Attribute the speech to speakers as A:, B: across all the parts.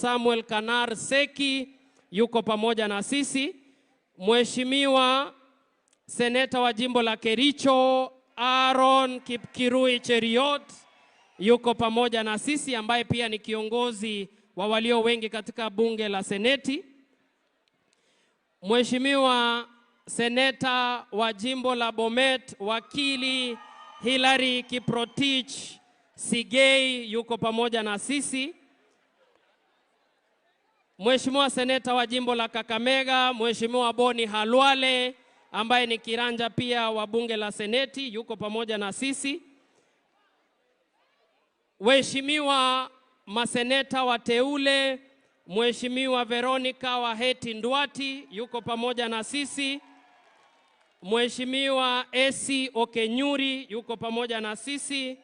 A: Samuel Kanar Seki yuko pamoja na sisi. Mheshimiwa seneta wa jimbo la Kericho Aaron Kipkirui Cheriot yuko pamoja na sisi, ambaye pia ni kiongozi wa walio wengi katika bunge la Seneti. Mheshimiwa seneta wa jimbo la Bomet wakili Hilary Kiprotich Sigei yuko pamoja na sisi. Mheshimiwa seneta wa jimbo la Kakamega Mheshimiwa Boni Khalwale ambaye ni kiranja pia wa bunge la Seneti yuko pamoja na sisi. Waheshimiwa maseneta wateule, Mheshimiwa Veronica Waheti Ndwati yuko pamoja na sisi. Mheshimiwa Esi Okenyuri yuko pamoja na sisi.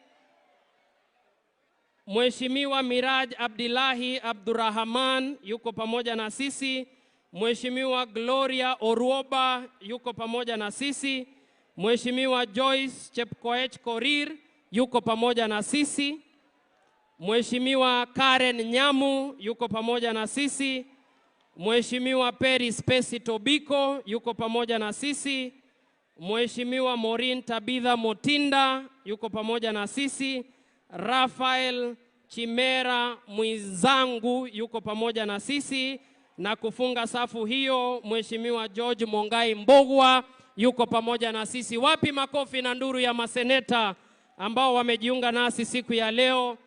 A: Mheshimiwa Miraj Abdillahi Abdurrahman yuko pamoja na sisi. Mheshimiwa Gloria Oruoba yuko pamoja na sisi. Mheshimiwa Joyce Chepkoech Korir yuko pamoja na sisi. Mheshimiwa Karen Nyamu yuko pamoja na sisi. Mheshimiwa Peris Pesi Tobiko yuko pamoja na sisi. Mheshimiwa Maureen Tabitha Motinda yuko pamoja na sisi. Rafael Chimera Mwizangu yuko pamoja na sisi, na kufunga safu hiyo Mheshimiwa George Mongai Mbugua yuko pamoja na sisi. Wapi makofi na nduru ya maseneta ambao wamejiunga nasi siku ya leo?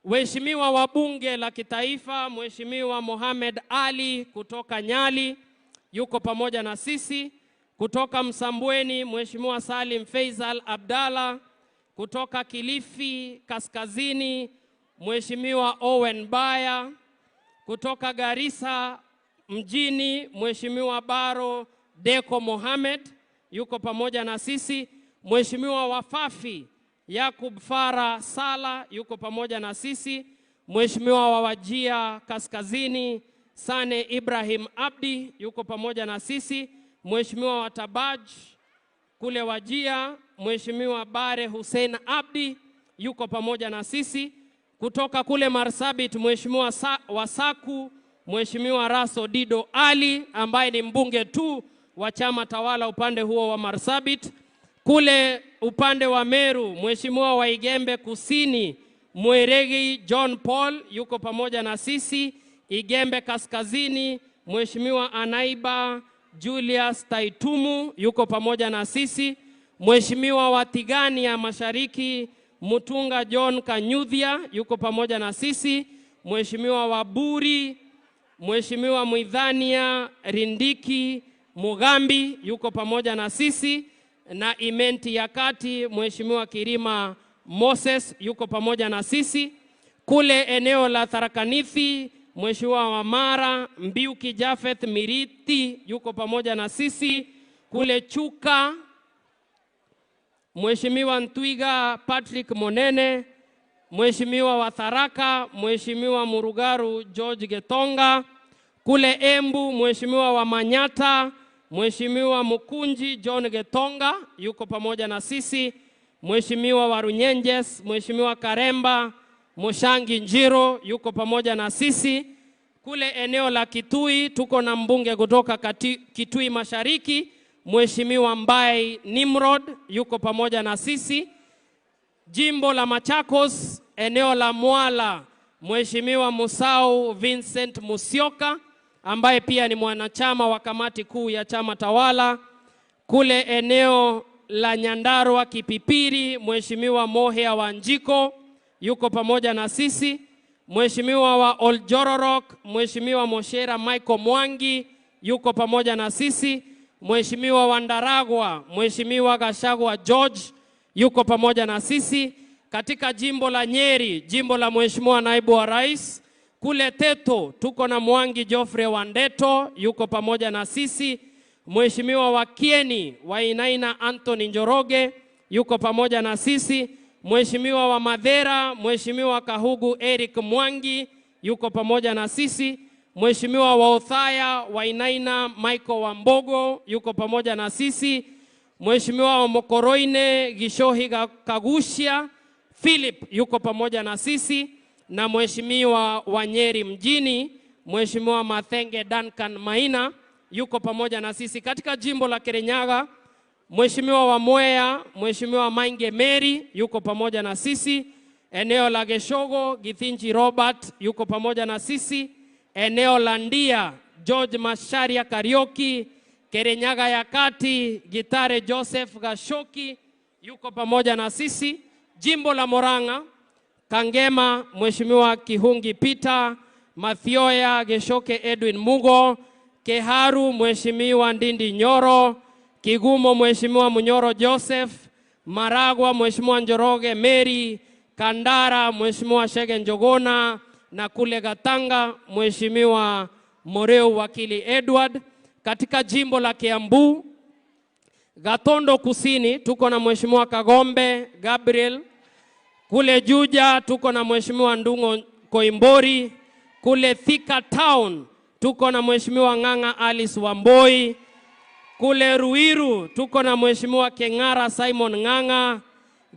A: Waheshimiwa wa bunge la kitaifa, Mheshimiwa Mohamed Ali kutoka Nyali yuko pamoja na sisi. Kutoka Msambweni, Mheshimiwa Salim Faisal Abdalla. Kutoka Kilifi Kaskazini, Mheshimiwa Owen Baya. Kutoka Garissa mjini, Mheshimiwa Baro Deko Mohamed yuko pamoja na sisi. Mheshimiwa Wafafi Yakub Fara Sala yuko pamoja na sisi. Mheshimiwa wa Wajir Kaskazini Sane Ibrahim Abdi yuko pamoja na sisi. Mheshimiwa wa Tabaj kule Wajir, Mheshimiwa Bare Hussein Abdi yuko pamoja na sisi. Kutoka kule Marsabit, Mheshimiwa Wasaku, Mheshimiwa Raso Dido Ali ambaye ni mbunge tu wa chama tawala upande huo wa Marsabit. Kule upande wa Meru, Mheshimiwa wa Igembe Kusini Mweregi John Paul yuko pamoja na sisi. Igembe Kaskazini, Mheshimiwa Anaiba Julius Taitumu yuko pamoja na sisi. Mheshimiwa wa Tigania Mashariki Mutunga John Kanyuthia yuko pamoja na sisi. Mheshimiwa wa Buri, Mheshimiwa Mwidhania Rindiki Mugambi yuko pamoja na sisi, na Imenti ya Kati Mheshimiwa Kirima Moses yuko pamoja na sisi. Kule eneo la Tharaka Nithi, Mheshimiwa wa Mara Mbiuki Jafeth Miriti yuko pamoja na sisi. Kule Chuka, Mheshimiwa Ntwiga Patrick Monene, Mheshimiwa wa Tharaka, Mheshimiwa Murugaru George Getonga. Kule Embu, Mheshimiwa wa Manyata, Mheshimiwa Mukunji John Getonga yuko pamoja na sisi. Mheshimiwa wa Runyenjes, Mheshimiwa Karemba Mushangi Njiro yuko pamoja na sisi. Kule eneo la Kitui tuko na mbunge kutoka Kitui Mashariki, Mheshimiwa Mbai Nimrod yuko pamoja na sisi. Jimbo la Machakos, eneo la Mwala, Mheshimiwa Musau Vincent Musyoka ambaye pia ni mwanachama wa kamati kuu ya chama tawala. Kule eneo la Nyandarua Kipipiri, Mheshimiwa Mohea Wanjiko yuko pamoja na sisi. Mheshimiwa wa Oljororok, Mheshimiwa Moshera Michael Mwangi yuko pamoja na sisi. Mheshimiwa wa Ndaragwa, Mheshimiwa Gachagua George yuko pamoja na sisi. Katika jimbo la Nyeri, jimbo la Mheshimiwa Naibu wa Rais, kule Teto tuko na Mwangi Geoffrey Wandeto yuko pamoja na sisi. Mheshimiwa wa Kieni Wainaina Anthony Njoroge yuko pamoja na sisi. Mheshimiwa wa Madhera, Mheshimiwa Kahugu Eric Mwangi yuko pamoja na sisi. Mheshimiwa wa Othaya Wainaina Michael Wambogo yuko pamoja na sisi. Mheshimiwa wa Mokoroine Gishohi Kagushia Philip yuko pamoja na sisi. na Mheshimiwa wa Nyeri mjini Mheshimiwa Mathenge Duncan Maina yuko pamoja na sisi. Katika jimbo la Kirinyaga, Mheshimiwa wa Mwea Mheshimiwa Mainge Mary yuko pamoja na sisi. Eneo la Geshogo, Githinji Robert yuko pamoja na sisi. Eneo la Ndia, George Masharia Karioki. Kirinyaga ya Kati, Gitare Joseph Gashoki yuko pamoja na sisi. Jimbo la Murang'a, Kangema, Mheshimiwa Kihungi Peter, Mathioya Geshoke Edwin Mugo, Keharu Mheshimiwa Ndindi Nyoro, Kigumo Mheshimiwa Munyoro Joseph, Maragwa Mheshimiwa Njoroge Mary, Kandara Mheshimiwa Shege Njogona, na kule Gatanga Mheshimiwa Moreu Wakili Edward. Katika jimbo la Kiambu, Gatondo Kusini tuko na Mheshimiwa Kagombe Gabriel. Kule Juja tuko na Mheshimiwa Ndungo Koimbori. Kule Thika Town tuko na Mheshimiwa Ng'ang'a Alice Wamboi. Kule Ruiru tuko na Mheshimiwa Keng'ara Simon Ng'ang'a.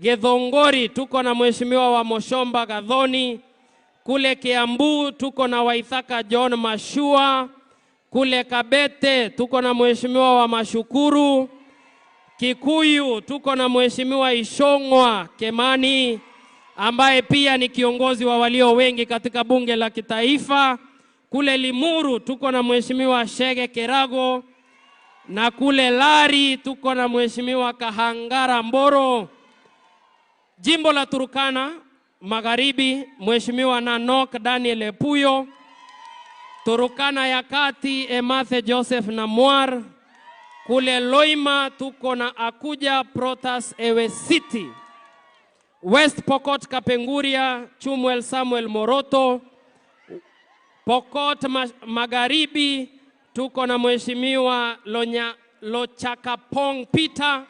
A: Githongori tuko na Mheshimiwa wa Moshomba Gathoni. Kule Kiambu tuko na Waithaka John Mashua. Kule Kabete tuko na Mheshimiwa wa Mashukuru. Kikuyu tuko na Mheshimiwa Ishongwa Kemani ambaye pia ni kiongozi wa walio wengi katika bunge la kitaifa. Kule Limuru tuko na Mheshimiwa Shege Kerago, na kule Lari tuko na Mheshimiwa Kahangara Mboro. Jimbo la Turkana Magharibi, Mheshimiwa Nanok Daniel Epuyo. Turkana ya Kati, Emathe Joseph Namwar. Kule Loima tuko na Akuja Protas Ewe City. West Pokot Kapenguria, Chumwel Samuel Moroto. Pokot Magharibi tuko na Mheshimiwa Lochakapong Peter.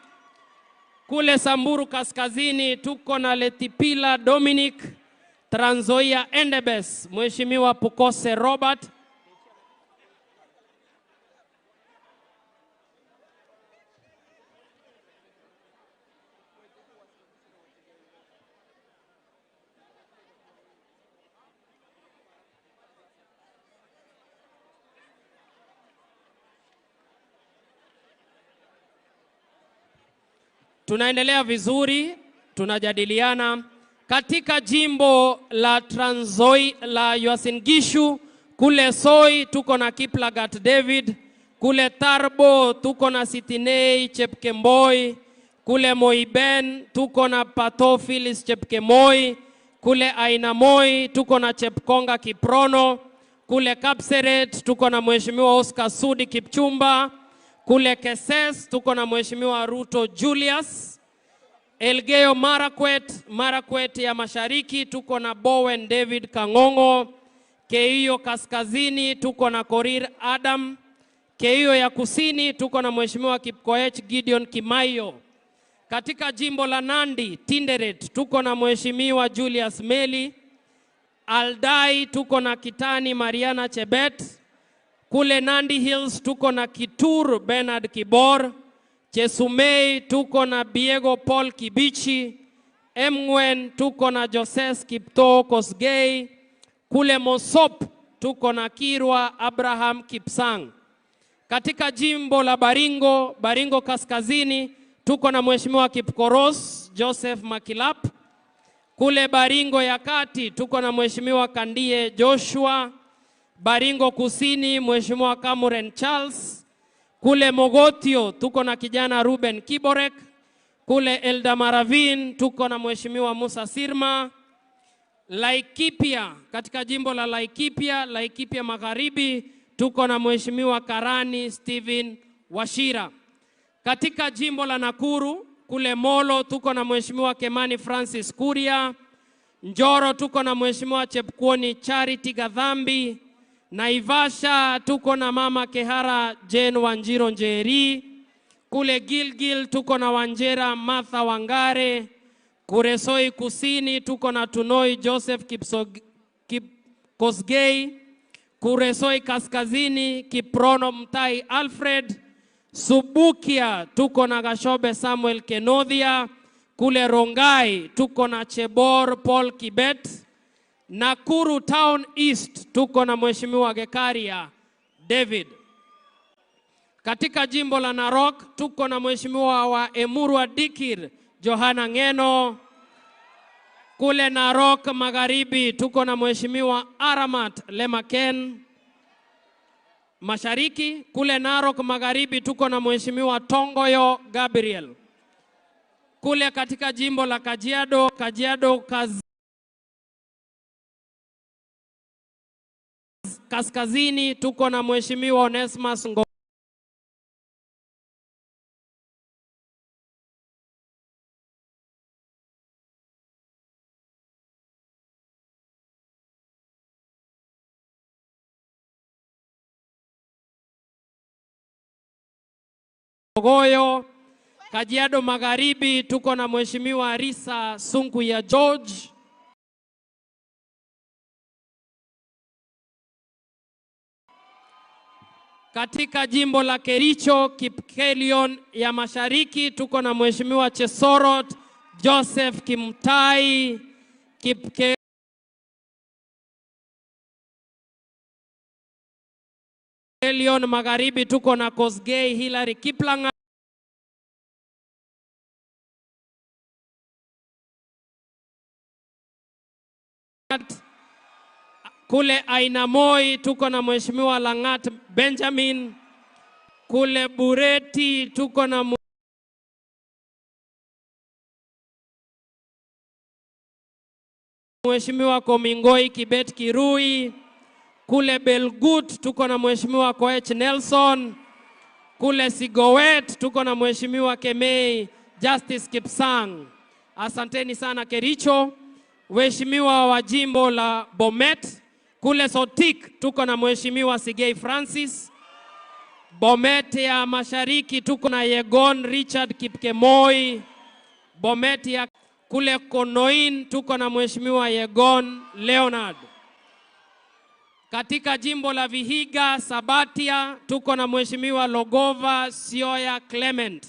A: Kule Samburu Kaskazini tuko na Letipila Dominic. Trans Nzoia Endebess, Mheshimiwa Pukose Robert. Tunaendelea vizuri, tunajadiliana. Katika jimbo la Trans Nzoia la Uasin Gishu, kule Soi tuko na Kiplagat David, kule Tarbo tuko na Sitinei Chepkemboi, kule Moiben tuko na Pato Phyllis Chepkemoi, kule Ainamoi tuko na Chepkonga Kiprono, kule Kapseret tuko na Mheshimiwa Oscar Sudi Kipchumba, kule Keses tuko na Mheshimiwa Ruto Julius. Elgeyo Marakwet, Marakwet ya Mashariki tuko na Bowen David Kangongo. Keiyo Kaskazini tuko na Korir Adam. Keiyo ya Kusini tuko na Mheshimiwa Kipkoech Gideon Kimayo. Katika jimbo la Nandi Tinderet tuko na Mheshimiwa Julius Meli. Aldai tuko na Kitani Mariana Chebet. Kule Nandi Hills tuko na Kitur Bernard Kibor. Chesumei tuko na Biego Paul Kibichi. Emgwen tuko na Joses Kipto Kosgei. Kule Mosop tuko na Kirwa Abraham Kipsang. Katika jimbo la Baringo, Baringo Kaskazini tuko na Mheshimiwa Kipkoros Joseph Makilap. Kule Baringo ya Kati tuko na Mheshimiwa Kandie Joshua. Baringo Kusini Mheshimiwa Kamuren Charles. Kule Mogotio tuko na kijana Ruben Kiborek. Kule Eldamaravin tuko na Mheshimiwa Musa Sirma. Laikipia, katika jimbo la Laikipia, Laikipia Magharibi tuko na Mheshimiwa Karani Steven Washira. Katika jimbo la Nakuru, kule Molo tuko na Mheshimiwa Kemani Francis Kuria. Njoro tuko na Mheshimiwa Chepkuoni Charity Gadhambi. Naivasha tuko na Mama Kehara Jane Wanjiro Njeri. Kule Gilgil tuko na Wanjera Martha Wangare. Kuresoi Kusini tuko na Tunoi Joseph Kipkosgei. Kuresoi Kaskazini Kiprono Mtai Alfred. Subukia tuko na Gashobe Samuel Kenodhia. Kule Rongai tuko na Chebor Paul Kibet. Nakuru Town East tuko na Mheshimiwa Gekaria David. Katika jimbo la Narok tuko na Mheshimiwa wa Emurua Dikir Johana Ngeno. Kule Narok Magharibi tuko na Mheshimiwa Aramat Lemaken. Mashariki kule Narok Magharibi tuko na Mheshimiwa Tongoyo Gabriel. Kule katika jimbo la Kajiado, Kajiado Kaskazini tuko na Mheshimiwa Onesmus Ngogoyo. Kajiado Magharibi tuko na Mheshimiwa Risa Sunkuya George. Katika jimbo la Kericho Kipkelion ya Mashariki tuko na Mheshimiwa Chesorot Joseph Kimtai. Kipkelion Magharibi tuko na Kosgei Hilary Kiplangat. Kule Ainamoi tuko na Mheshimiwa Langat Benjamin. Kule Bureti tuko na Mheshimiwa Komingoi Kibet Kirui. Kule Belgut tuko na Mheshimiwa Koech Nelson. Kule Sigowet tuko na Mheshimiwa Kemei Justice Kipsang. Asanteni sana Kericho. Mheshimiwa wa jimbo la Bomet. Kule Sotik tuko na Mheshimiwa Sigei Francis. Bomet ya Mashariki tuko na Yegon Richard Kipkemoi. Bomet ya kule Konoin tuko na Mheshimiwa Yegon Leonard. Katika jimbo la Vihiga Sabatia tuko na Mheshimiwa Logova Sioya Clement.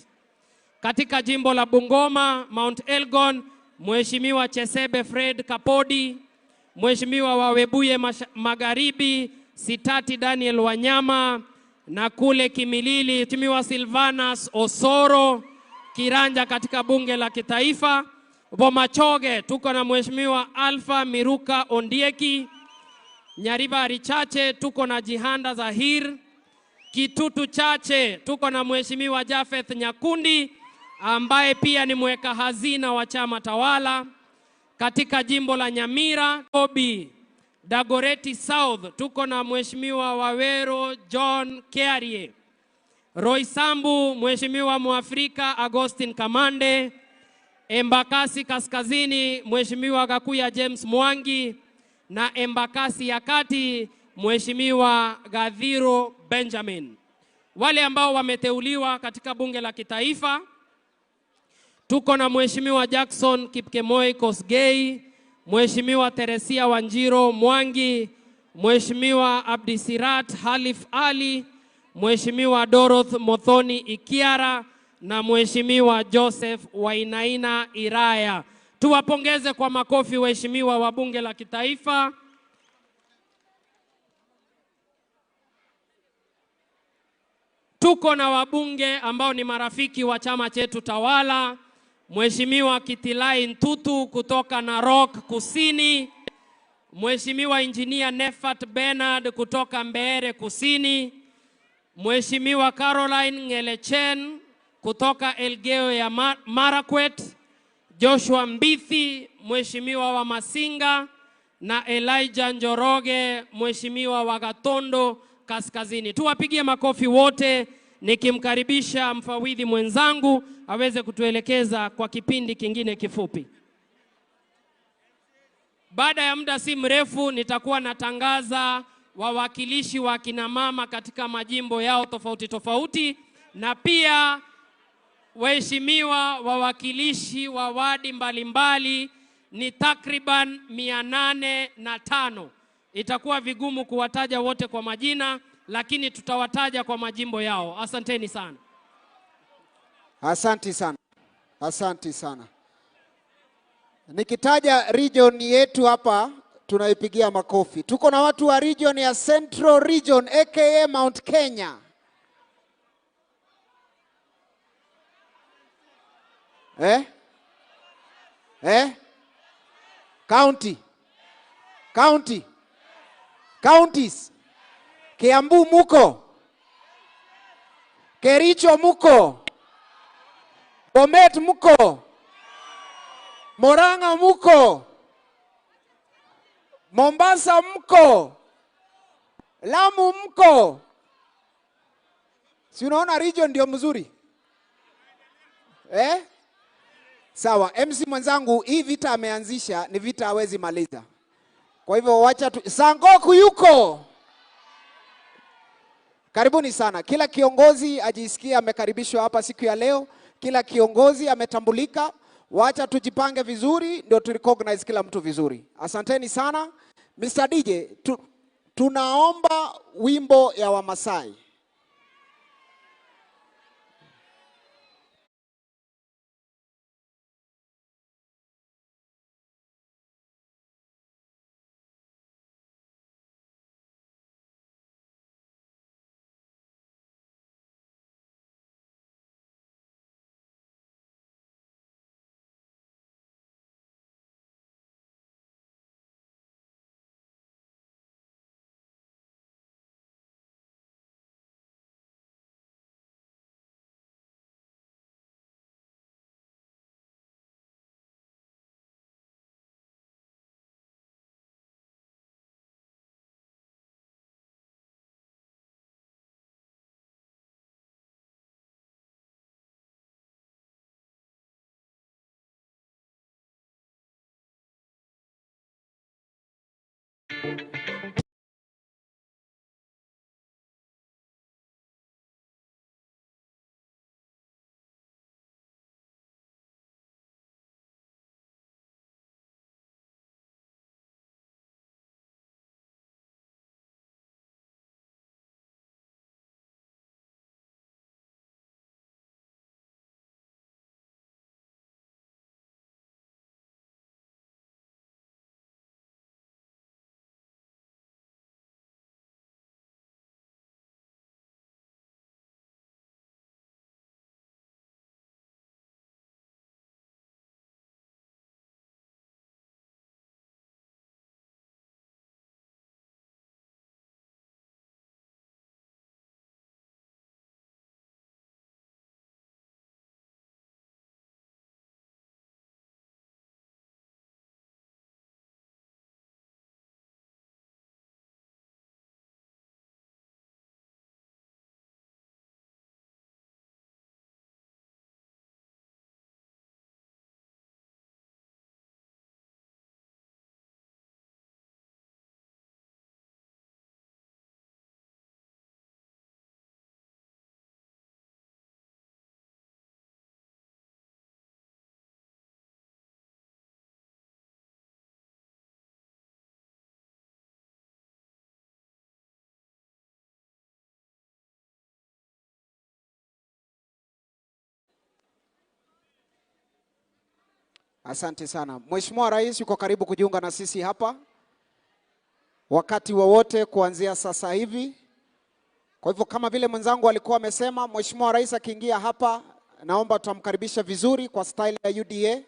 A: Katika jimbo la Bungoma Mount Elgon Mheshimiwa Chesebe Fred Kapodi. Mheshimiwa wa Webuye Magharibi Sitati Daniel Wanyama, na kule Kimilili Mheshimiwa Silvanas Osoro Kiranja katika bunge la kitaifa. Bomachoge tuko na Mheshimiwa Alpha Miruka Ondieki. Nyaribari Chache tuko na Jihanda Zahir. Kitutu Chache tuko na Mheshimiwa Jafeth Nyakundi ambaye pia ni mweka hazina wa chama tawala. Katika jimbo la Nyamira Obi Dagoreti South tuko na Mheshimiwa Wawero John Kearie. Roysambu Mheshimiwa Mwafrika Agustin Kamande. Embakasi Kaskazini Mheshimiwa Gakuya James Mwangi, na Embakasi ya Kati Mheshimiwa Gadhiro Benjamin. Wale ambao wameteuliwa katika bunge la kitaifa tuko na Mheshimiwa Jackson Kipkemoi Kosgei, Mheshimiwa Teresia Wanjiro Mwangi, Mheshimiwa Abdisirat Halif Ali, Mheshimiwa Doroth Mothoni Ikiara na Mheshimiwa Joseph Wainaina Iraya. Tuwapongeze kwa makofi waheshimiwa wa bunge la kitaifa. Tuko na wabunge ambao ni marafiki wa chama chetu tawala. Mheshimiwa Kitilai Ntutu kutoka Narok Kusini, Mheshimiwa Engineer Nefat Bernard kutoka Mbeere Kusini, Mheshimiwa Caroline Ngelechen kutoka Elgeyo ya Marakwet, Joshua Mbithi Mheshimiwa wa Masinga na Elijah Njoroge Mheshimiwa wa Gatondo Kaskazini. Tuwapigie makofi wote nikimkaribisha mfawidhi mwenzangu aweze kutuelekeza kwa kipindi kingine kifupi. Baada ya muda si mrefu nitakuwa natangaza wawakilishi wa kina mama katika majimbo yao tofauti tofauti, na pia waheshimiwa wawakilishi wa wadi mbalimbali ni takriban 805. Itakuwa vigumu kuwataja wote kwa majina, lakini tutawataja kwa majimbo yao. Asanteni sana.
B: Asante sana. Asante sana. Nikitaja region yetu hapa, Tunaipigia makofi. Tuko na watu wa region ya Central Region aka Mount Kenya. Eh? Eh? County. County. Counties. Kiambu muko. Kericho muko. Bomet muko. Murang'a muko. Mombasa mko. Lamu mko. Si unaona region ndio mzuri? Eh? Sawa, MC mwenzangu, hii vita ameanzisha ni vita hawezi maliza. Kwa hivyo wacha tu. Sangoku yuko. Karibuni sana. Kila kiongozi ajisikie amekaribishwa hapa siku ya leo. Kila kiongozi ametambulika. Wacha tujipange vizuri ndio tu recognize kila mtu vizuri. Asanteni sana. Mr. DJ, tunaomba wimbo ya Wamasai. Asante sana. Mheshimiwa Rais yuko karibu kujiunga na sisi hapa wakati wowote kuanzia sasa hivi. Kwa hivyo kama vile mwenzangu alikuwa amesema, Mheshimiwa Rais akiingia hapa, naomba tutamkaribisha vizuri kwa style ya UDA.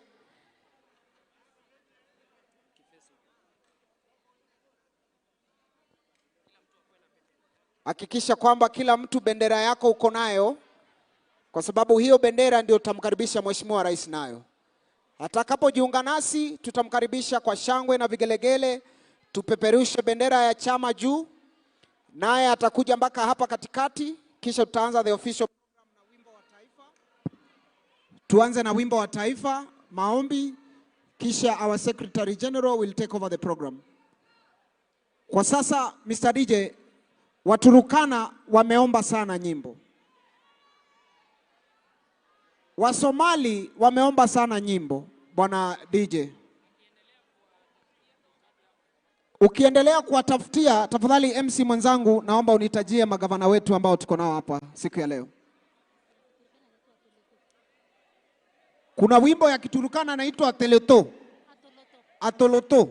B: Hakikisha kwamba kila mtu bendera yako uko nayo, kwa sababu hiyo bendera ndio tutamkaribisha Mheshimiwa Rais nayo. Atakapojiunga nasi tutamkaribisha kwa shangwe na vigelegele, tupeperushe bendera ya chama juu, naye atakuja mpaka hapa katikati, kisha tutaanza the official program na wimbo wa taifa. Tuanze na wimbo wa taifa, maombi, kisha our Secretary General will take over the program. Kwa sasa Mr. DJ, Waturukana wameomba sana nyimbo. Wasomali wameomba sana nyimbo, Bwana DJ. Ukiendelea kuwatafutia, tafadhali MC mwenzangu, naomba unitajie magavana wetu ambao tuko nao hapa siku ya leo. Kuna wimbo ya Kiturukana inaitwa Teleto. Atoloto.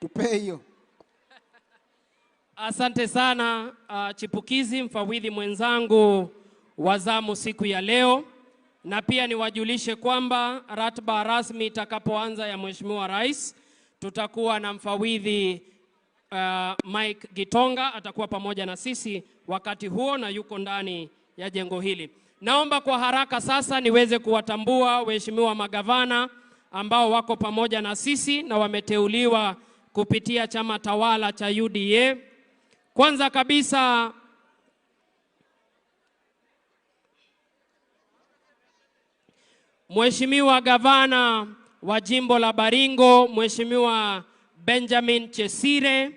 B: Tupee hiyo.
A: Asante sana chipukizi mfawidhi mwenzangu wa zamu siku ya leo, na pia niwajulishe kwamba ratiba rasmi itakapoanza ya Mheshimiwa Rais tutakuwa na mfawidhi Mike Gitonga atakuwa pamoja na sisi wakati huo na yuko ndani ya jengo hili. Naomba kwa haraka sasa niweze kuwatambua waheshimiwa magavana ambao wako pamoja na sisi na wameteuliwa kupitia chama tawala cha UDA. Kwanza kabisa Mheshimiwa Gavana wa Jimbo la Baringo, Mheshimiwa Benjamin Chesire,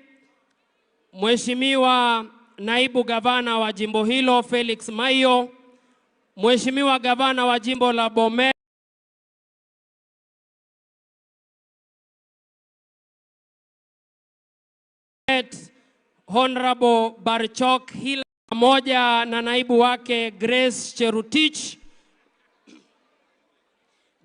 A: Mheshimiwa Naibu Gavana wa jimbo hilo Felix Mayo, Mheshimiwa Gavana wa Jimbo la Bomet Honorable Barchok Hila pamoja na naibu wake Grace Cherutich,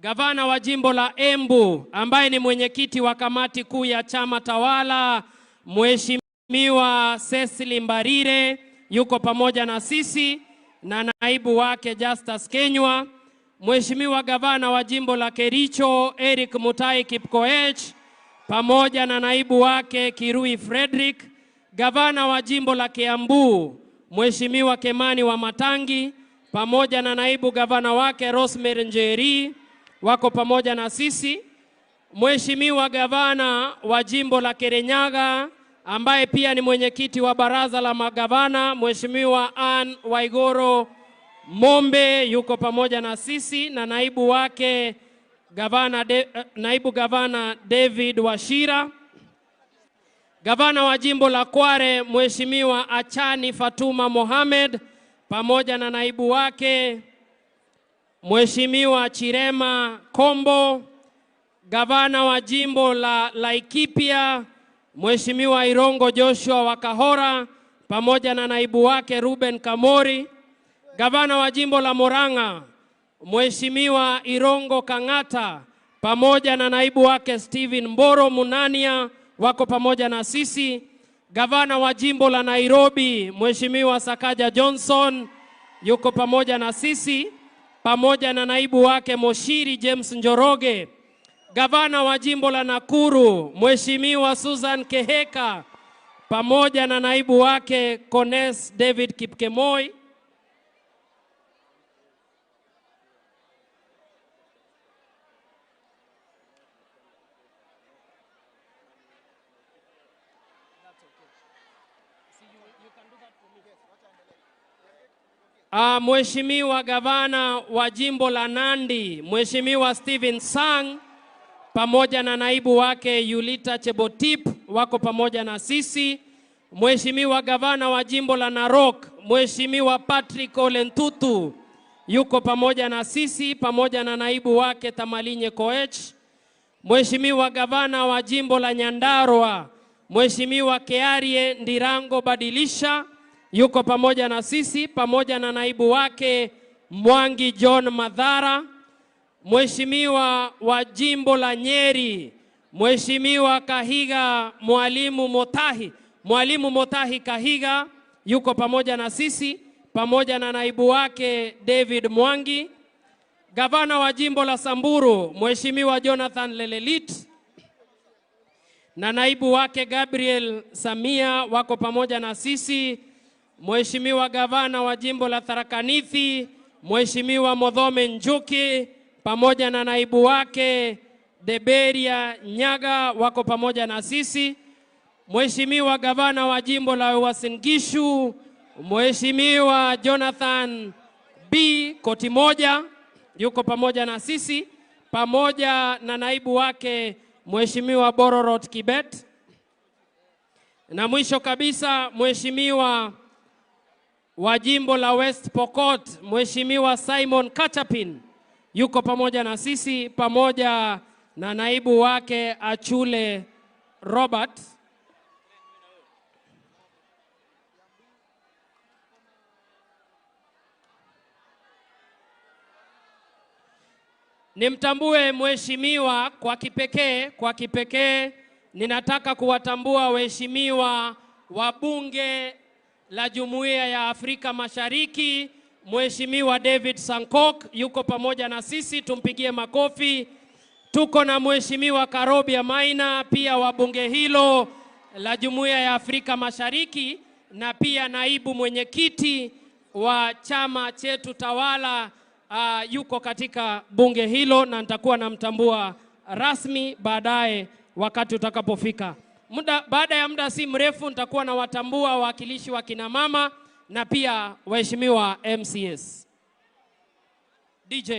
A: Gavana wa Jimbo la Embu ambaye ni mwenyekiti wa kamati kuu ya chama tawala Mheshimiwa Cecily Mbarire yuko pamoja na sisi na naibu wake Justus Kenywa. Mheshimiwa Gavana wa Jimbo la Kericho Eric Mutai Kipkoech pamoja na naibu wake Kirui Frederick. Gavana wa Jimbo la Kiambu Mheshimiwa Kimani Wamatangi pamoja na naibu gavana wake Rosemary Njeri wako pamoja na sisi. Mheshimiwa Gavana wa Jimbo la Kirinyaga ambaye pia ni mwenyekiti wa baraza la magavana Mheshimiwa Anne Waiguru Mombe yuko pamoja na sisi na naibu wake naibu gavana David Wachira. Gavana wa Jimbo la Kware Mheshimiwa Achani Fatuma Mohamed pamoja na naibu wake Mheshimiwa Chirema Kombo. Gavana wa Jimbo la Laikipia Mheshimiwa Irongo Joshua Wakahora pamoja na naibu wake Ruben Kamori. Gavana wa Jimbo la Murang'a Mheshimiwa Irongo Kang'ata pamoja na naibu wake Stephen Mboro Munania wako pamoja na sisi. Gavana wa Jimbo la Nairobi Mheshimiwa Sakaja Johnson yuko pamoja na sisi pamoja na naibu wake Moshiri James Njoroge. Gavana wa Jimbo la Nakuru Mheshimiwa Susan Keheka pamoja na naibu wake Kones David Kipkemoi. Mheshimiwa Gavana wa Jimbo la Nandi Mheshimiwa Stephen Sang pamoja na naibu wake Yulita Chebotip wako pamoja na sisi. Mheshimiwa Gavana wa Jimbo la Narok Mheshimiwa Patrick Ole Ntutu yuko pamoja na sisi pamoja na naibu wake Tamalinye Koech. Mheshimiwa Gavana wa Jimbo la Nyandarua Mheshimiwa Kearie Ndirango Badilisha yuko pamoja na sisi pamoja na naibu wake Mwangi John Madhara. Mheshimiwa wa Jimbo la Nyeri Mheshimiwa Kahiga Mwalimu Motahi Kahiga yuko pamoja na sisi pamoja na naibu wake David Mwangi. Gavana wa Jimbo la Samburu Mheshimiwa Jonathan Lelelit na naibu wake Gabriel Samia wako pamoja na sisi. Mheshimiwa Gavana wa Jimbo la Tharaka Nithi Mheshimiwa Modhome Njuki pamoja na naibu wake Deberia Nyaga wako pamoja na sisi. Mheshimiwa Gavana wa Jimbo la Uasin Gishu Mheshimiwa Jonathan B Kotimoja yuko pamoja na sisi pamoja na naibu wake Mheshimiwa Bororot Kibet. Na mwisho kabisa Mheshimiwa wa Jimbo la West Pokot Mheshimiwa Simon Kachapin yuko pamoja na sisi pamoja na naibu wake Achule Robert. Nimtambue mheshimiwa kwa kipekee Ninataka kuwatambua waheshimiwa wa Bunge la Jumuiya ya Afrika Mashariki, Mheshimiwa David Sankok yuko pamoja na sisi, tumpigie makofi. Tuko na Mheshimiwa Karobia Maina pia wa bunge hilo la Jumuiya ya Afrika Mashariki na pia naibu mwenyekiti wa chama chetu tawala yuko katika bunge hilo na nitakuwa namtambua rasmi baadaye wakati utakapofika. Baada ya muda si mrefu nitakuwa nawatambua wawakilishi wa kina mama na pia waheshimiwa MCS. DJ.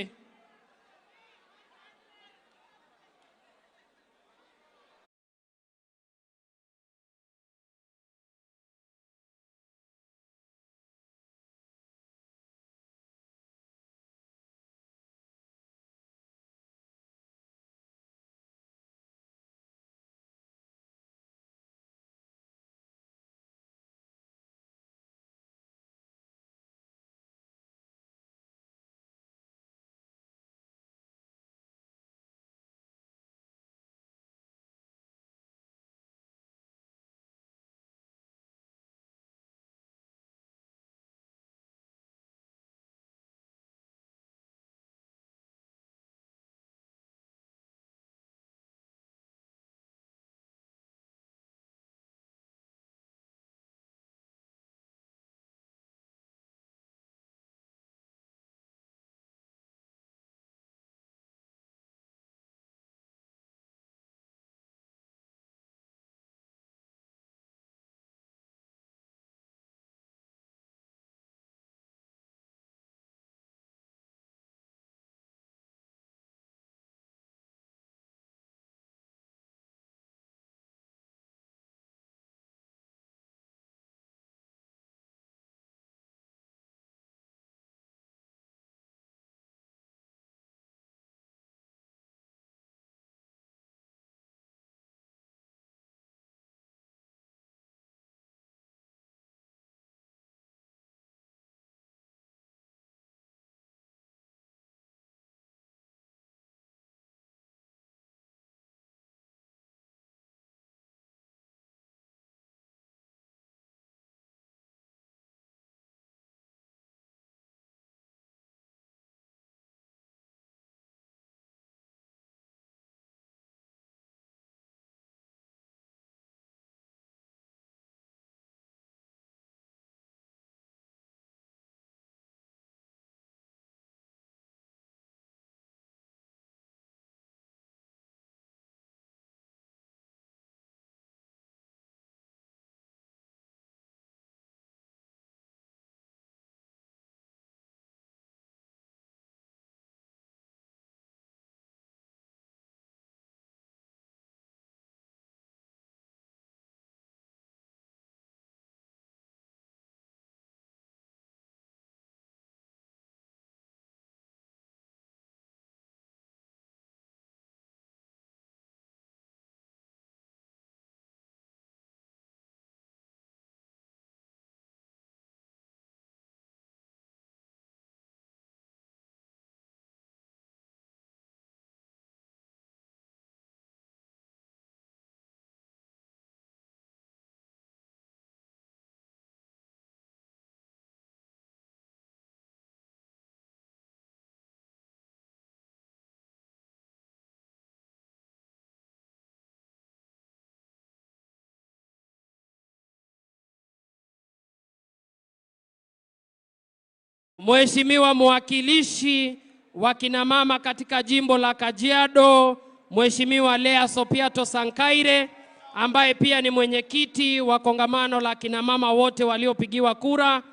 A: Mheshimiwa mwakilishi wa kina mama katika jimbo la Kajiado, Mheshimiwa Lea Sopiato Sankaire, ambaye pia ni mwenyekiti wa kongamano la kina mama wote waliopigiwa kura.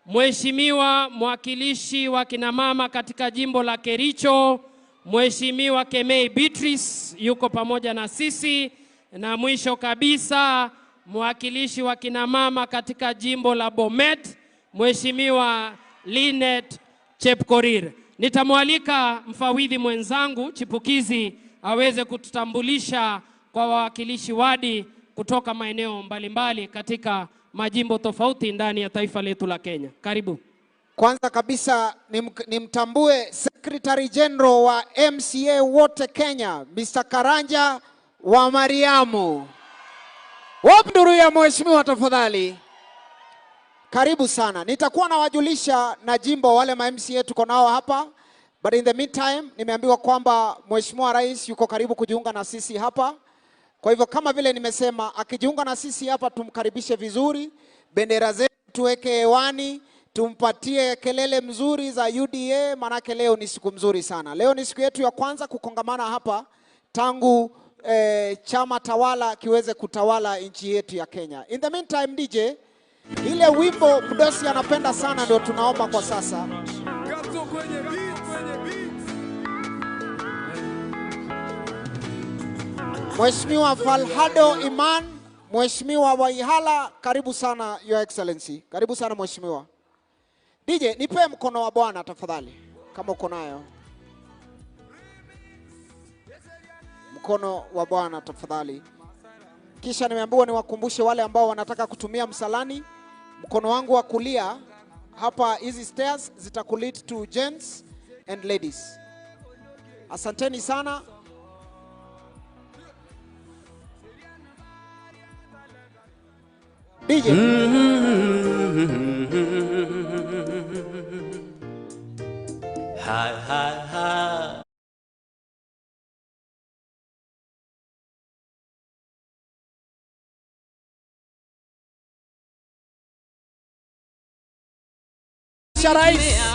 A: Mheshimiwa mwakilishi wa kina mama katika jimbo la Kericho, Mheshimiwa Kemei Beatrice yuko pamoja na sisi, na mwisho kabisa mwakilishi wa kina mama katika jimbo la Bomet, Mheshimiwa Linet Chepkorir. Nitamwalika mfawidhi mwenzangu chipukizi aweze kututambulisha kwa wawakilishi wadi kutoka maeneo mbalimbali katika majimbo tofauti ndani ya taifa letu la Kenya. Karibu.
B: Kwanza kabisa nimtambue Secretary General wa MCA wote Kenya, Mr. Karanja wa Mariamu. Wapi ya mheshimiwa tafadhali? Karibu sana. Nitakuwa nawajulisha na jimbo wale ma MCA tuko nao hapa. But in the meantime, nimeambiwa kwamba Mheshimiwa Rais yuko karibu kujiunga na sisi hapa. Kwa hivyo kama vile nimesema, akijiunga na sisi hapa tumkaribishe vizuri, bendera zetu tuweke hewani, tumpatie kelele mzuri za UDA, manake leo ni siku mzuri sana. Leo ni siku yetu ya kwanza kukongamana hapa tangu chama tawala kiweze kutawala nchi yetu ya Kenya. In the meantime, DJ, ile wimbo mdosi anapenda sana ndio tunaomba kwa sasa. Mheshimiwa Falhado Iman, Mheshimiwa Waihala, karibu sana Your Excellency. Karibu sana Mheshimiwa. DJ, nipe mkono wa bwana tafadhali kama uko nayo. Mkono wa bwana tafadhali. Kisha nimeambiwa niwakumbushe wale ambao wanataka kutumia msalani, mkono wangu wa kulia hapa, hizi stairs zitakulead to gents and ladies. Asanteni sana. DJ.
C: Ha ha ha.
B: Rais.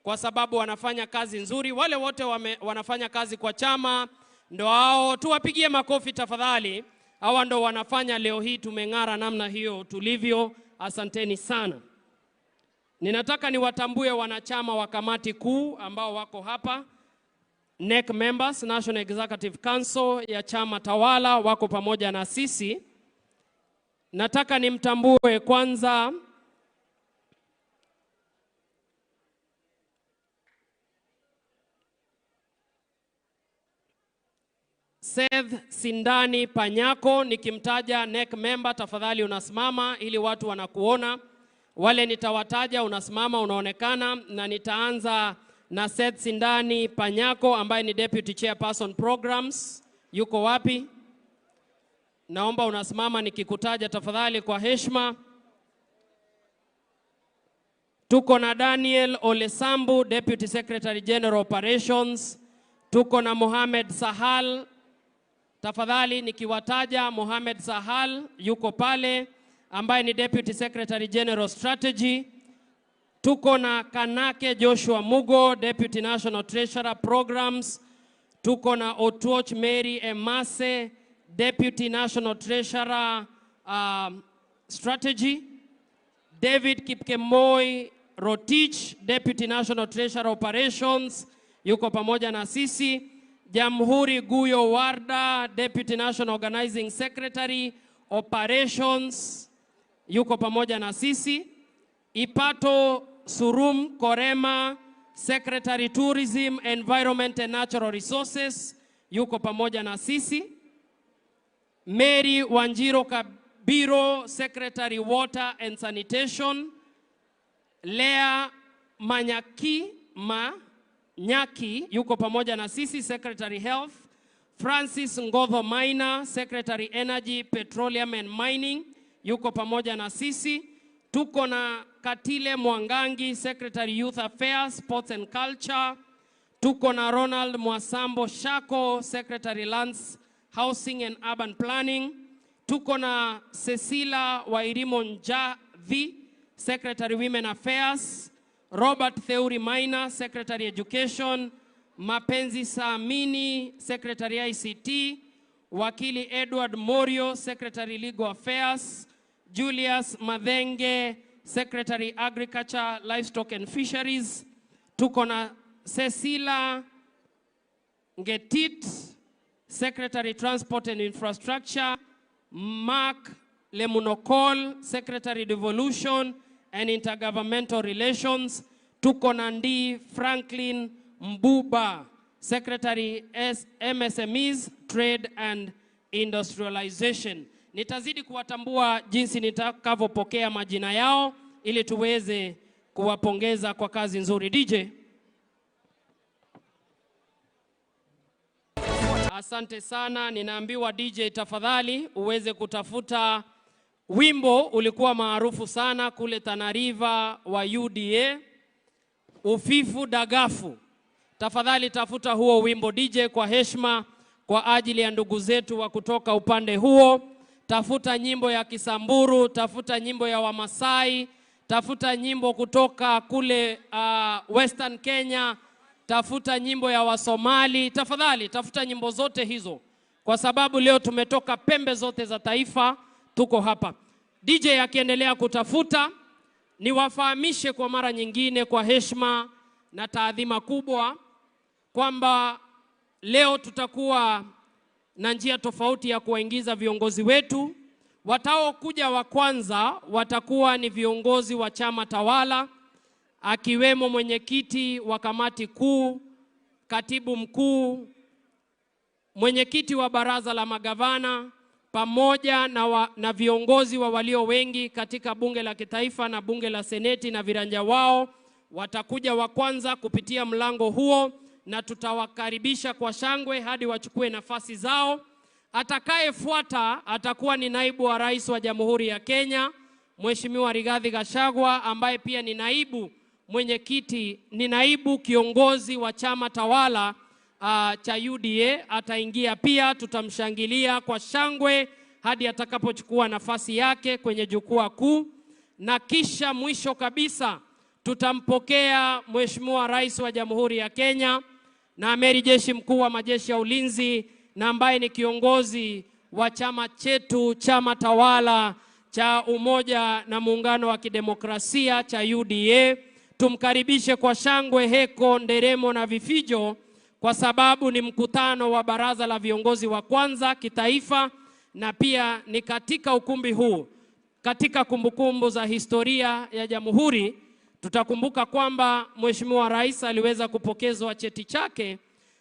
A: Kwa sababu wanafanya kazi nzuri. Wale wote wanafanya kazi kwa chama ndo hao, tuwapigie makofi tafadhali. Hawa ndo wanafanya leo hii tumeng'ara namna hiyo tulivyo. Asanteni sana. Ninataka niwatambue wanachama wa kamati kuu ambao wako hapa. NEC members, National Executive Council ya chama tawala wako pamoja na sisi. Nataka nimtambue kwanza Seth Sindani Panyako. Nikimtaja NEC member tafadhali unasimama ili watu wanakuona. Wale nitawataja unasimama unaonekana, na nitaanza na Seth Sindani Panyako ambaye ni Deputy Chairperson Programs. Yuko wapi? Naomba unasimama nikikutaja tafadhali kwa heshima. Tuko na Daniel Olesambu, Deputy Secretary General Operations. Tuko na Mohamed Sahal. Tafadhali nikiwataja, Mohamed Sahal yuko pale ambaye ni Deputy Secretary General Strategy. Tuko na Kanake Joshua Mugo, Deputy National Treasurer Programs. Tuko na Otuoch Mary Emase, Deputy National Treasurer Strategy. David Kipkemoi Rotich, Deputy National Treasurer Operations, yuko pamoja na sisi. Jamhuri Guyo Warda, Deputy National Organizing Secretary Operations, yuko pamoja na sisi. Ipato Surum Korema, Secretary Tourism, Environment and Natural Resources, yuko pamoja na sisi. Mary Wanjiro Kabiro, Secretary Water and Sanitation. Lea Manyaki yuko pamoja na sisi, Secretary Health. Francis Ngodho Maina, Secretary Energy, Petroleum and Mining, yuko pamoja na sisi. Tuko na Katile Mwangangi, Secretary Youth Affairs, Sports and Culture. Tuko na Ronald Mwasambo Shako, Secretary Lands, Housing and Urban Planning. Tuko na Cecilia Wairimo Njavi, Secretary Women Affairs. Robert Theuri Maina, Secretary Education. Mapenzi Saamini, Secretary ICT. Wakili Edward Morio, Secretary Legal Affairs. Julius Mathenge, Secretary Agriculture, Livestock and Fisheries. Tuko na Cecilia Ngetit, Secretary Transport and Infrastructure. Mark Lemunokol, Secretary Devolution and Intergovernmental Relations. Tuko na Ndi Franklin Mbuba, Secretary MSMEs, Trade and Industrialization. Nitazidi kuwatambua jinsi nitakavyopokea majina yao ili tuweze kuwapongeza kwa kazi nzuri. DJ. Asante sana. Ninaambiwa DJ tafadhali uweze kutafuta wimbo ulikuwa maarufu sana kule Tana River wa UDA, Ufifu Dagafu. Tafadhali tafuta huo wimbo DJ kwa heshima kwa ajili ya ndugu zetu wa kutoka upande huo. Tafuta nyimbo ya Kisamburu, tafuta nyimbo ya Wamasai, tafuta nyimbo kutoka kule Western Kenya, tafuta nyimbo ya Wasomali. Tafadhali tafuta nyimbo zote hizo kwa sababu leo tumetoka pembe zote za taifa, tuko hapa. DJ akiendelea kutafuta, niwafahamishe kwa mara nyingine kwa heshima na taadhima kubwa kwamba leo tutakuwa na njia tofauti ya kuwaingiza viongozi wetu. Wataokuja wa kwanza watakuwa ni viongozi wa chama tawala, akiwemo mwenyekiti wa kamati kuu, katibu mkuu, mwenyekiti wa baraza la magavana, pamoja na viongozi wa walio wengi katika bunge la kitaifa na bunge la seneti na viranja wao. Watakuja wa kwanza kupitia mlango huo na tutawakaribisha kwa shangwe hadi wachukue nafasi zao. Atakayefuata atakuwa ni naibu wa rais wa Jamhuri ya Kenya, Mheshimiwa Rigathi Gachagua, ambaye pia ni naibu mwenyekiti, ni naibu kiongozi wa chama tawala cha UDA. Ataingia pia, tutamshangilia kwa shangwe hadi atakapochukua nafasi yake kwenye jukwaa kuu. Na kisha mwisho kabisa tutampokea Mheshimiwa Rais wa Jamhuri ya Kenya na Amiri Jeshi Mkuu wa Majeshi ya Ulinzi, na ambaye ni kiongozi wa chama chetu, chama tawala cha Umoja na Muungano wa Kidemokrasia cha UDA. Tumkaribishe kwa shangwe, heko, nderemo na vifijo, kwa sababu ni mkutano wa baraza la viongozi wa kwanza kitaifa, na pia ni katika ukumbi huu, katika kumbukumbu za historia ya Jamhuri. Tutakumbuka kwamba Mheshimiwa Rais aliweza kupokezwa cheti chake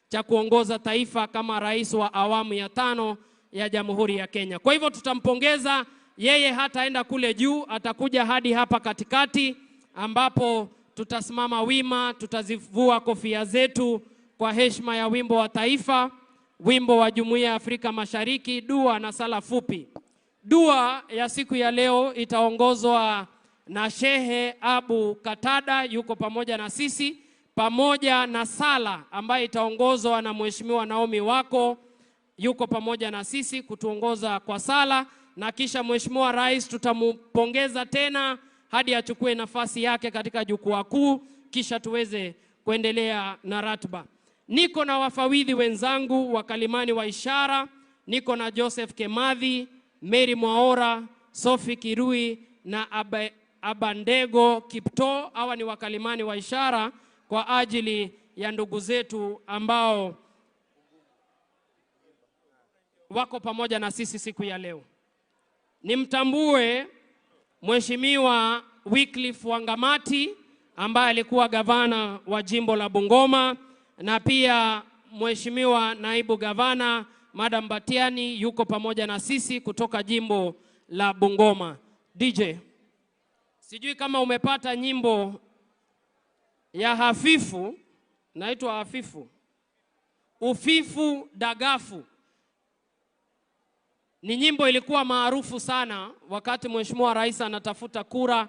A: cha kuongoza taifa kama rais wa awamu ya 5 ya Jamhuri ya Kenya. Kwa hivyo tutampongeza yeye, hataenda kule juu, atakuja hadi hapa katikati ambapo Tutasimama wima, tutazivua kofia zetu kwa heshima ya wimbo wa taifa, wimbo wa Jumuiya ya Afrika Mashariki, dua na sala fupi. Dua ya siku ya leo itaongozwa na Shehe Abu Katada, yuko pamoja na sisi, pamoja na sala ambayo itaongozwa na Mheshimiwa Naomi Wako, yuko pamoja na sisi kutuongoza kwa sala, na kisha Mheshimiwa Rais tutampongeza tena hadi achukue nafasi yake katika jukwaa kuu, kisha tuweze kuendelea na ratiba. Niko na wafawidhi wenzangu wakalimani wa ishara, niko na Joseph Kemadhi, Mary Mwaora, Sophie Kirui na Abandego Kipto. Hawa ni wakalimani wa ishara kwa ajili ya ndugu zetu ambao wako pamoja na sisi siku ya leo. Nimtambue Mheshimiwa Wycliffe Wangamati ambaye alikuwa gavana wa jimbo la Bungoma, na pia Mheshimiwa naibu gavana Madam Batiani yuko pamoja na sisi kutoka jimbo la Bungoma. DJ, sijui kama umepata nyimbo ya Hafifu, naitwa Hafifu, Ufifu Dagafu. Ni nyimbo ilikuwa maarufu sana wakati Mheshimiwa Rais anatafuta kura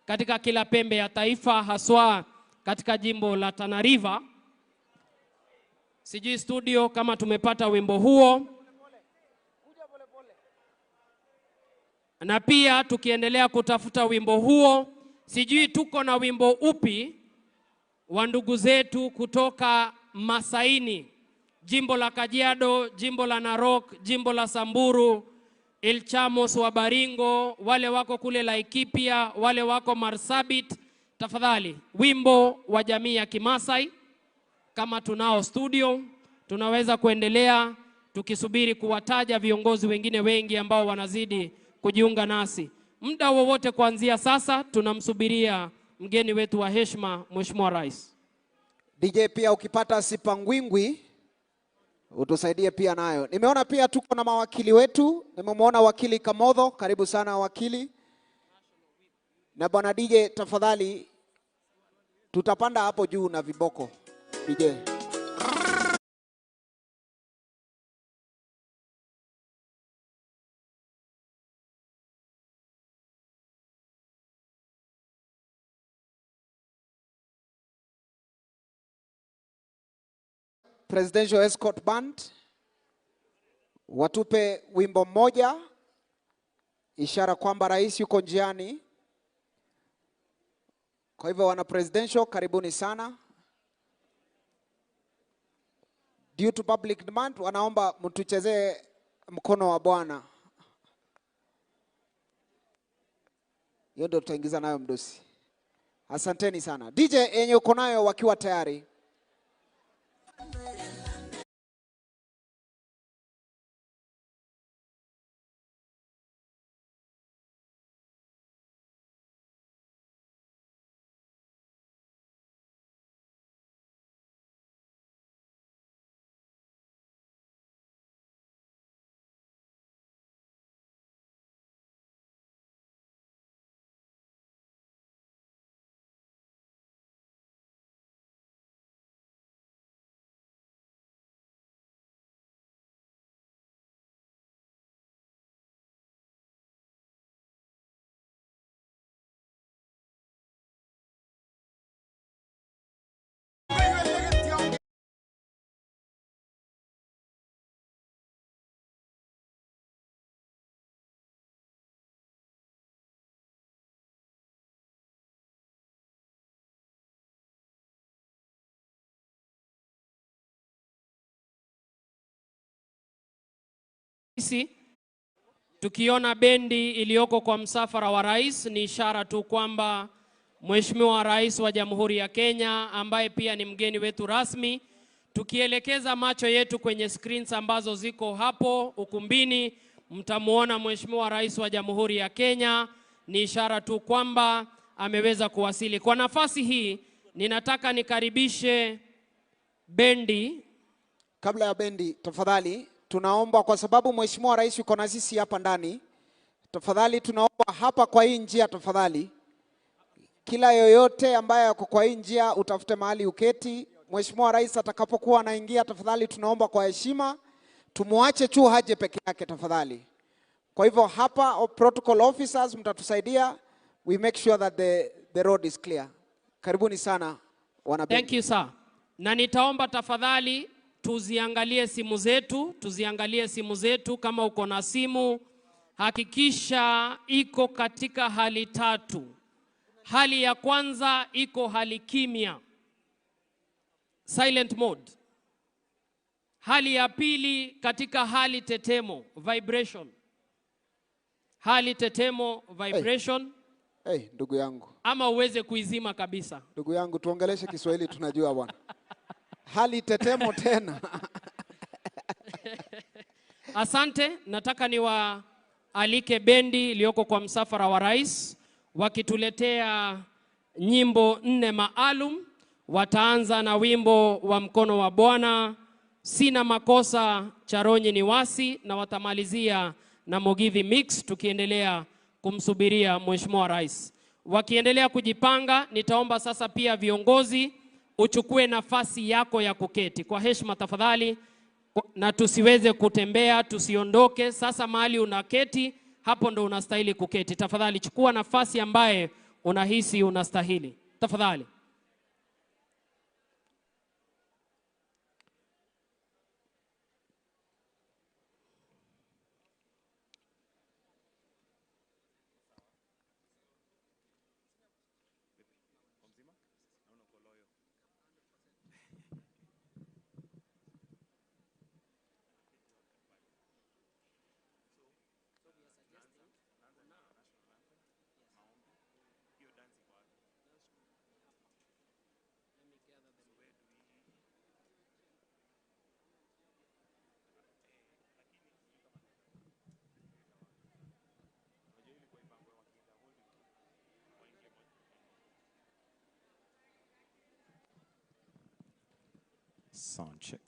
A: katika kila pembe ya taifa, haswa katika jimbo la Tana River. Sijui studio kama tumepata wimbo huo. Na pia tukiendelea kutafuta wimbo huo, sijui tuko na wimbo upi wa ndugu zetu kutoka Masaini, jimbo la Kajiado, jimbo la Narok, jimbo la Samburu, Ilchamos wa Baringo, wale wako kule Laikipia, wale wako Marsabit. Tafadhali, wimbo wa jamii ya Kimasai kama tunao studio, tunaweza kuendelea tukisubiri kuwataja viongozi wengine wengi ambao wanazidi kujiunga nasi. Muda wowote kuanzia sasa tunamsubiria mgeni wetu wa heshima Mheshimiwa Rais.
B: DJ, pia ukipata sipangwingwi utusaidie pia nayo. Nimeona pia tuko na mawakili wetu. Nimemwona wakili Kamotho, karibu sana wakili. Na bwana DJ tafadhali tutapanda hapo juu na viboko. DJ. Presidential Escort Band watupe wimbo mmoja, ishara kwamba rais yuko njiani. Kwa hivyo wana presidential, karibuni sana. Due to public demand, wanaomba mtuchezee mkono wa Bwana. Hiyo ndio tutaingiza nayo mdosi. Asanteni sana. DJ yenye uko nayo wakiwa tayari.
A: Tukiona bendi iliyoko kwa msafara wa rais ni ishara tu kwamba Mheshimiwa Rais wa Jamhuri ya Kenya ambaye pia ni mgeni wetu rasmi, tukielekeza macho yetu kwenye screens ambazo ziko hapo ukumbini, mtamuona Mheshimiwa Rais wa Jamhuri ya Kenya. Ni ishara tu kwamba ameweza kuwasili. Kwa nafasi hii ninataka nikaribishe bendi.
B: Kabla ya bendi, tafadhali tunaomba, kwa sababu Mheshimiwa Rais yuko na sisi hapa ndani, tafadhali tunaomba hapa kwa hii njia, tafadhali Kila yoyote ambaye ako kwa hii njia utafute mahali uketi. Mheshimiwa Rais atakapokuwa anaingia, tafadhali tunaomba kwa heshima tumuache tu haje peke yake tafadhali. Kwa hivyo hapa protocol officers mtatusaidia, we make sure that the road is clear. Karibuni sana wanabenki.
A: Thank you sir. Na nitaomba tafadhali tuziangalie simu zetu, tuziangalie simu zetu. Kama uko na simu hakikisha iko katika hali tatu. Hali ya kwanza iko hali kimya, silent mode. Hali ya pili katika hali tetemo, vibration. Hali tetemo, vibration.
B: Hey, hey, ndugu yangu.
A: Ama uweze kuizima kabisa.
B: Ndugu yangu, tuongeleshe Kiswahili tunajua bwana. Hali tetemo tena.
A: Asante, nataka niwaalike bendi iliyoko kwa msafara wa rais wakituletea nyimbo 4 maalum. Wataanza na wimbo wa Mkono wa Bwana, Sina Makosa, Charonyi ni Wasi, na watamalizia na Mugithi Mix, tukiendelea kumsubiria Mheshimiwa Rais. Wakiendelea kujipanga, nitaomba sasa pia viongozi uchukue nafasi yako ya kuketi kwa heshima tafadhali, na tusiweze kutembea, tusiondoke. Sasa mahali unaketi hapo ndo unastahili kuketi. Tafadhali chukua nafasi ambaye unahisi unastahili. Tafadhali.
D: Sound check.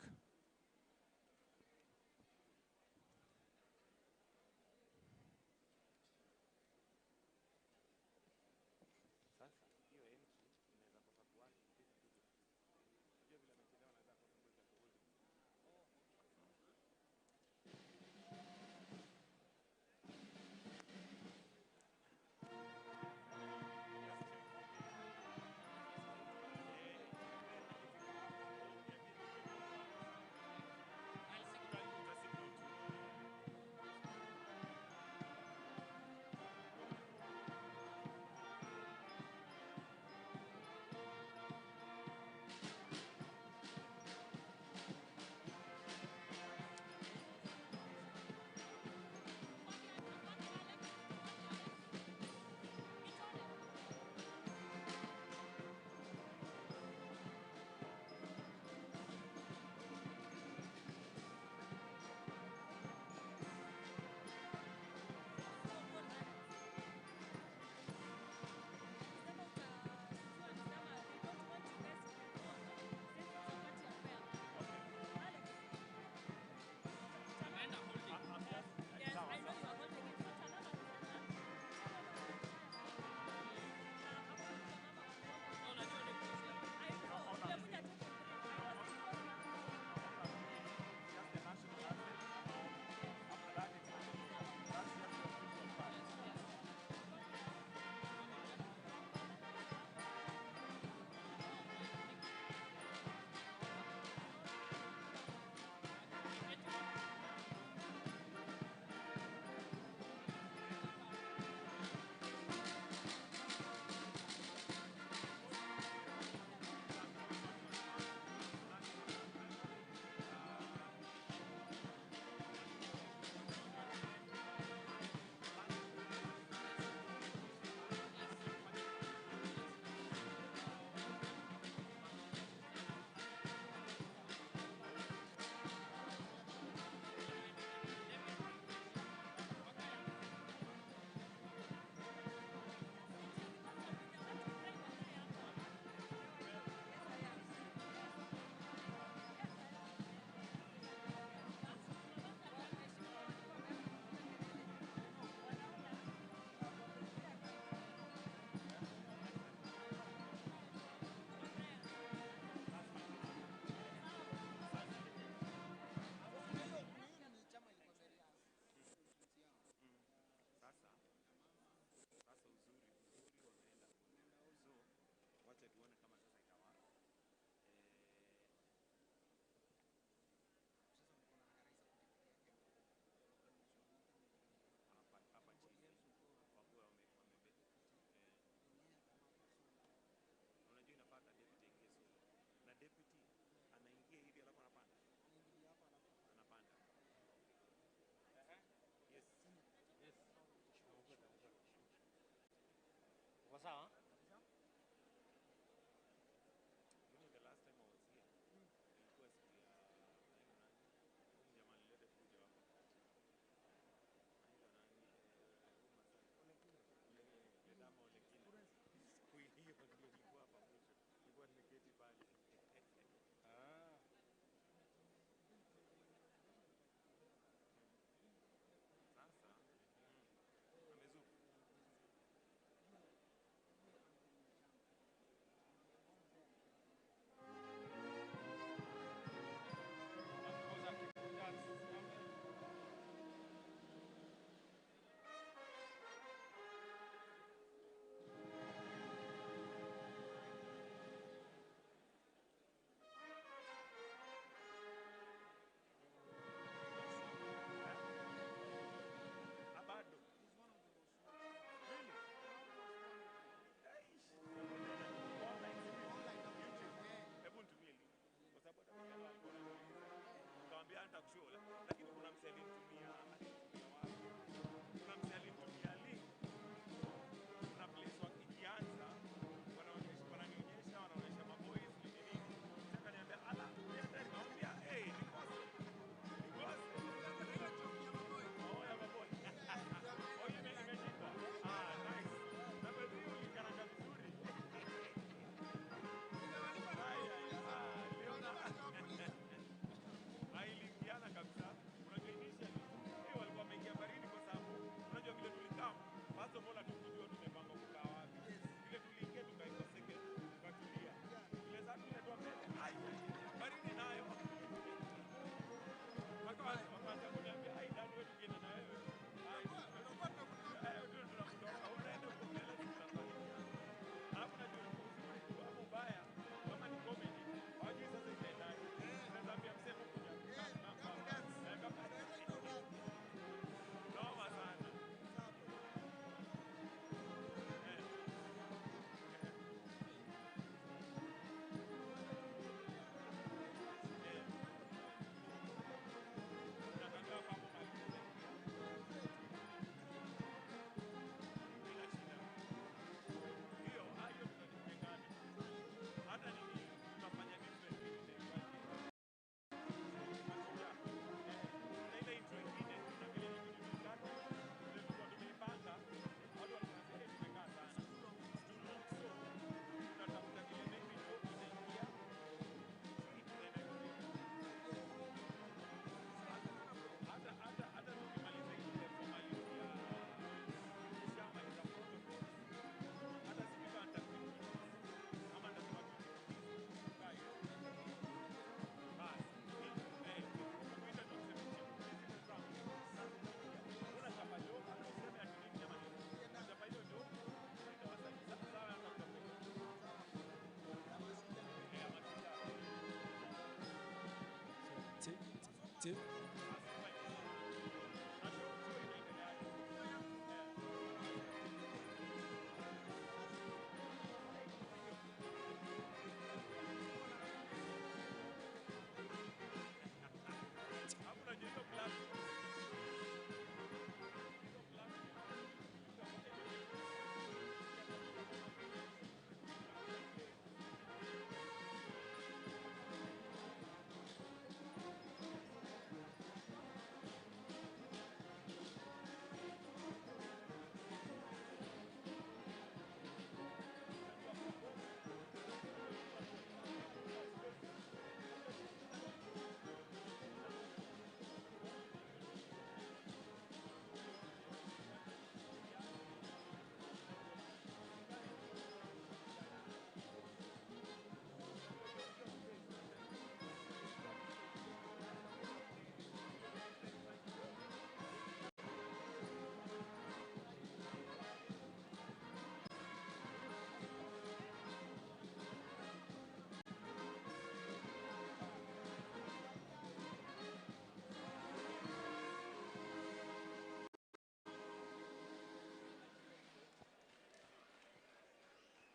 D: Active.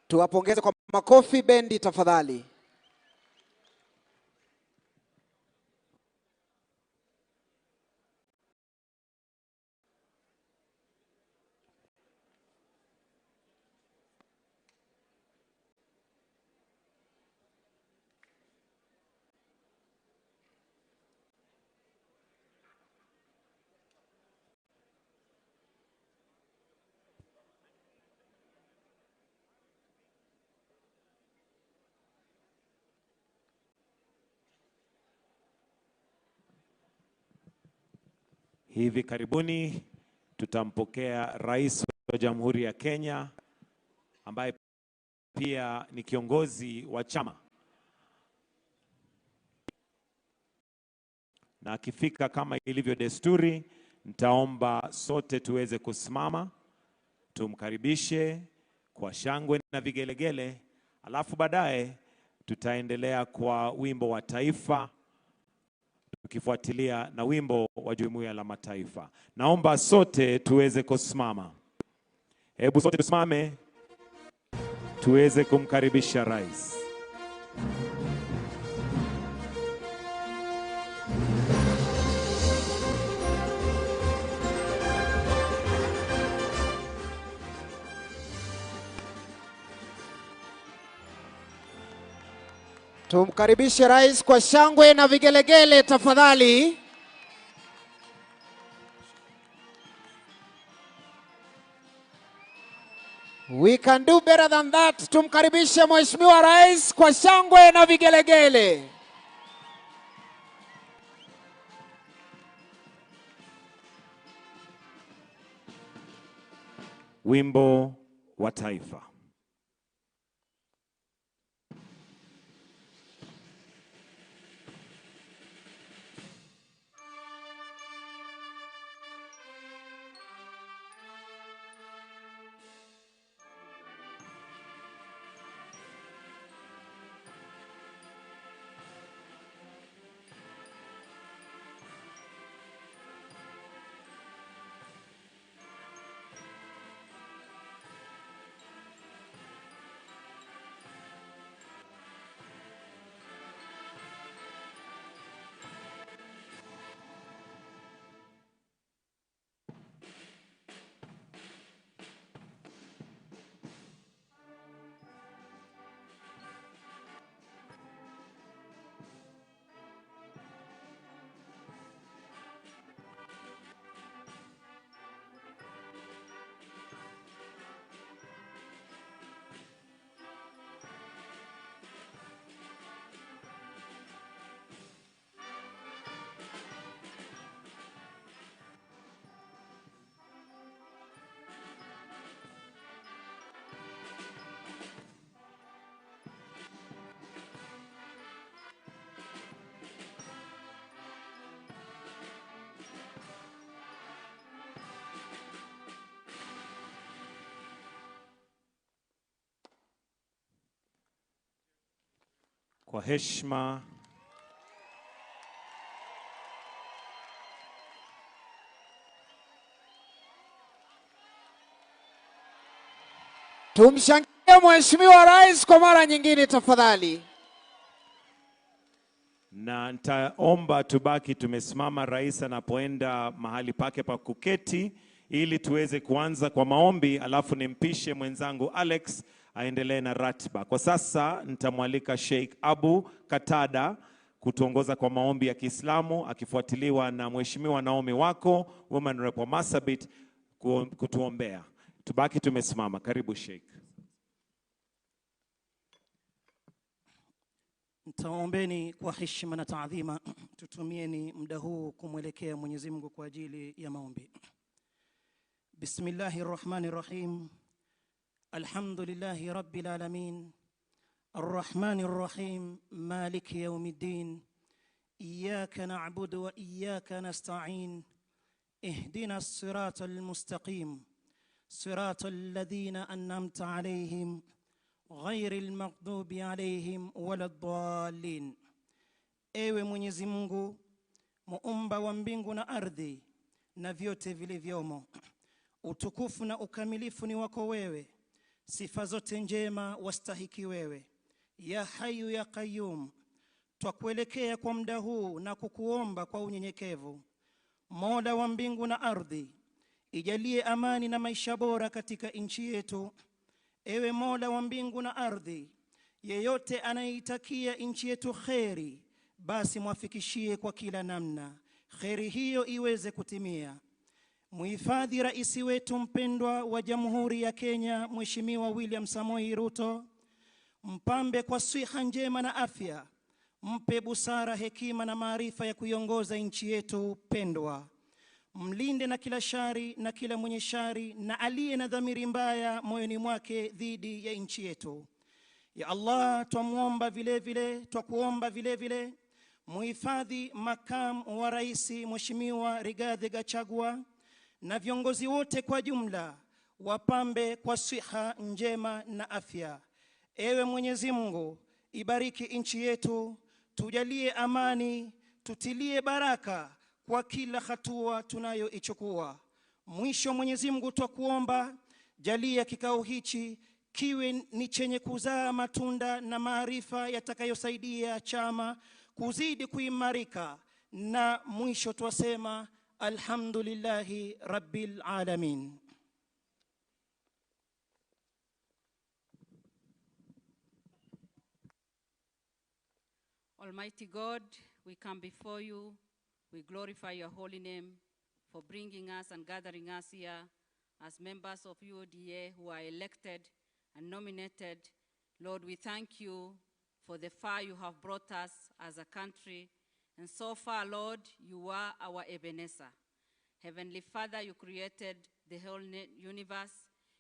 B: Tuwapongeze kwa makofi bendi tafadhali.
E: Hivi karibuni tutampokea Rais wa Jamhuri ya Kenya ambaye pia ni kiongozi wa chama. Na akifika kama ilivyo desturi, nitaomba sote tuweze kusimama, tumkaribishe kwa shangwe na vigelegele, alafu baadaye tutaendelea kwa wimbo wa taifa tukifuatilia na wimbo wa Jumuiya la Mataifa. Naomba sote tuweze kusimama. Hebu sote tusimame tuweze kumkaribisha rais.
B: Tumkaribishe rais kwa shangwe na vigelegele tafadhali. We can do better than that. Tumkaribishe Mheshimiwa Rais kwa shangwe na vigelegele.
E: Wimbo wa Taifa. Kwa heshima
B: Tumshangilie Mheshimiwa Rais kwa mara nyingine tafadhali.
E: Na nitaomba tubaki tumesimama rais anapoenda mahali pake pa kuketi ili tuweze kuanza kwa maombi, alafu nimpishe mwenzangu Alex aendelee na ratiba. Kwa sasa nitamwalika Sheikh Abu Katada kutuongoza kwa maombi ya Kiislamu akifuatiliwa na Mheshimiwa Naomi Wako, Woman Rep wa Marsabit, kutuombea. Tubaki tumesimama. Karibu Sheikh.
D: Nitaombeni kwa heshima na taadhima, tutumieni muda huu kumwelekea Mwenyezi Mungu kwa ajili ya maombi. Bismillahir Rahmanir Rahim. Alhamdulillahi Rabbil Alamin. Arrahmanir Rahim. Maliki Yawmiddin. Iyyaka na'budu wa iyyaka nasta'in. Ihdina as-siratal mustaqim. Siratal ladhina an'amta alayhim ghairil maghdubi alayhim waladdallin. Ewe Mwenyezi Mungu, muumba wa mbingu na ardhi na vyote vilivyomo, utukufu na ukamilifu ni wako wewe, sifa zote njema wastahiki wewe. Ya Hayyu ya Qayyum, twakuelekea kwa muda huu na kukuomba kwa unyenyekevu. Mola wa mbingu na ardhi, ijalie amani na maisha bora katika nchi yetu. Ewe Mola wa mbingu na ardhi, yeyote anayeitakia nchi yetu kheri, basi mwafikishie kwa kila namna kheri hiyo iweze kutimia. Muhifadhi rais wetu mpendwa wa Jamhuri ya Kenya, Mheshimiwa William Samoei Ruto, mpambe kwa siha njema na afya, mpe busara, hekima na maarifa ya kuiongoza nchi yetu pendwa. Mlinde na kila shari na kila mwenye shari na aliye na dhamiri mbaya moyoni mwake dhidi ya nchi yetu. Ya Allah, twamuomba vile vile, twakuomba vile vile muhifadhi makamu wa rais Mheshimiwa Rigathi Gachagua na viongozi wote kwa jumla, wapambe kwa siha njema na afya. Ewe Mwenyezi Mungu, ibariki nchi yetu, tujalie amani, tutilie baraka kwa kila hatua tunayoichukua. Mwisho Mwenyezi Mungu twakuomba, jalia kikao hichi kiwe ni chenye kuzaa matunda na maarifa yatakayosaidia chama kuzidi kuimarika. Na mwisho twasema alhamdulillahi rabbil alamin.
F: Almighty God, we come before you. We glorify your holy name for bringing us and gathering us here as members of UDA who are elected and nominated. Lord, we thank you for the far you have brought us as a country. And so far, Lord, you are our Ebenezer. Heavenly Father, you created the whole universe.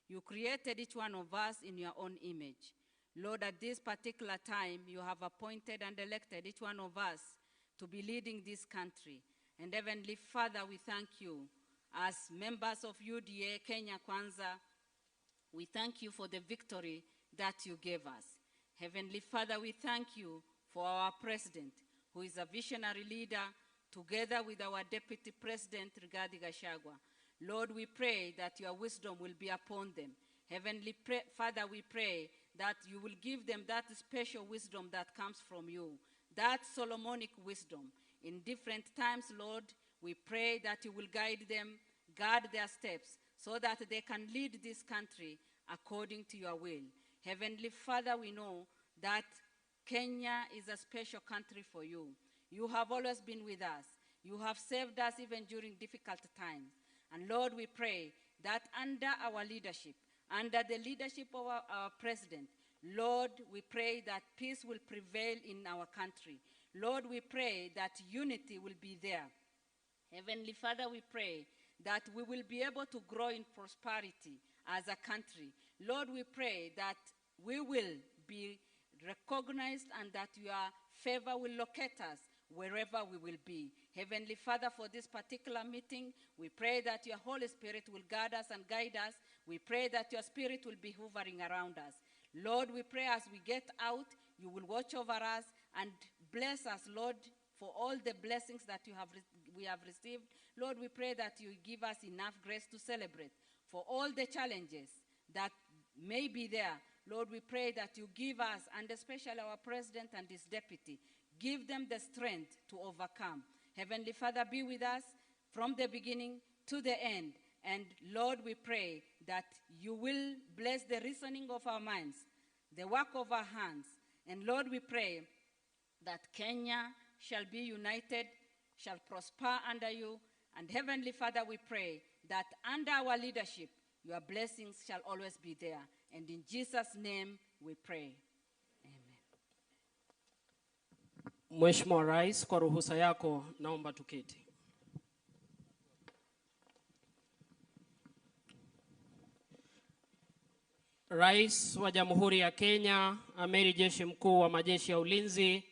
F: You created each one of us in your own image. Lord, at this particular time, you have appointed and elected each one of us to be leading this country. And Heavenly Father, we thank you. As members of UDA Kenya Kwanza, we thank you for the victory that you gave us. Heavenly Father, we thank you for our president, who is a visionary leader, together with our deputy president, Rigathi Gachagua. Lord, we pray that your wisdom will be upon them. Heavenly Father, we pray that you will give them that special wisdom that comes from you, that Solomonic wisdom. In different times, Lord, we pray that you will guide them, guard their steps, so that they can lead this country according to your will. Heavenly Father, we know that Kenya is a special country for you. You have always been with us. You have saved us even during difficult times. And Lord, we pray that under our leadership, under the leadership of our president, Lord, we pray that peace will prevail in our country. Lord, we pray that unity will be there. Heavenly Father, we pray that we will be able to grow in prosperity as a country. Lord, we pray that we will be recognized and that your favor will locate us wherever we will be. Heavenly Father, for this particular meeting, we pray that your Holy Spirit will guard us and guide us. We pray that your Spirit will be hovering around us. Lord, we pray as we get out, you will watch over us and bless us, Lord, for all the blessings that we have received. Lord, we pray that you give us enough grace to celebrate for all the challenges that may be there, Lord, we pray that you give us, and especially our president and his deputy, give them the strength to overcome. Heavenly Father, be with us from the beginning to the end. And Lord, we pray that you will bless the reasoning of our minds, the work of our hands. And Lord, we pray that Kenya shall be united, shall prosper under you. And Heavenly Father, we pray that under our leadership, your blessings shall always be there. And in Jesus' name we pray. Amen.
A: Mheshimiwa Rais, kwa ruhusa yako naomba tuketi. Rais wa Jamhuri ya Kenya, Amiri Jeshi Mkuu wa Majeshi ya Ulinzi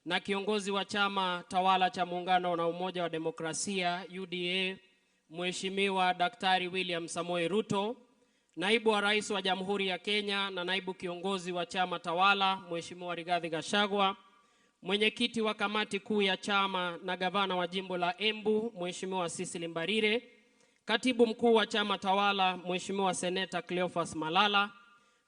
A: na kiongozi wa chama tawala cha Muungano na Umoja wa Demokrasia UDA, Mheshimiwa Daktari William Samoei Ruto, Naibu wa Rais wa Jamhuri ya Kenya na naibu kiongozi wa chama tawala Mheshimiwa Rigathi Gachagua, mwenyekiti wa kamati kuu ya chama na gavana wa jimbo la Embu Mheshimiwa Cecily Mbarire, katibu mkuu wa chama tawala Mheshimiwa Seneta Cleophas Malala,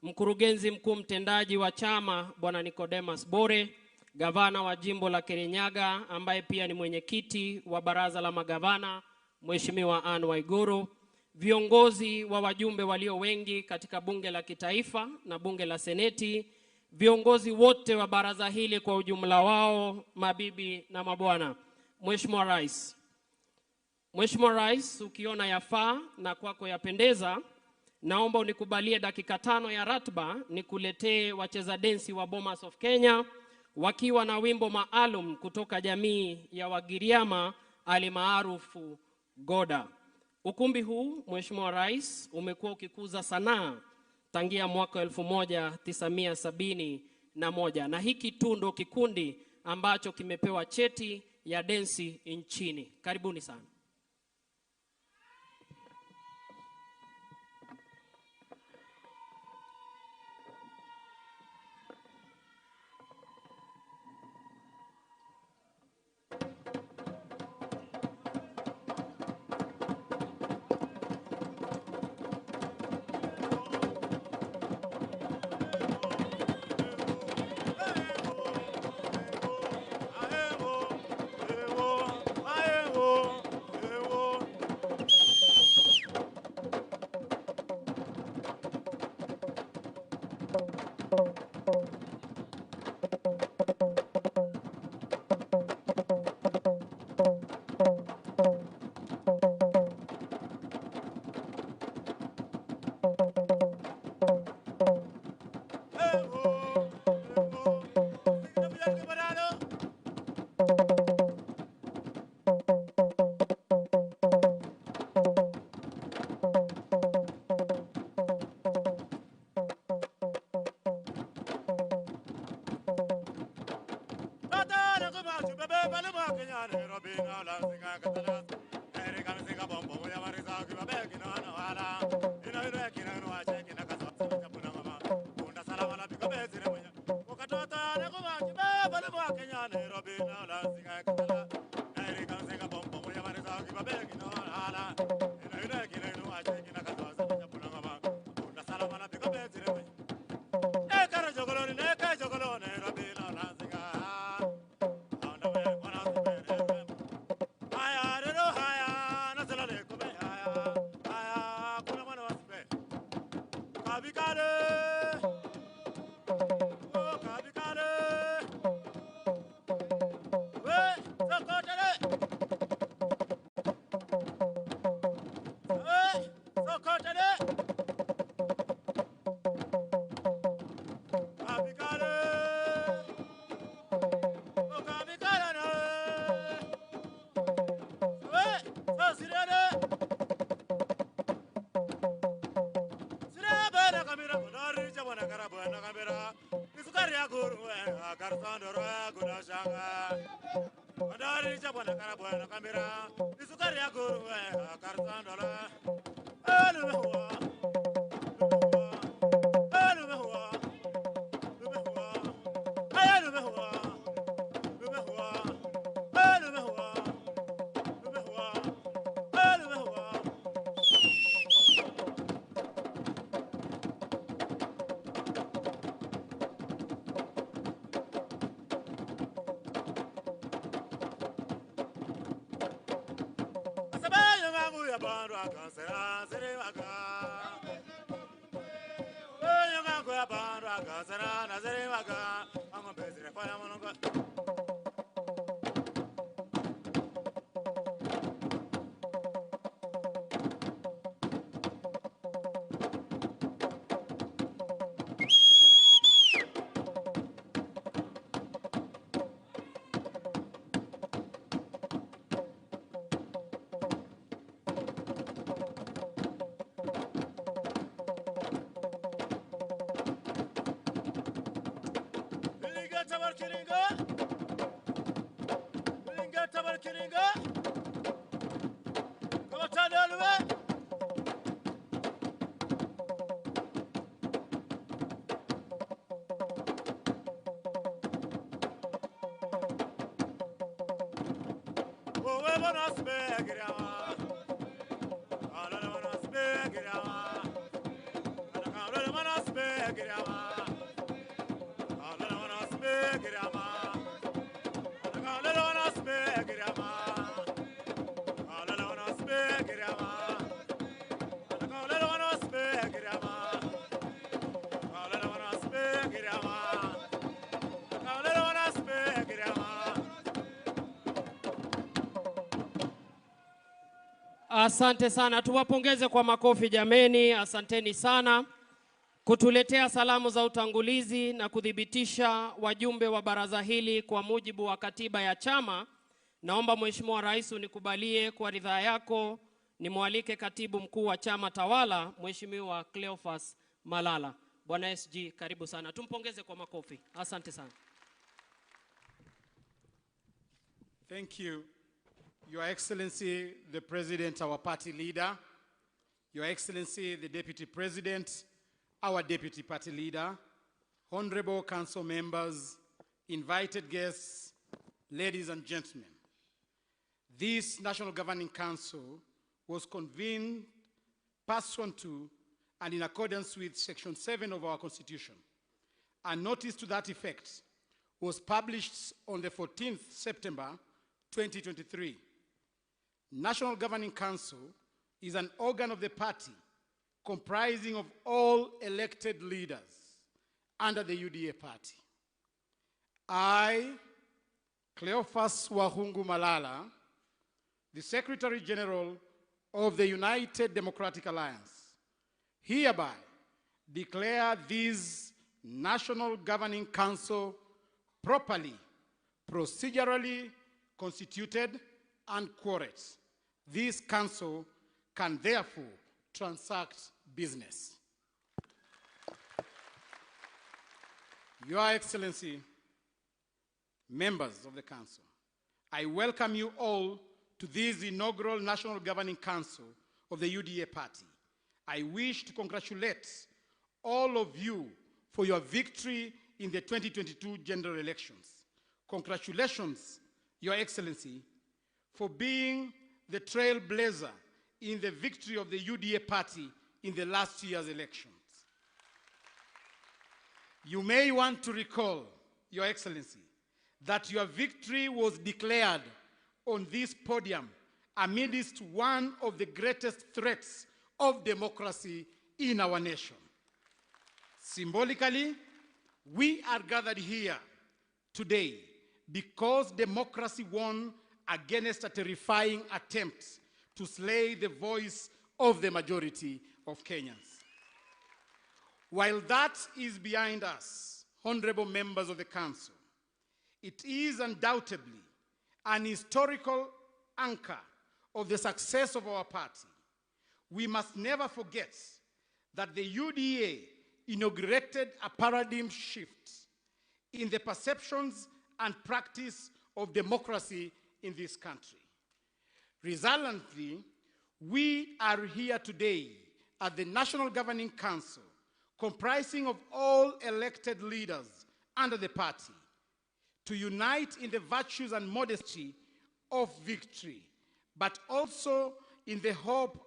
A: mkurugenzi mkuu mtendaji wa chama Bwana Nicodemus Bore, gavana wa jimbo la Kirinyaga ambaye pia ni mwenyekiti wa baraza la magavana Mheshimiwa Anne Waiguru, viongozi wa wajumbe walio wengi katika bunge la kitaifa na bunge la seneti, viongozi wote wa baraza hili kwa ujumla wao, mabibi na mabwana. Mheshimiwa Rais, Mheshimiwa Rais, ukiona yafaa na kwako yapendeza, naomba unikubalie dakika 5 ya ratiba nikuletee wacheza densi wa Bomas of Kenya wakiwa na wimbo maalum kutoka jamii ya Wagiriama alimaarufu Goda. Ukumbi huu, Mheshimiwa Rais, umekuwa ukikuza sanaa tangia mwaka 1971 na hiki tu ndo kikundi ambacho kimepewa cheti ya densi nchini. Karibuni sana. Asante sana, tuwapongeze kwa makofi jameni. Asanteni sana kutuletea salamu za utangulizi na kuthibitisha wajumbe wa baraza hili kwa mujibu wa katiba ya chama. Naomba Mheshimiwa Rais unikubalie kwa ridhaa yako nimwalike katibu mkuu wa chama tawala Mheshimiwa Cleophas Malala. Bwana SG, karibu sana, tumpongeze kwa makofi. Asante sana.
G: Thank you, Your Excellency, the President, our party leader, Your Excellency, the Deputy President, our Deputy Party Leader, Honorable Council members, invited guests, ladies and gentlemen. This National Governing Council was convened pursuant to and in accordance with Section 7 of our Constitution. A notice to that effect was published on the 14th September 2023. National Governing Council is an organ of the party comprising of all elected leaders under the UDA party. I, Cleophas Wahungu Malala, the Secretary General of the United Democratic Alliance, hereby declare this National Governing Council properly, procedurally constituted and quorate. This council can therefore transact business. Your Excellency, members of the council, I welcome you all to this inaugural National Governing Council of the UDA party. I wish to congratulate all of you for your victory in the 2022 general elections. Congratulations, Your Excellency, for being the trailblazer in the victory of the UDA party in the last year's elections. You may want to recall, Your Excellency, that your victory was declared on this podium amidst one of the greatest threats of democracy in our nation. Symbolically, we are gathered here today because democracy won against a terrifying attempt to slay the voice of the majority of Kenyans. While that is behind us, honorable members of the council, it is undoubtedly an historical anchor of the success of our party. We must never forget that the UDA inaugurated a paradigm shift in the perceptions and practice of democracy in this country. Resultantly, we are here today at the National Governing Council, comprising of all elected leaders under the party, to unite in the virtues and modesty of victory, but also in the hope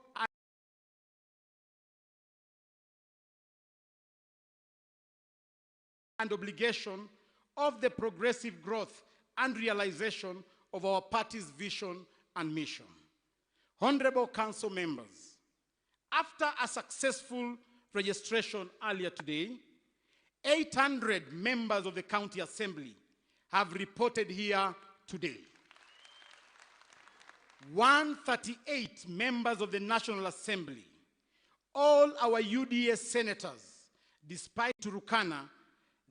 G: and obligation of the progressive growth and realization of our party's vision and mission. Honorable Council members, after a successful registration earlier today, 800 members of the County Assembly have reported here today. 138 members of the National Assembly, all our UDA senators, despite Turkana,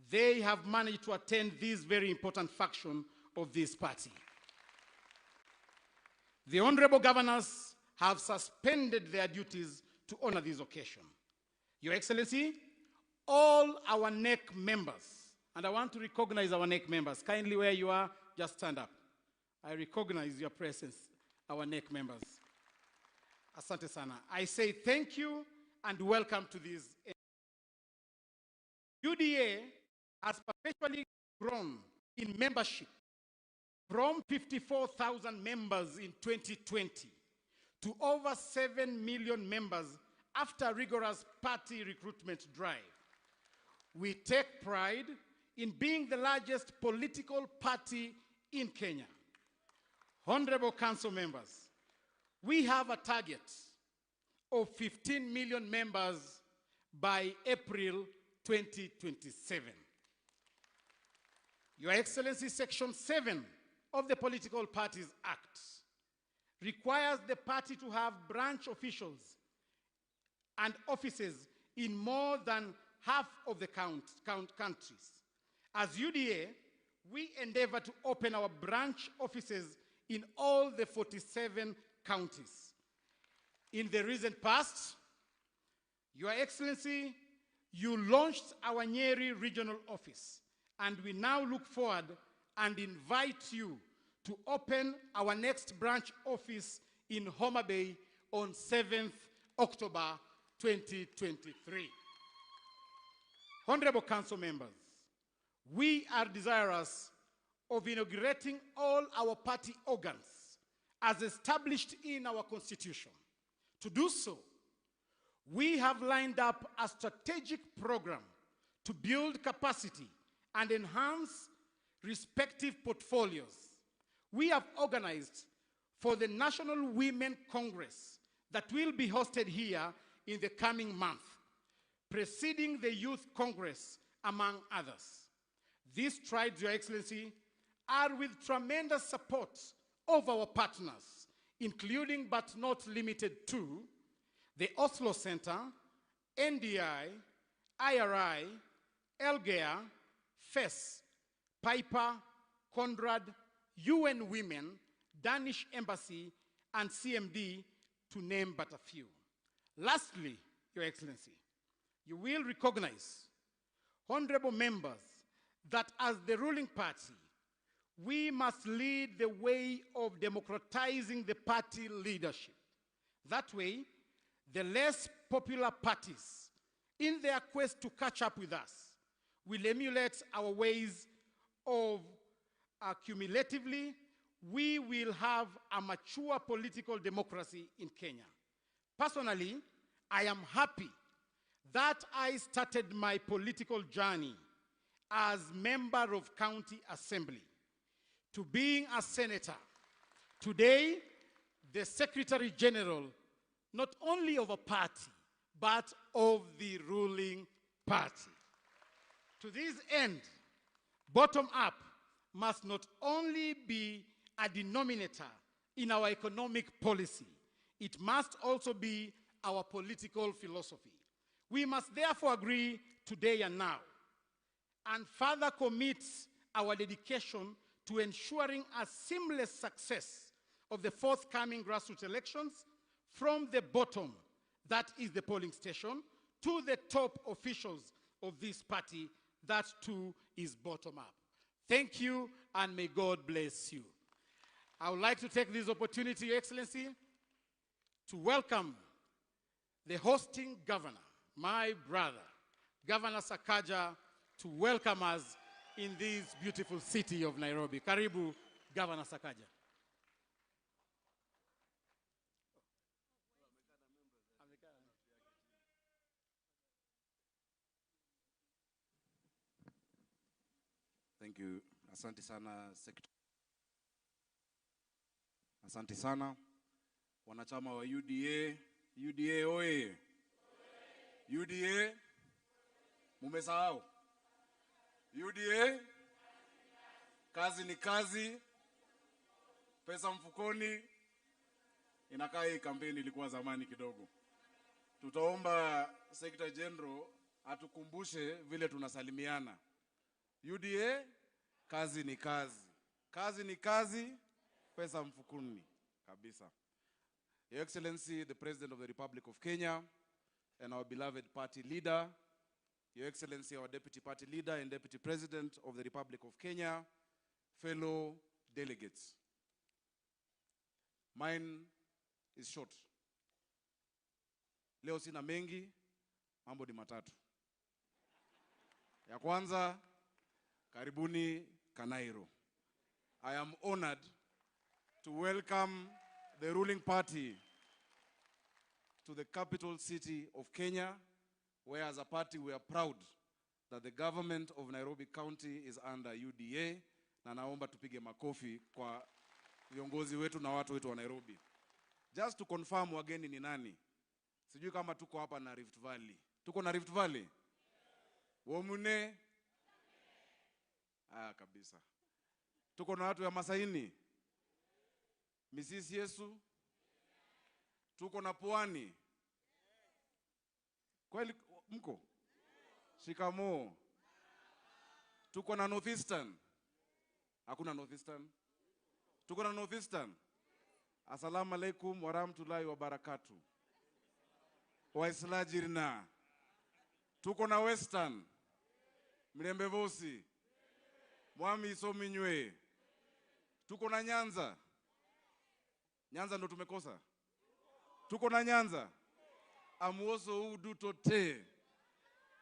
G: they have managed to attend this very important faction of this party. The honorable governors have suspended their duties to honor this occasion. Your Excellency, all our NEC members, and I want to recognize our NEC members. Kindly, where you are, just stand up. I recognize your presence, our NEC members. Asante sana. I say thank you and welcome to this. UDA has perpetually grown in membership from 54,000 members in 2020 to over 7 million members after rigorous party recruitment drive. We take pride in being the largest political party in Kenya. Honorable Council members, we have a target of 15 million members by April 2027. Your Excellency, Section 7 of the Political Parties Act requires the party to have branch officials and offices in more than half of the countries. As UDA, we endeavor to open our branch offices in all the 47 counties. In the recent past, Your Excellency, you launched our Nyeri Regional Office, and we now look forward and invite you to open our next branch office in Homa Bay on 7th October 2023. Honorable Council members, we are desirous of inaugurating all our party organs as established in our constitution. To do so, we have lined up a strategic program to build capacity and enhance respective portfolios. We have organized for the National Women Congress that will be hosted here in the coming month, preceding the Youth Congress, among others. These strides, Your Excellency, are with tremendous support of our partners, including but not limited to the Oslo Center, NDI, IRI, Elgea, FES, Piper, Conrad, UN Women, Danish Embassy, and CMD, to name but a few. Lastly, Your Excellency, you will recognize, honorable members, that as the ruling party, we must lead the way of democratizing the party leadership. That way, the less popular parties, in their quest to catch up with us, will emulate our ways of accumulatively, we will have a mature political democracy in Kenya. Personally, I am happy that I started my political journey as member of county assembly to being a senator. Today, the Secretary General, not only of a party, but of the ruling party. To this end, bottom up must not only be a denominator in our economic policy, it must also be our political philosophy. We must therefore agree today and now, and further commit our dedication to ensuring a seamless success of the forthcoming grassroots elections from the bottom, that is the polling station, to the top officials of this party, that too is bottom up. Thank you, and may God bless you. I would like to take this opportunity, Your Excellency, to welcome the hosting governor, my brother, Governor Sakaja, to welcome us in this beautiful city of Nairobi. Karibu, Governor Sakaja.
H: Thank you. Asante sana, Secretary. Asante sana wanachama wa UDA. UDA oye! UDA, mumesahau? UDA, kazi ni kazi, pesa mfukoni. Inakaa hii kampeni ilikuwa zamani kidogo. Tutaomba Secretary General atukumbushe vile tunasalimiana. UDA, kazi ni kazi, kazi ni kazi, pesa mfukoni kabisa. Your Excellency, the President of the Republic of Kenya, and our beloved party leader, Your Excellency, our Deputy Party Leader and Deputy President of the Republic of Kenya, fellow delegates. Mine is short. Leo sina mengi, mambo ni matatu. Ya kwanza, karibuni Kanairo. I am honored to welcome the ruling party to the capital city of Kenya, where as a party we are proud that the government of Nairobi County is under UDA, na naomba tupige makofi kwa viongozi wetu na watu wetu wa Nairobi. Just to confirm wageni ni nani. Sijui kama tuko hapa na Rift Valley. Tuko na Rift Valley? Womune? Ah, kabisa. Tuko na watu ya Masaini? Misisi Yesu? Tuko na Pwani? Kweli mko? Shikamoo. Tuko na Northeastern? Hakuna Northeastern. Tuko na Northeastern? Assalamu alaikum warahmatullahi wabarakatuh. Waislajirna. Tuko na Western. Mlembe vosi. Mwami isominywe. Tuko na Nyanza. Nyanza ndo tumekosa. Tuko na Nyanza. Amuoso udu tote.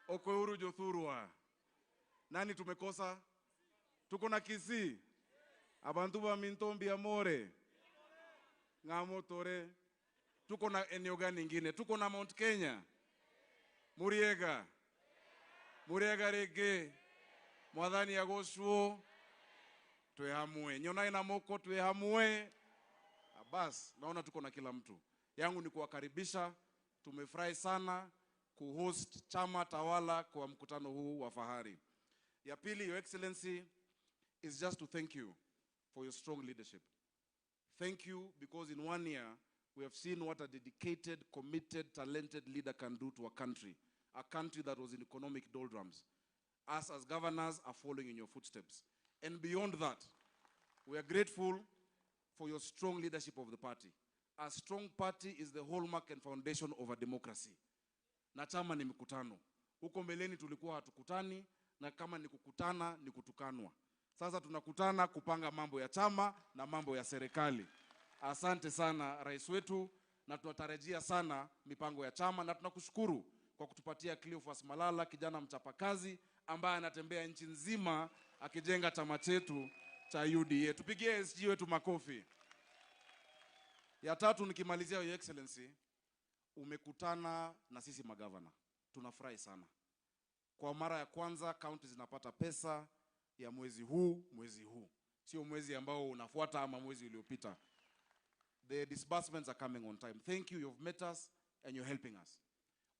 H: Okweuru jothurwa. Nani tumekosa? Tuko na Kisii. Abantu ba Mintombi amore. Ngamotore. Tuko na eneo gani ingine? Tuko na Mount Kenya. Muriega. Muriega rege. Mwathani agocwo. Twe hamwe. Nyona ina moko twe hamwe. Bas, naona tuko na kila mtu. Yangu ni kuwakaribisha. Tumefurahi sana kuhost chama tawala kwa mkutano huu wa fahari. Ya pili, Your Excellency, is just to thank you for your strong leadership. Thank you because in 1 year, we have seen what a dedicated, committed, talented leader can do to a country that was in economic doldrums. Us as governors are following in your footsteps. And beyond that, we are grateful for your strong leadership of the party. A strong party is the hallmark and foundation of a democracy. Na chama ni mikutano. Huko mbeleni tulikuwa hatukutani, na kama ni kukutana ni kutukanwa. Sasa tunakutana kupanga mambo ya chama na mambo ya serikali. Asante sana rais wetu, na tunatarajia sana mipango ya chama, na tunakushukuru kwa kutupatia Cleophas Malala, kijana mchapakazi ambaye anatembea nchi nzima akijenga chama chetu cha UDA. Tupigie SG wetu makofi. Ya tatu nikimalizia, Your Excellency, umekutana na sisi magavana. Tunafurahi sana. Kwa mara ya kwanza county zinapata pesa ya mwezi huu, mwezi huu. Sio mwezi ambao unafuata ama mwezi uliopita. The disbursements are coming on time. Thank you, you've met us and you're helping us.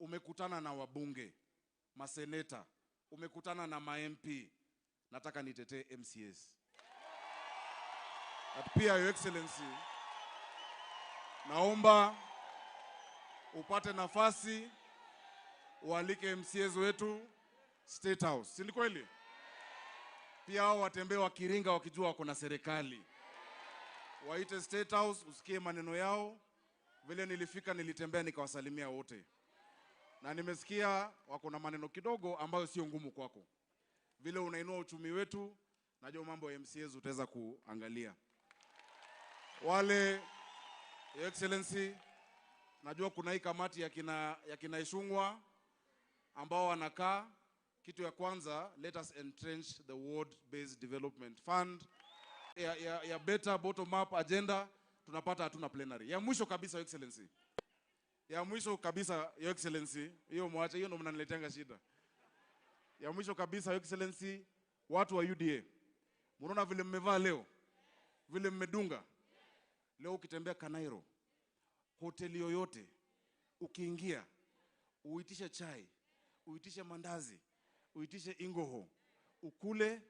H: Umekutana na wabunge, maseneta, umekutana na ma MP. Nataka nitetee MCS. But pia, Your Excellency, naomba upate nafasi ualike MCS wetu State House. Si ni kweli? Pia hao watembee wakiringa wakijua wako na serikali. Waite State House usikie maneno yao. Vile nilifika nilitembea nikawasalimia wote. Na nimesikia wako na maneno kidogo ambayo sio ngumu kwako. Vile unainua uchumi wetu, najua mambo ya MCS utaweza kuangalia. Wale, Your Excellency, najua kuna hii kamati ya kina Ishungwa ambao wanakaa. Kitu ya kwanza, let us entrench the ward-based development fund. Ya better bottom-up agenda, tunapata hatuna plenary. Ya mwisho kabisa, Your Excellency. Ya mwisho kabisa, Your Excellency, hiyo mwache, hiyo ndo mnanileteanga shida. Ya mwisho kabisa, Your Excellency, watu wa UDA. Mnaona vile mmevaa leo? Vile mmedunga? Leo ukitembea Kanairo, hoteli yoyote, ukiingia, uitishe chai, uitishe mandazi, uitishe ingoho, Ukule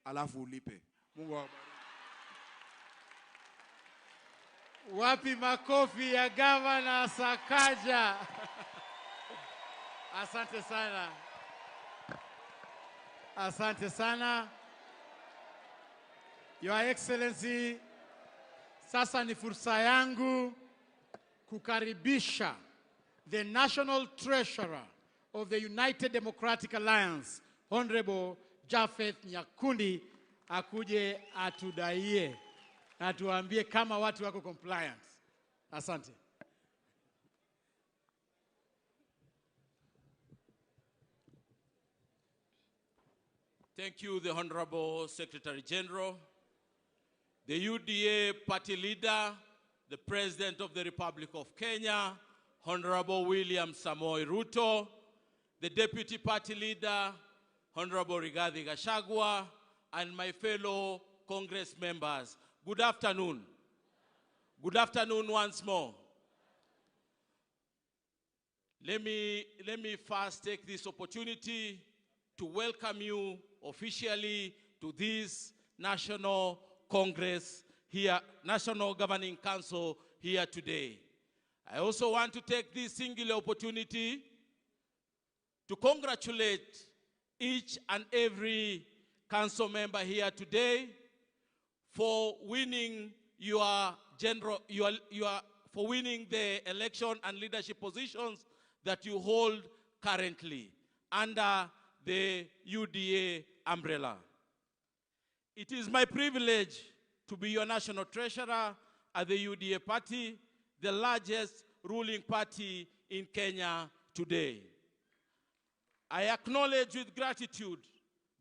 H: alafu ulipe. Mungu awabariki.
G: Wapi makofi ya Gavana Sakaja? Asante sana. Asante sana. Your Excellency, sasa ni fursa yangu kukaribisha the National Treasurer of the United Democratic Alliance, Honorable Japheth Nyakundi, akuje atudaie na tuambie kama watu wako compliant. Asante.
C: Thank you, the Honorable Secretary General, the UDA party leader, the President of the Republic of Kenya, Honorable William Samoei Ruto, the Deputy Party Leader, Honorable Rigathi Gachagua, and my fellow Congress members. Good afternoon. Good afternoon once more. Let me first take this opportunity to welcome you officially to this National Congress here, National Governing Council here today. I also want to take this singular opportunity to congratulate each and every council member here today for winning for winning the election and leadership positions that you hold currently under the UDA umbrella. It is my privilege to be your national treasurer at the UDA party, the largest ruling party in Kenya today. I acknowledge with gratitude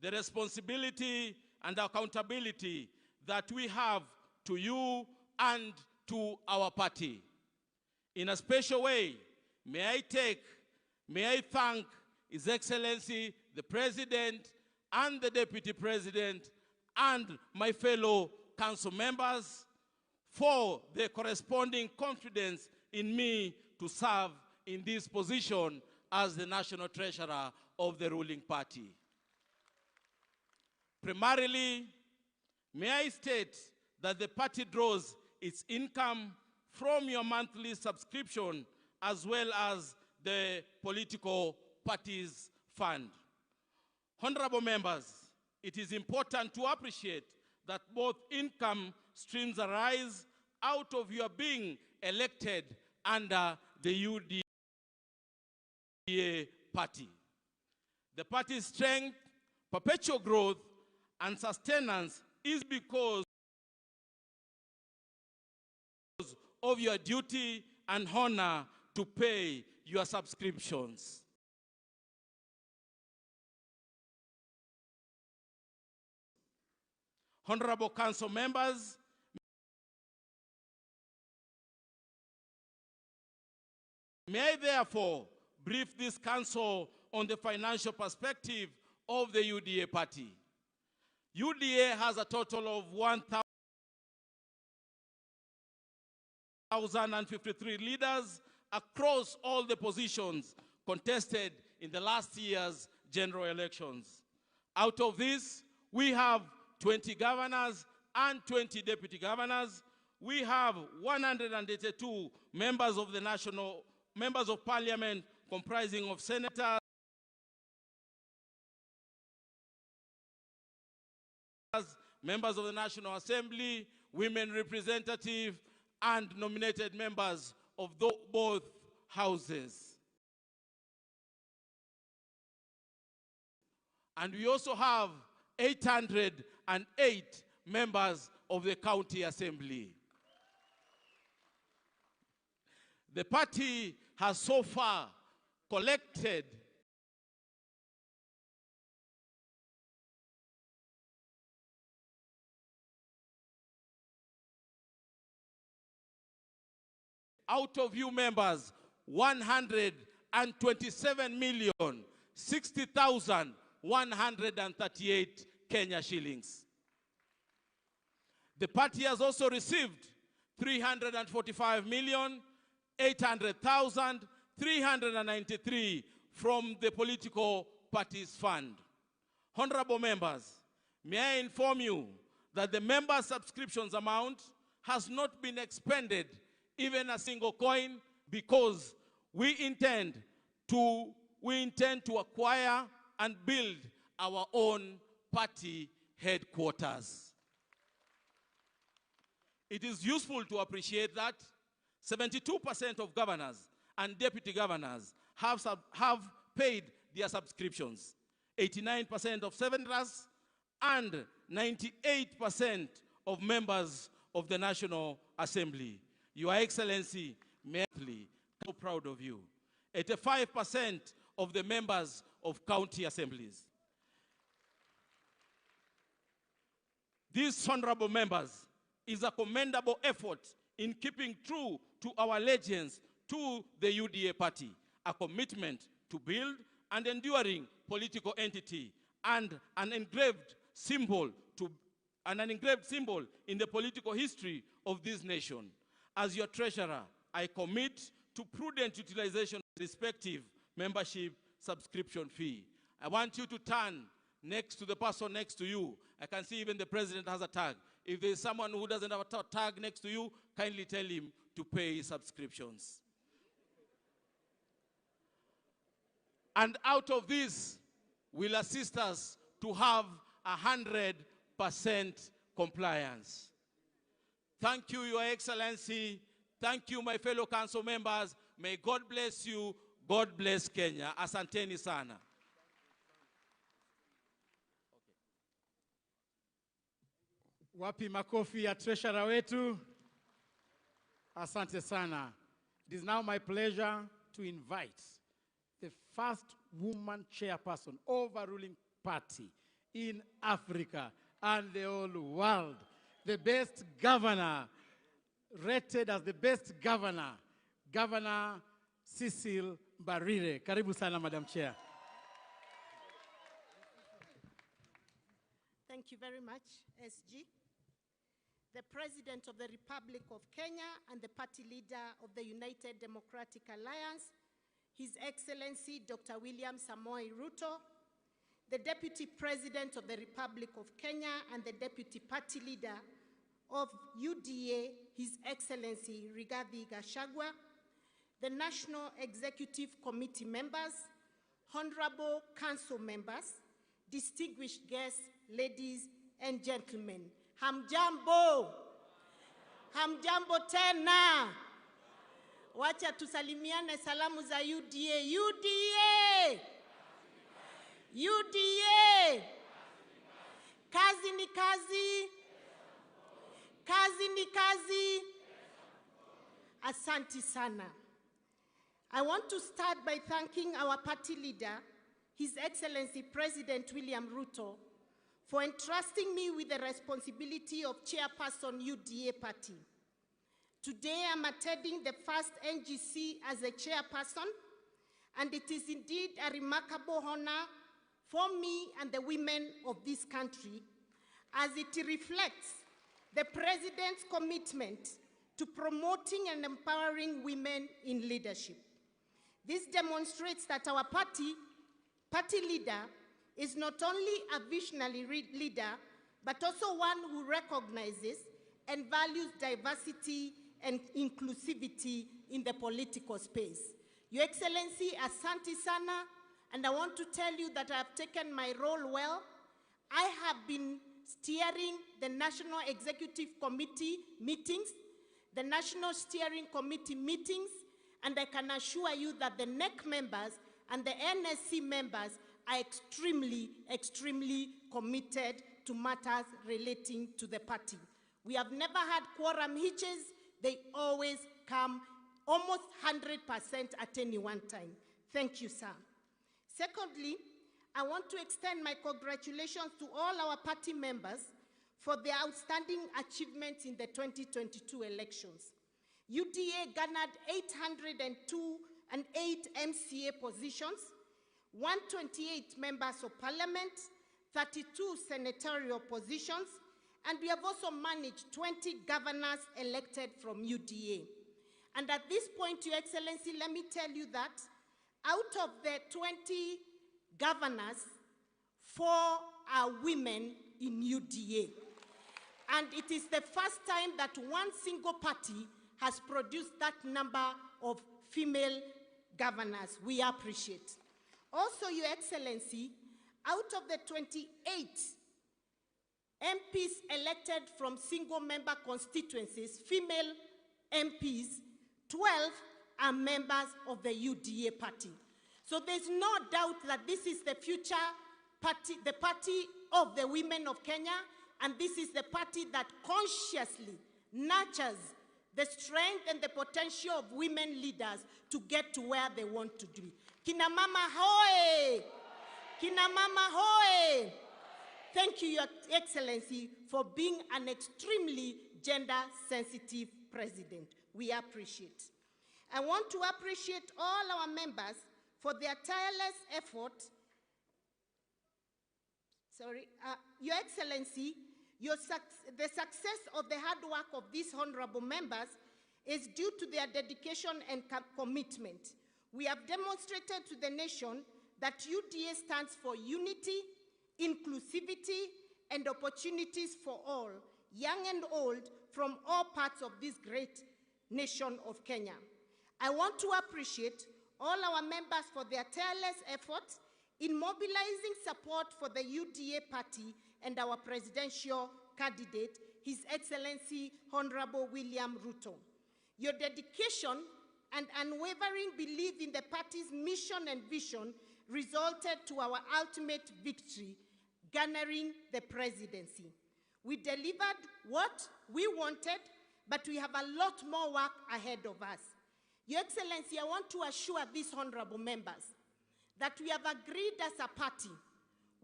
C: the responsibility and accountability that we have to you and to our party. In a special way, may I thank His Excellency, the President and the Deputy President and my fellow council members for the corresponding confidence in me to serve in this position as the National Treasurer of the ruling party. Primarily, may I state that the party draws its income from your monthly subscription as well as the political parties fund. Honorable members, it is important to appreciate that both income streams arise out of your being elected under the UDA party. The party's strength, perpetual growth, and sustenance is because of your duty and honor to pay your subscriptions. Honorable Council members, may I therefore brief this council on the financial perspective of the UDA party. UDA has a total of 1,053 leaders across all the positions contested in the last year's general elections. Out of this, we have 20 governors and 20 deputy governors. We have 182 members of the national members of parliament comprising of senators, members of the National Assembly, women representative, and nominated members of both houses. And we also have 808 members of the county assembly. The party has so far collected out of you members 127,060,138 Kenya shillings. The party has also received 345,800,393 from the political parties fund. Honorable members, may I inform you that the member subscriptions amount has not been expended, even a single coin, because we intend to acquire and build our own party headquarters. It is useful to appreciate that 72% of governors and deputy governors have paid their subscriptions, 89% of senators, and 98% of members of the National Assembly. Your Excellency, may I so proud of you. 85% of the members of county assemblies. These honorable members is a commendable effort in keeping true to our allegiance to the UDA party, a commitment to build an enduring political entity and an engraved symbol in the political history of this nation. As your treasurer, I commit to prudent utilization of respective membership subscription fee. I want you to turn next to the person next to you. I can see even the president has a tag. If there is someone who doesn't have a tag next to you, kindly tell him to pay subscriptions. And out of this will assist us to have 100% compliance. Thank you, Your Excellency. Thank you, my fellow council members. May God bless you. God bless Kenya. Asanteni sana.
G: Wapi makofi ya treasurer wetu? Asante sana. It is now my pleasure to invite the first woman chairperson of a ruling party in Africa and the whole world, the best governor, rated as the best governor, Governor Cecil Mbarire. Karibu sana, Madam Chair.
I: Thank you very much, SG. The President of the Republic of Kenya and the party leader of the United Democratic Alliance, His Excellency Dr. William Samoei Ruto, the Deputy President of the Republic of Kenya and the Deputy Party Leader of UDA, His Excellency Rigathi Gachagua, the National Executive Committee members, Honorable Council members, distinguished guests, ladies and gentlemen. Hamjambo. Hamjambo tena. Wacha tusalimiane salamu za UDA. UDA! UDA! Kazi ni kazi. Kazi ni kazi. Asante sana. I want to start by thanking our party leader, His Excellency President William Ruto, for entrusting me with the responsibility of chairperson UDA party. Today, I'm attending the first NGC as a chairperson, and it is indeed a remarkable honor for me and the women of this country, as it reflects the president's commitment to promoting and empowering women in leadership. This demonstrates that our party leader is not only a visionary leader, but also one who recognizes and values diversity and inclusivity in the political space. Your Excellency, asante sana, and I want to tell you that I have taken my role well. I have been steering the National Executive Committee meetings, the National Steering Committee meetings, and I can assure you that the NEC members and the NSC members are extremely, extremely committed to matters relating to the party. We have never had quorum hitches. They always come almost 100% at any one time. Thank you, sir. Secondly, I want to extend my congratulations to all our party members for their outstanding achievements in the 2022 elections. UDA garnered 802 and 8 MCA positions, 128 members of parliament, 32 senatorial positions, and we have also managed 20 governors elected from UDA. And at this point, Your Excellency, let me tell you that out of the 20 governors, 4 are women in UDA. And it is the first time that one single party has produced that number of female governors. We appreciate. Also, Your Excellency, out of the 28 MPs elected from single-member constituencies, female MPs, 12 are members of the UDA party. So there's no doubt that this is the future party, the party of the women of Kenya, and this is the party that consciously nurtures the strength and the potential of women leaders to get to where they want to be. Kina mama hoe! Kina mama hoe! Thank you, Your Excellency, for being an extremely gender-sensitive president. We appreciate. I want to appreciate all our members for their tireless effort. Your Excellency, the success of the hard work of these honorable members is due to their dedication and commitment. We have demonstrated to the nation that UDA stands for unity, inclusivity, and opportunities for all, young and old, from all parts of this great nation of Kenya. I want to appreciate all our members for their tireless efforts in mobilizing support for the UDA party and our presidential candidate, His Excellency Honorable William Ruto. Your dedication and unwavering belief in the party's mission and vision resulted to our ultimate victory, garnering the presidency. We delivered what we wanted, but we have a lot more work ahead of us. Your Excellency, I want to assure these honorable members that we have agreed as a party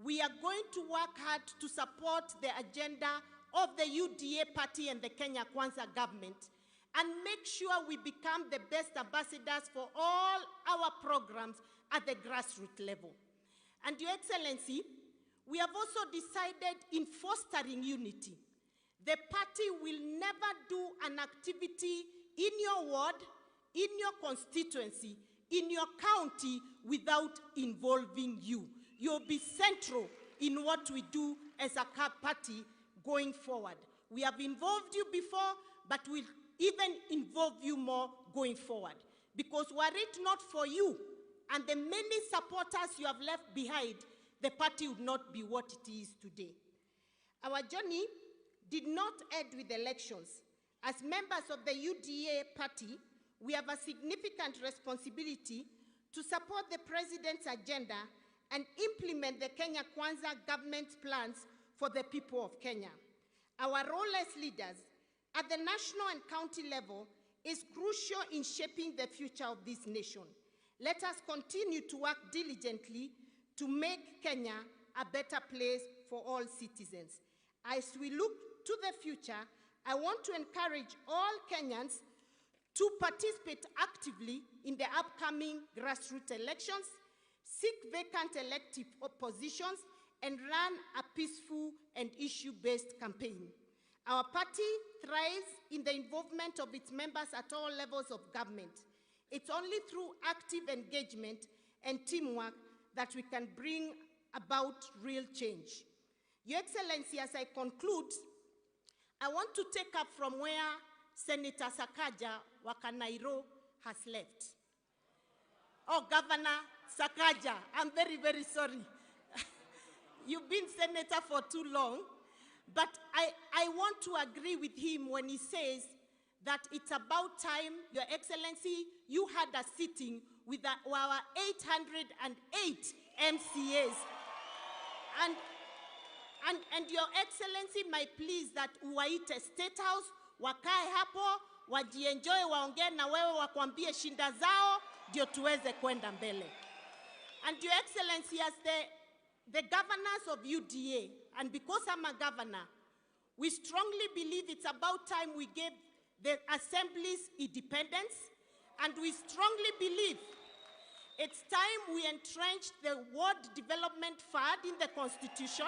I: we are going to work hard to support the agenda of the UDA party and the Kenya Kwanza government and make sure we become the best ambassadors for all our programs at the grassroots level. And Your Excellency, we have also decided in fostering unity. The party will never do an activity in your ward, in your constituency, in your county without involving you. You'll be central in what we do as a party going forward. We have involved you before, but we'll even involve you more going forward. Because were it not for you and the many supporters you have left behind, the party would not be what it is today. Our journey did not end with elections. As members of the UDA party, we have a significant responsibility to support the president's agenda and implement the Kenya Kwanza government's plans for the people of Kenya. Our role as leaders at the national and county level is crucial in shaping the future of this nation. Let us continue to work diligently to make Kenya a better place for all citizens. As we look to the future, I want to encourage all Kenyans to participate actively in the upcoming grassroots elections, seek vacant elective positions, and run a peaceful and issue-based campaign. Our party thrives in the involvement of its members at all levels of government. It's only through active engagement and teamwork that we can bring about real change. Your Excellency, as I conclude, I want to take up from where Senator Sakaja Wakanairo has left. Oh, Governor Sakaja, I'm very, very sorry. You've been senator for too long, but I want to agree with him when he says that it's about time, Your Excellency, you had a sitting with our 808 MCAs. And Your Excellency, my pleas that uwaite State House, wakae hapo, wajienjoy, waongee na wewe, wakwambie shinda zao, ndio tuweze kwenda mbele. And Your Excellency, as the governors of UDA, and because I'm a governor, we strongly believe it's about time we gave the assemblies independence, and we strongly believe it's time we entrenched the Ward Development Fund in the Constitution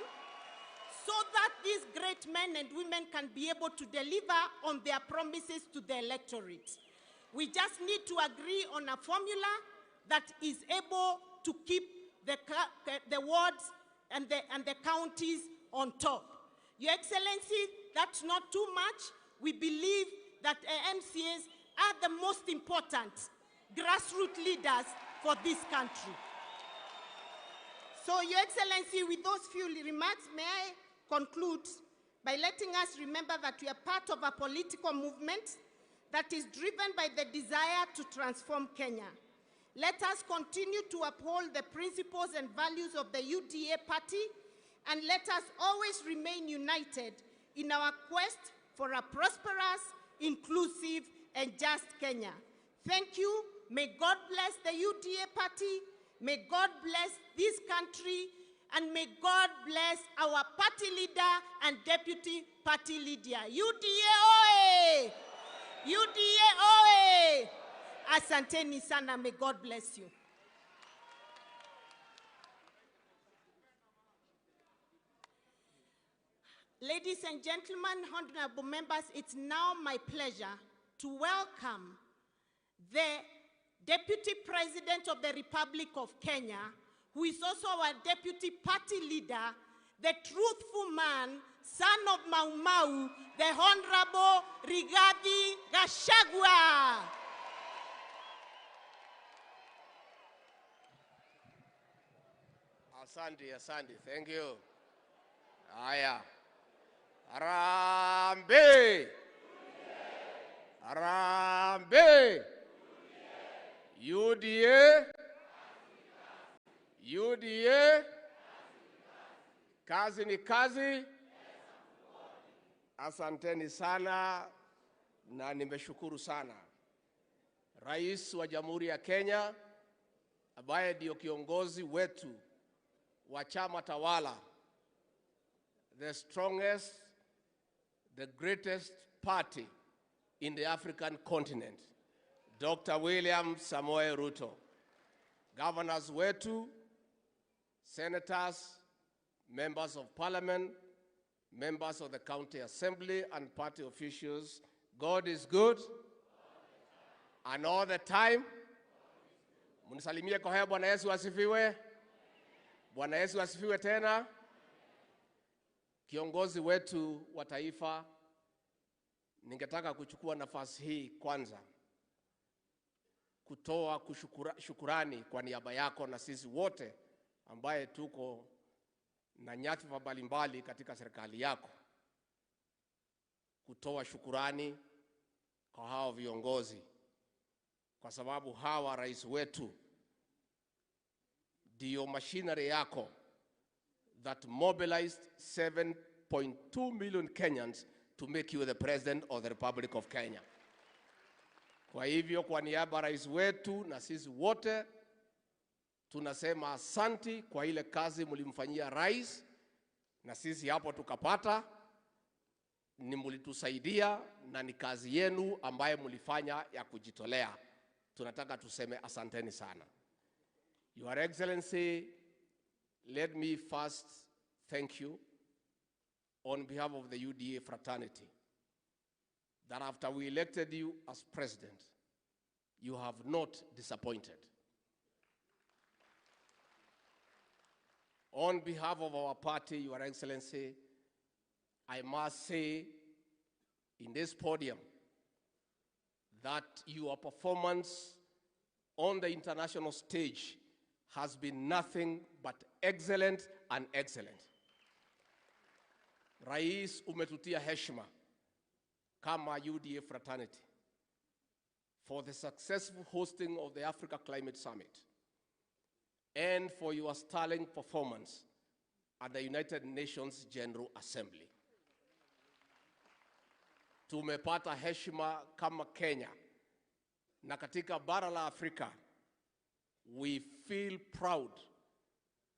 I: so that these great men and women can be able to deliver on their promises to the electorate. We just need to agree on a formula that is able to keep the wards and the counties on top. Your Excellency, that's not too much. We believe that MCAs are the most important grassroots leaders for this country. So, Your Excellency, with those few remarks, may I conclude by letting us remember that we are part of a political movement that is driven by the desire to transform Kenya. Let us continue to uphold the principles and values of the UDA party, and let us always remain united in our quest for a prosperous, inclusive, and just Kenya. Thank you. May God bless the UDA party. May God bless this country. And may God bless our party leader and deputy party leader. UDA oe! UDA oe! Asanteni sana. May God bless you. Ladies and gentlemen, honorable members, it's now my pleasure to welcome the Deputy President of the Republic of Kenya, who is also our deputy party leader, the truthful man, son of Mau Mau, the Honorable Rigathi Gachagua.
J: Asante, asante. Thank you. Haya. Harambee! Harambee! UDA! UDA! Kazi ni kazi. Asanteni sana na nimeshukuru sana. Rais wa Jamhuri ya Kenya ambaye ndio kiongozi wetu wa chama tawala, the strongest, the greatest party in the African continent, Dr. William Samoei Ruto. Governors wetu, senators, members of parliament, members of the county assembly and party officials, God is good and all the time. Munisalimie kwa haya. Bwana Yesu asifiwe. Bwana Yesu asifiwe tena. Kiongozi wetu wa taifa, ningetaka kuchukua nafasi hii kwanza kutoa shukurani kwa niaba yako na sisi wote ambaye tuko na nyadhifa mbalimbali katika serikali yako, kutoa shukurani kwa hao viongozi, kwa sababu hawa rais wetu ndio machinery yako that mobilized 7.2 million Kenyans to make you the president of the Republic of Kenya. Kwa hivyo kwa niaba rais wetu na sisi wote tunasema asanti kwa ile kazi mlimfanyia rais, na sisi hapo tukapata, ni mlitusaidia na ni kazi yenu ambaye mlifanya ya kujitolea. Tunataka tuseme asanteni sana. Your Excellency, let me first thank you on behalf of the UDA fraternity that after we elected you as president, you have not disappointed. On behalf of our party, Your Excellency, I must say in this podium that your performance on the international stage has been nothing but excellent and excellent. Rais, umetutia heshima kama UDA fraternity for the successful hosting of the Africa Climate Summit and for your sterling performance at the United Nations General Assembly. Tumepata heshima kama Kenya na katika bara la Afrika. We feel proud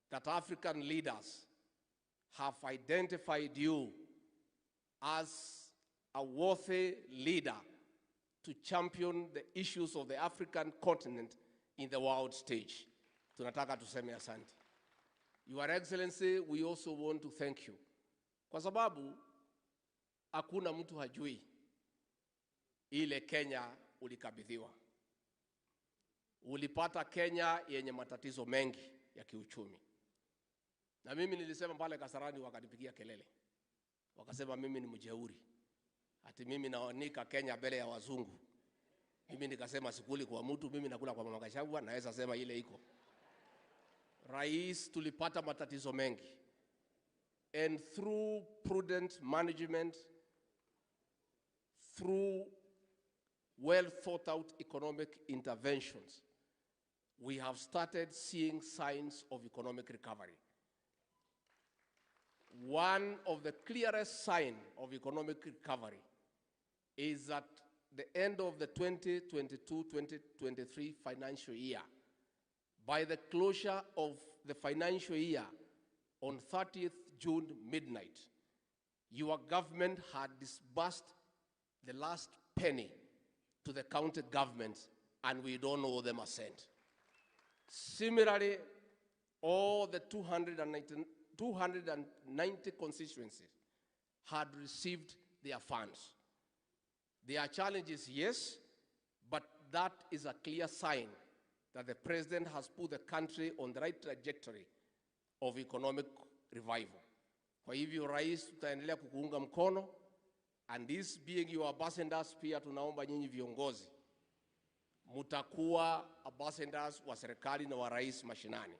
J: that African leaders have identified you as a worthy leader to champion the issues of the African continent in the world stage. Tunataka tuseme asante. Your Excellency, we also want to thank you. Kwa sababu hakuna mtu hajui ile Kenya ulikabidhiwa. Ulipata Kenya yenye matatizo mengi ya kiuchumi. Na mimi nilisema pale Kasarani, wakanipigia kelele, wakasema mimi ni mjeuri, ati mimi naanika Kenya mbele ya wazungu. Mimi nikasema sikuli kwa mtu, mimi nakula kwa mama Gachagua, naweza sema ile iko. Rais, tulipata matatizo mengi, and through prudent management, through well thought out economic interventions, we have started seeing signs of economic recovery. One of the clearest signs of economic recovery is at the end of the 2022-2023 financial year, by the closure of the financial year on 30th June midnight, your government had disbursed the last penny to the county governments, and we don't owe them a cent. Similarly, all the 290 constituencies had received their funds. There are challenges, yes, but that is a clear sign that the president has put the country on the right trajectory of economic revival. Kwa hivyo, Rais, tutaendelea kukuunga mkono, and this being your ambassadors, pia tunaomba nyinyi viongozi mutakuwa ambassadors wa serikali na wa rais mashinani,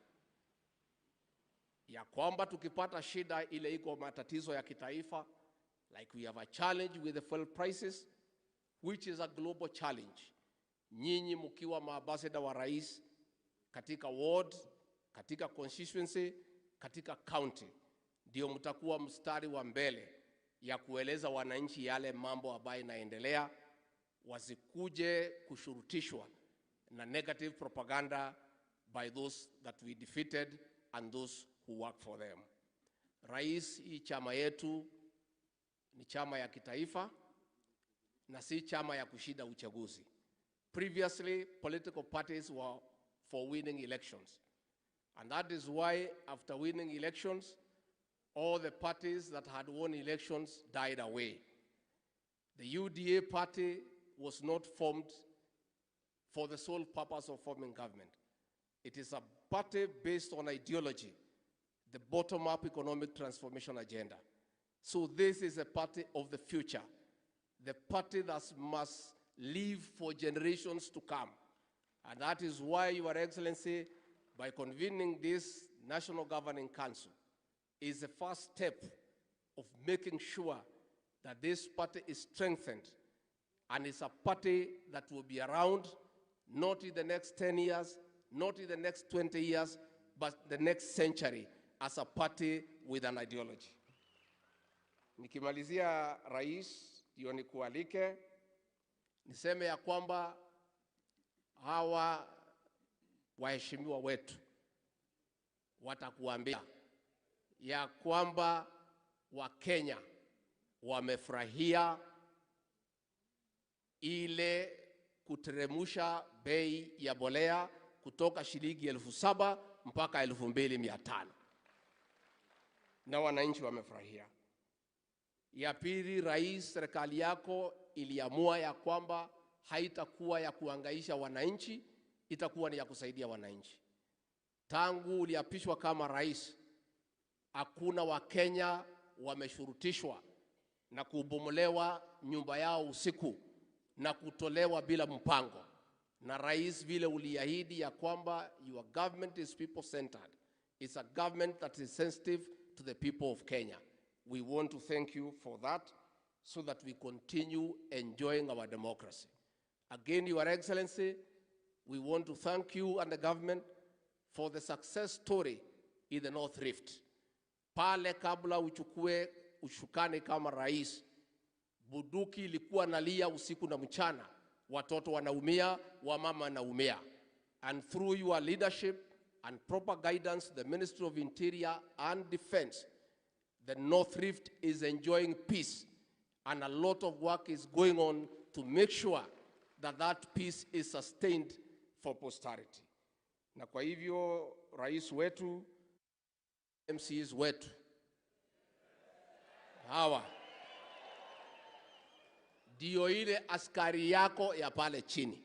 J: ya kwamba tukipata shida ile iko matatizo ya kitaifa, like we have a challenge with the fuel prices, which is a global challenge. Nyinyi mkiwa maambassador wa rais katika ward, katika constituency, katika county, ndio mtakuwa mstari wa mbele ya kueleza wananchi yale mambo ambayo inaendelea, wasikuje kushurutishwa na negative propaganda by those that we defeated and those who work for them. Rais, hii chama yetu ni chama ya kitaifa na si chama ya kushinda uchaguzi. Previously, political parties were for winning elections. And that is why after winning elections, all the parties that had won elections died away. The UDA party was not formed for the sole purpose of forming government. It is a party based on ideology, the bottom-up economic transformation agenda. So this is a party of the future, the party that must live for generations to come. And that is why, Your Excellency, by convening this National Governing Council, is the first step of making sure that this party is strengthened and it's a party that will be around not in the next 10 years, not in the next 20 years, but the next century as a party with an ideology. Nikimalizia, Rais, ndio nikualike niseme ya kwamba hawa waheshimiwa wetu watakuambia ya kwamba Wakenya wamefurahia ile kuteremusha bei ya mbolea kutoka shilingi 7,000 mpaka 2,500, na wananchi wamefurahia. Ya pili, Rais, serikali yako iliamua ya kwamba haitakuwa ya kuangaisha wananchi, itakuwa ni ya kusaidia wananchi. Tangu uliapishwa kama rais, hakuna Wakenya wameshurutishwa na kubomolewa nyumba yao usiku na kutolewa bila mpango. Na Rais, vile uliahidi ya kwamba your government is people centered. It's a government that is sensitive to the people of Kenya. We want to thank you for that so that we continue enjoying our democracy. Again, Your Excellency, we want to thank you and the government for the success story in the North Rift. Pale kabla uchukue ushukani kama rais, bunduki ilikuwa inalia usiku na mchana, watoto wanaumia, wamama wanaumia. And through your leadership and proper guidance, the Ministry of Interior and Defense, the North Rift is enjoying peace, and a lot of work is going on to make sure that that peace is sustained for posterity. Na kwa hivyo, rais wetu, MCAs wetu hawa ndio ile askari yako ya pale chini.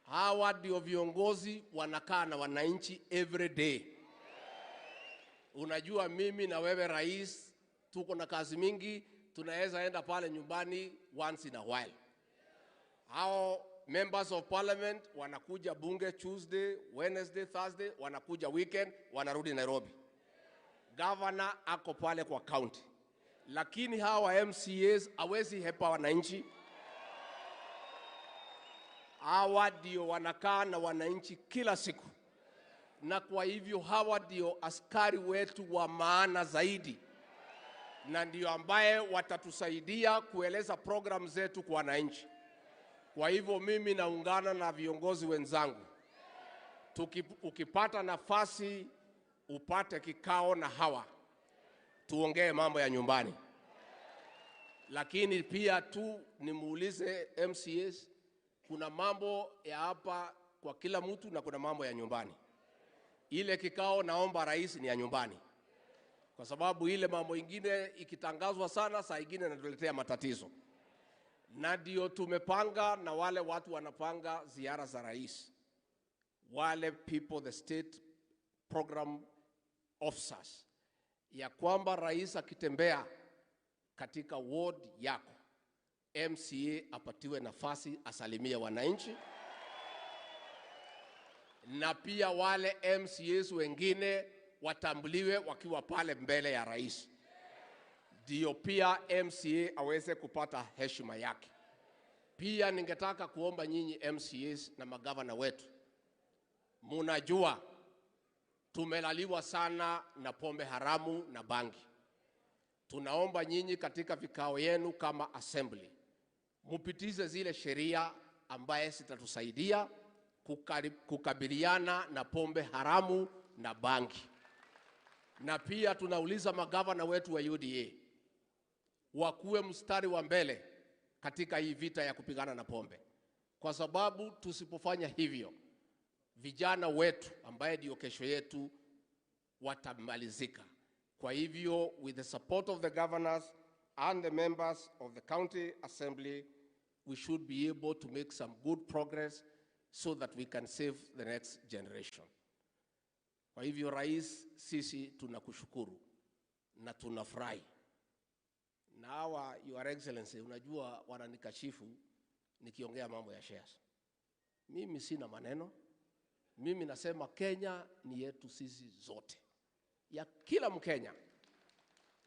J: Hawa ndio viongozi wanakaa na wananchi every day. Unajua mimi na wewe rais tuko na kazi mingi, tunaweza enda pale nyumbani once in a while. Hao members of parliament wanakuja bunge Tuesday, Wednesday, Thursday, wanakuja weekend, wanarudi Nairobi. Governor ako pale kwa county. Lakini hawa MCAs hawezi hepa wananchi. Hawa ndio wanakaa na wananchi kila siku. Na kwa hivyo hawa ndio askari wetu wa maana zaidi. Na ndio ambaye watatusaidia kueleza program zetu kwa wananchi. Kwa hivyo mimi naungana na viongozi wenzangu. Ukipata nafasi upate kikao na hawa, tuongee mambo ya nyumbani. Lakini pia tu nimuulize MCAs, kuna mambo ya hapa kwa kila mtu na kuna mambo ya nyumbani. Ile kikao naomba rais ni ya nyumbani. Kwa sababu ile mambo ingine ikitangazwa sana, saa ingine inatuletea matatizo. Na ndio tumepanga na wale watu wanapanga ziara za rais. Wale people, the state program officers, ya kwamba rais akitembea katika ward yako, MCA apatiwe nafasi asalimie wananchi. Na pia wale MCAs wengine watambuliwe wakiwa pale mbele ya rais. Ndio pia MCA aweze kupata heshima yake. Pia ningetaka kuomba nyinyi MCAs na magavana wetu, munajua tumelaliwa sana na pombe haramu na bangi. Tunaomba nyinyi katika vikao yenu kama assembly mupitize zile sheria ambaye zitatusaidia kukabiliana na pombe haramu na bangi. Na pia tunauliza magavana wetu wa UDA wakuwe mstari wa mbele katika hii vita ya kupigana na pombe. Kwa sababu tusipofanya hivyo, vijana wetu ambaye ndio kesho yetu watamalizika. Kwa hivyo, with the support of the governors and the members of the county assembly, we should be able to make some good progress so that we can save the next generation. Kwa hivyo rais, sisi tunakushukuru na tunafurahi. Na hawa, Your Excellency, unajua wananikashifu nikiongea mambo ya shares. Mimi sina maneno. Mimi nasema Kenya ni yetu sisi zote, ya kila Mkenya.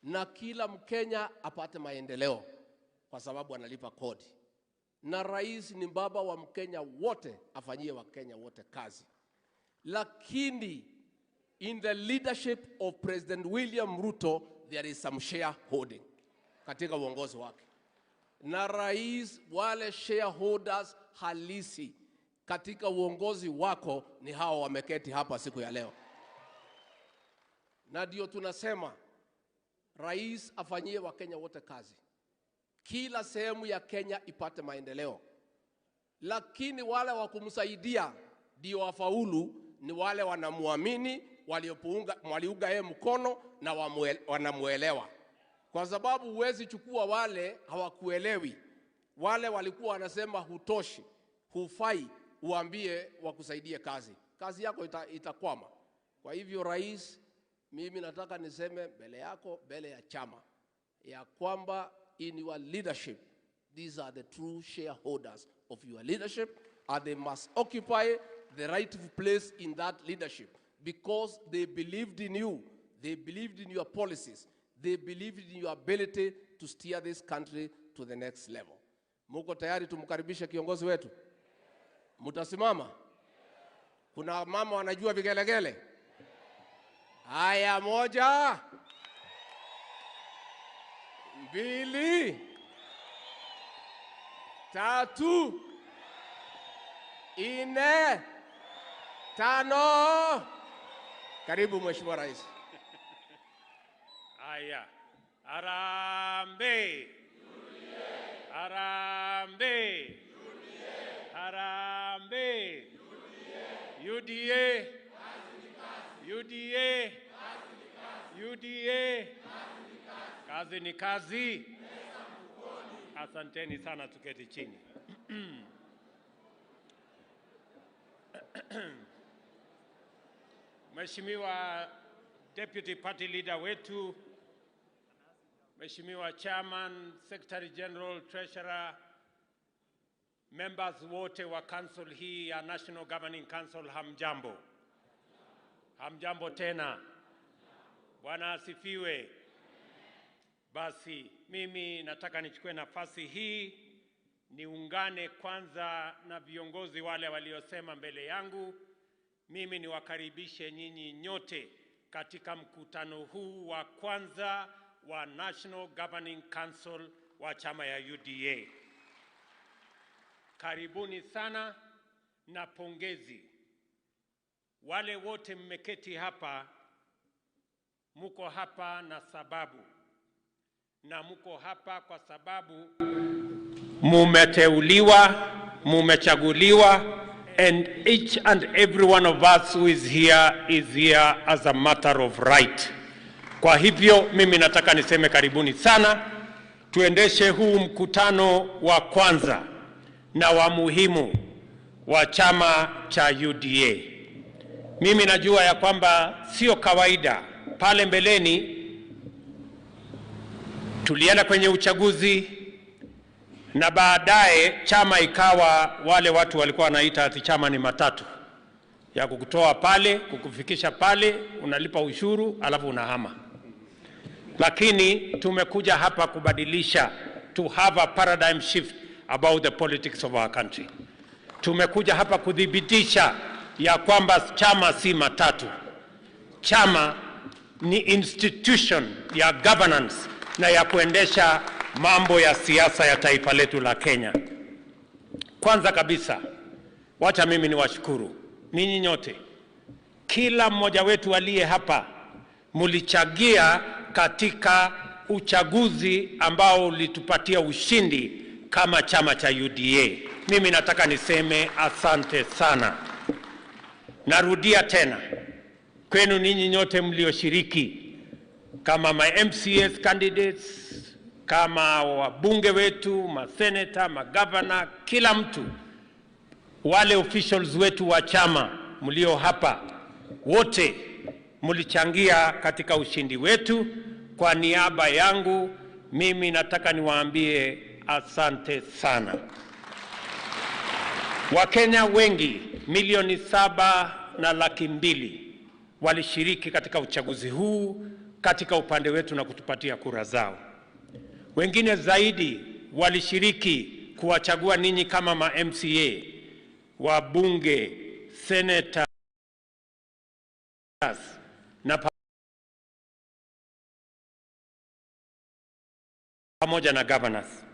J: Na kila Mkenya apate maendeleo kwa sababu analipa kodi. Na rais ni baba wa Mkenya wote, afanyie Wakenya wote kazi. Lakini in the leadership of President William Ruto there is some shareholding katika uongozi wake. Na rais, wale shareholders halisi katika uongozi wako ni hao wameketi hapa siku ya leo. Na ndio tunasema rais afanyie Wakenya wote kazi. Kila sehemu ya Kenya ipate maendeleo. Lakini wale wa kumsaidia ndio wafaulu ni wale wanamuamini, waliunga yeye mkono na wanamuelewa. Kwa sababu huwezi chukua wale hawakuelewi. Wale walikuwa wanasema hutoshi, hufai, uambie wakusaidie kazi. Kazi yako itakwama. Kwa hivyo rais, mimi nataka niseme mbele yako, mbele ya chama, ya kwamba in your leadership, these are the true shareholders of your leadership, and they must occupy the rightful place in that leadership because they believed in you, they believed in your policies, they believed in your ability to steer this country to the next level. Muko tayari tumkaribishe kiongozi wetu? Mutasimama? Kuna mama wanajua vigelegele? Haya, 1, 2, 3, 4, 5. Karibu Mheshimiwa Rais.
K: Haya, harambee. Harambee. Harambee. UDA. UDA. UDA. Kazi ni kazi. Asanteni sana, tuketi chini. Mheshimiwa Deputy Party Leader wetu, Mheshimiwa Chairman, Secretary General, Treasurer, members wote wa council hii ya National Governing Council, hamjambo. Hamjambo tena. Bwana asifiwe. Basi mimi nataka nichukue nafasi hii niungane kwanza na viongozi wale waliosema mbele yangu. Mimi niwakaribishe nyinyi nyote katika mkutano huu wa kwanza wa National Governing Council wa chama ya UDA. Karibuni sana na pongezi. Wale wote mmeketi hapa, muko hapa na sababu. Na muko hapa kwa sababu mumeteuliwa, mumechaguliwa, and each and every one of us who is here as a matter of right. Kwa hivyo mimi nataka niseme karibuni sana, tuendeshe huu mkutano wa kwanza na wa muhimu wa chama cha UDA. Mimi najua ya kwamba sio kawaida. Pale mbeleni tulienda kwenye uchaguzi na baadaye chama ikawa wale watu walikuwa wanaita ati chama ni matatu ya kukutoa pale, kukufikisha pale, unalipa ushuru alafu unahama. Lakini tumekuja hapa kubadilisha, to have a paradigm shift about the politics of our country. Tumekuja hapa kudhibitisha ya kwamba chama si matatu. Chama ni institution ya governance na ya kuendesha mambo ya siasa ya taifa letu la Kenya. Kwanza kabisa, wacha mimi niwashukuru ninyi nyote. Kila mmoja wetu aliye hapa mulichangia katika uchaguzi ambao ulitupatia ushindi kama chama cha UDA. Mimi nataka niseme asante sana. Narudia tena kwenu ninyi nyote mlioshiriki kama my MCS candidates, kama wabunge wetu, maseneta, magavana, kila mtu, wale officials wetu wa chama mlio hapa, wote mlichangia katika ushindi wetu. Kwa niaba yangu mimi nataka niwaambie asante sana. Wakenya wengi 7,200,000 walishiriki katika uchaguzi huu katika upande wetu na kutupatia kura zao. Wengine zaidi walishiriki kuwachagua ninyi kama ma MCA, wabunge, senators na pamoja na governors.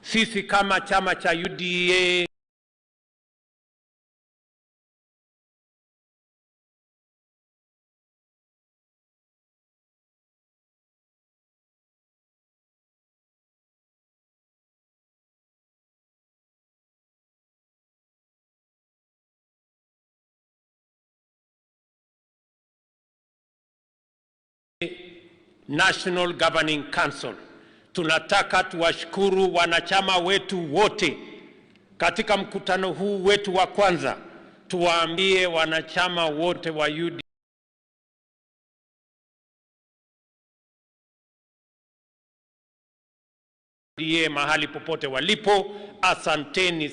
K: Sisi kama chama cha UDA National Governing Council, tunataka tuwashukuru wanachama wetu wote katika mkutano huu wetu wa kwanza. Tuwaambie wanachama wote wa UDA mahali popote walipo, asanteni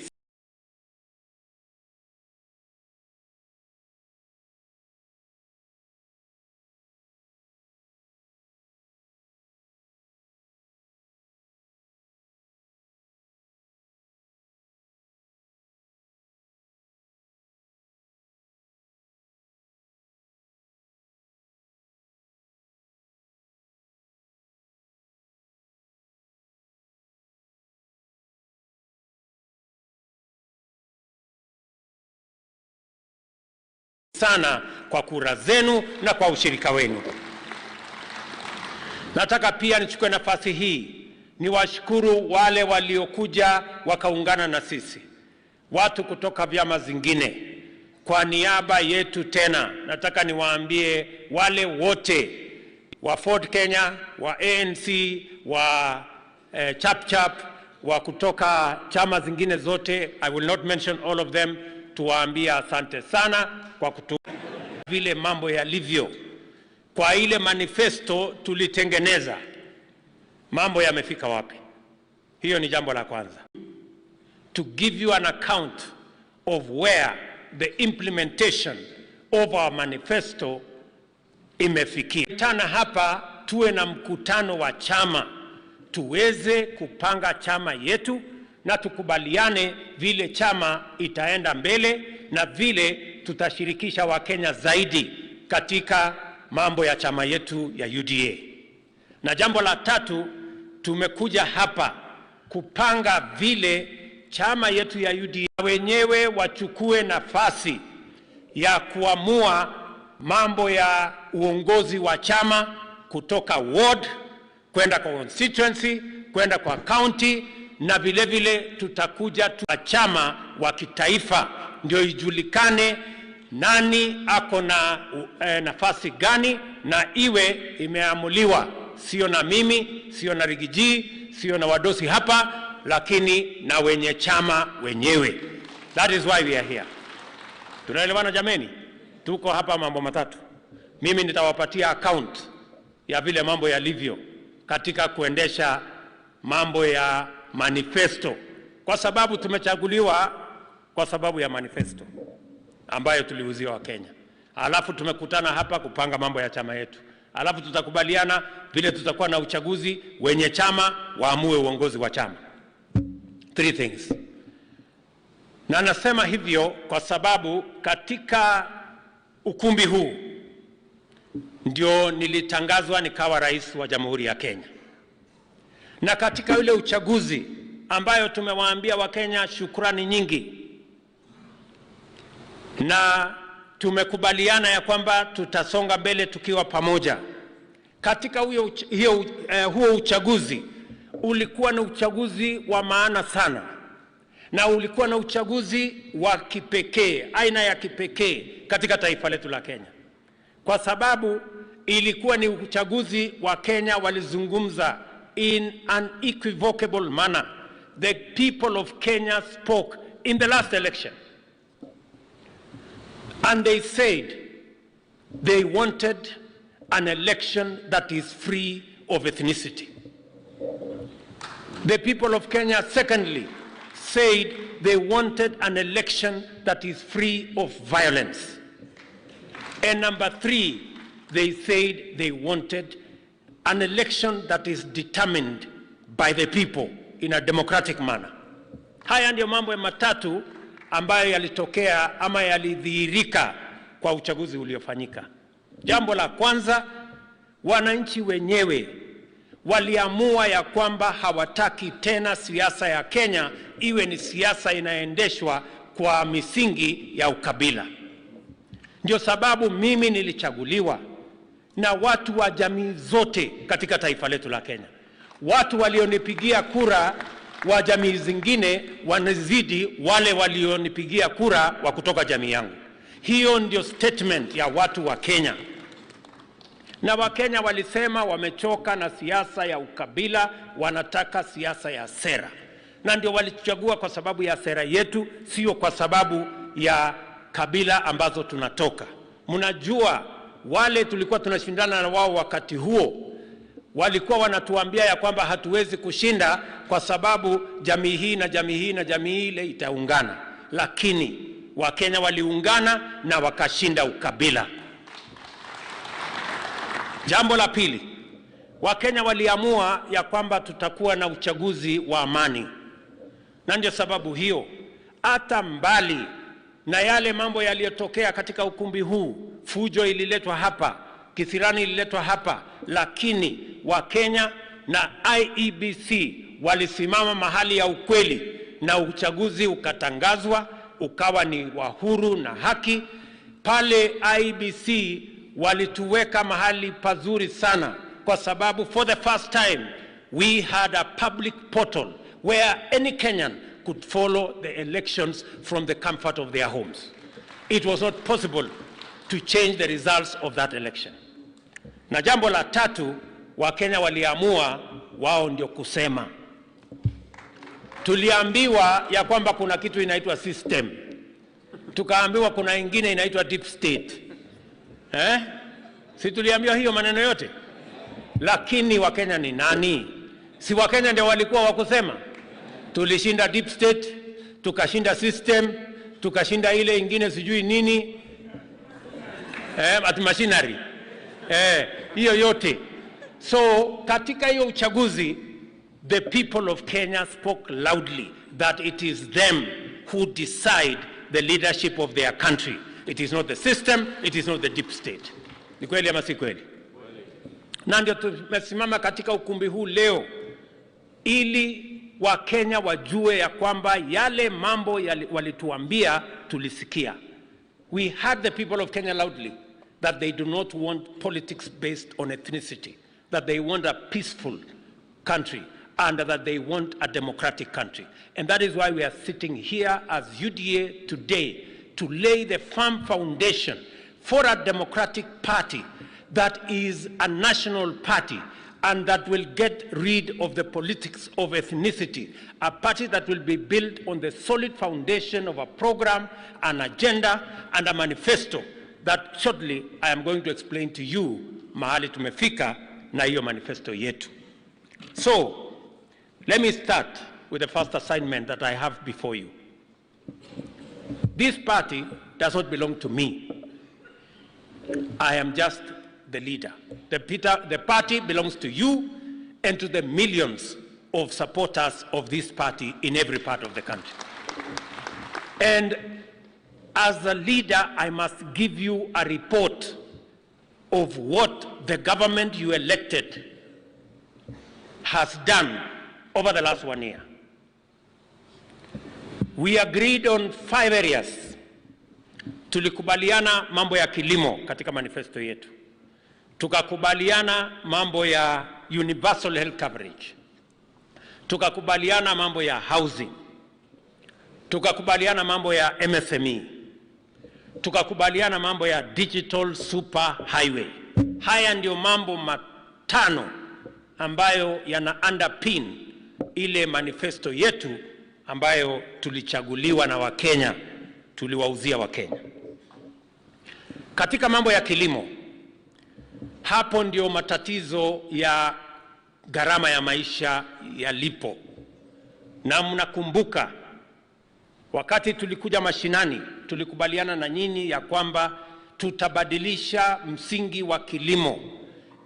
K: sana kwa kura zenu na kwa ushirika wenu. Nataka pia nichukue nafasi hii niwashukuru wale waliokuja wakaungana na sisi, watu kutoka vyama zingine. Kwa niaba yetu tena nataka niwaambie wale wote wa Ford Kenya, wa ANC, wa Chap Chap, wa kutoka chama zingine zote, I will not mention all of them, tuwaambie asante sana kwa kutu vile mambo yalivyo. kwa ile manifesto tulitengeneza, mambo yamefika wapi. Hiyo ni jambo la kwanza. To give you an account of where the implementation of our manifesto imefikia. Tana hapa tuwe na mkutano wa chama, tuweze kupanga chama yetu na tukubaliane vile chama itaenda mbele na vile tutashirikisha Wakenya zaidi katika mambo ya chama yetu ya UDA. Na jambo la tatu, tumekuja hapa kupanga vile chama yetu ya UDA wenyewe wachukue nafasi ya kuamua mambo ya uongozi wa chama kutoka ward kwenda kwa constituency, kwenda kwa county, na vile vile tutakuja tu chama wa kitaifa ndio ijulikane nani ako na nafasi gani, na iwe imeamuliwa sio na mimi, sio na Rigiji, sio na wadosi hapa, lakini na wenye chama wenyewe. That is why we are here. Tunaelewana jameni? Tuko hapa mambo matatu. Mimi nitawapatia account ya vile mambo yalivyo katika kuendesha mambo ya manifesto, kwa sababu tumechaguliwa kwa sababu ya manifesto ambayo tuliuziwa wa Kenya. Alafu tumekutana hapa kupanga mambo ya chama yetu. Alafu tutakubaliana vile tutakuwa na uchaguzi, wenye chama waamue uongozi wa chama. 3 things. Na nasema hivyo kwa sababu katika ukumbi huu ndio nilitangazwa nikawa rais wa Jamhuri ya Kenya. Na katika ule uchaguzi ambayo tumewaambia Wakenya shukrani nyingi, na tumekubaliana ya kwamba tutasonga mbele tukiwa pamoja. Katika huo uchaguzi ulikuwa na uchaguzi wa maana sana, na ulikuwa na uchaguzi wa kipekee, aina ya kipekee katika taifa letu la Kenya, kwa sababu ilikuwa ni uchaguzi wa Kenya walizungumza in an unequivocal manner. The people of Kenya spoke in the last election, and they said they wanted an election that is free of ethnicity. The people of Kenya, secondly, said they wanted an election that is free of violence. And number 3, they said they wanted an election that is determined by the people in a democratic manner. Haya ndio mambo matatu ambayo yalitokea ama yalidhihirika kwa uchaguzi uliofanyika. Jambo la kwanza, wananchi wenyewe waliamua ya kwamba hawataki tena siasa ya Kenya iwe ni siasa inaendeshwa kwa misingi ya ukabila. Ndio sababu mimi nilichaguliwa na watu wa jamii zote katika taifa letu la Kenya. Watu walionipigia kura wa jamii zingine wanazidi wale walionipigia kura wa kutoka jamii yangu. Hiyo ndio statement ya watu wa Kenya. Na Wakenya walisema wamechoka na siasa ya ukabila, wanataka siasa ya sera. Na ndio walichagua kwa sababu ya sera yetu, sio kwa sababu ya kabila ambazo tunatoka. Mnajua wale tulikuwa tunashindana na wao wakati huo walikuwa wanatuambia ya kwamba hatuwezi kushinda kwa sababu jamii hii na jamii hii na jamii ile itaungana. Lakini Wakenya waliungana na wakashinda ukabila. Jambo la pili, Wakenya waliamua ya kwamba tutakuwa na uchaguzi wa amani. Na ndio sababu hiyo, hata mbali na yale mambo yaliyotokea katika ukumbi huu, fujo ililetwa hapa, kisirani ililetwa hapa, lakini Wakenya na IEBC walisimama mahali ya ukweli na uchaguzi ukatangazwa, ukawa ni wa huru na haki. Pale IEBC walituweka mahali pazuri sana, kwa sababu for the first time we had a public portal where any Kenyan could follow the elections from the comfort of their homes. It was not possible to change the results of that election. Na jambo la tatu, Wakenya waliamua wao ndio kusema. Tuliambiwa ya kwamba kuna kitu inaitwa system. Tukaambiwa kuna ingine inaitwa deep state. Si tuliambiwa hiyo maneno yote? Lakini Wakenya ni nani? Si Wakenya ndio walikuwa wakusema? Tulishinda deep state, tukashinda system, tukashinda ile ingine sijui nini, at machinery. Hiyo yote. So katika hiyo uchaguzi, the people of Kenya spoke loudly that it is them who decide the leadership of their country. It is not the system, it is not the deep state. Ni kweli ama si kweli? Na ndio tumesimama katika ukumbi huu leo ili Wakenya wajue ya kwamba yale mambo walituambia tulisikia. We heard the people of Kenya loudly that they do not want politics based on ethnicity, that they want a peaceful country and that they want a democratic country. And that is why we are sitting here as UDA today to lay the firm foundation for a democratic party that is a national party and that will get rid of the politics of ethnicity, a party that will be built on the solid foundation of a program, an agenda, and a manifesto that shortly I am going to explain to you mahali tumefika na hiyo manifesto yetu. So, let me start with the first assignment that I have before you. This party does not belong to me. I am just the leader. The party belongs to you and to the millions of supporters of this party in every part of the country. And as a leader, I must give you a report of what the government you elected has done over the last 1 year. We agreed on 5 areas. Tulikubaliana mambo ya kilimo katika manifesto yetu. Tukakubaliana mambo ya universal health coverage. Tukakubaliana mambo ya housing. Tukakubaliana mambo ya MSME. Tukakubaliana mambo ya digital super highway. Haya ndio mambo 5 ambayo yana underpin ile manifesto yetu ambayo tulichaguliwa na Wakenya, tuliwauzia Wakenya. Katika mambo ya kilimo, hapo ndio matatizo ya gharama ya maisha yalipo. Na mnakumbuka wakati tulikuja mashinani, tulikubaliana na nyinyi ya kwamba tutabadilisha msingi wa kilimo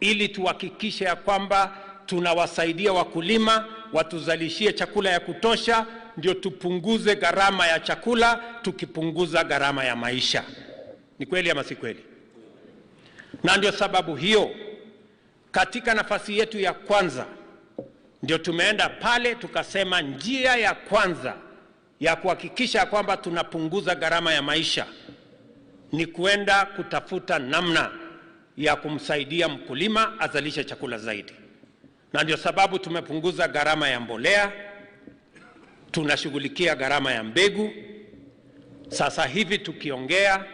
K: ili tuhakikishe ya kwamba tunawasaidia wakulima watuzalishie chakula ya kutosha, ndio tupunguze gharama ya chakula, tukipunguza gharama ya maisha. Ni kweli ama si kweli? Na ndio sababu hiyo katika nafasi yetu ya kwanza ndio tumeenda pale tukasema njia ya kwanza ya kuhakikisha kwamba tunapunguza gharama ya maisha ni kuenda kutafuta namna ya kumsaidia mkulima azalishe chakula zaidi. Na ndio sababu tumepunguza gharama ya mbolea, tunashughulikia gharama ya mbegu. Sasa hivi tukiongea,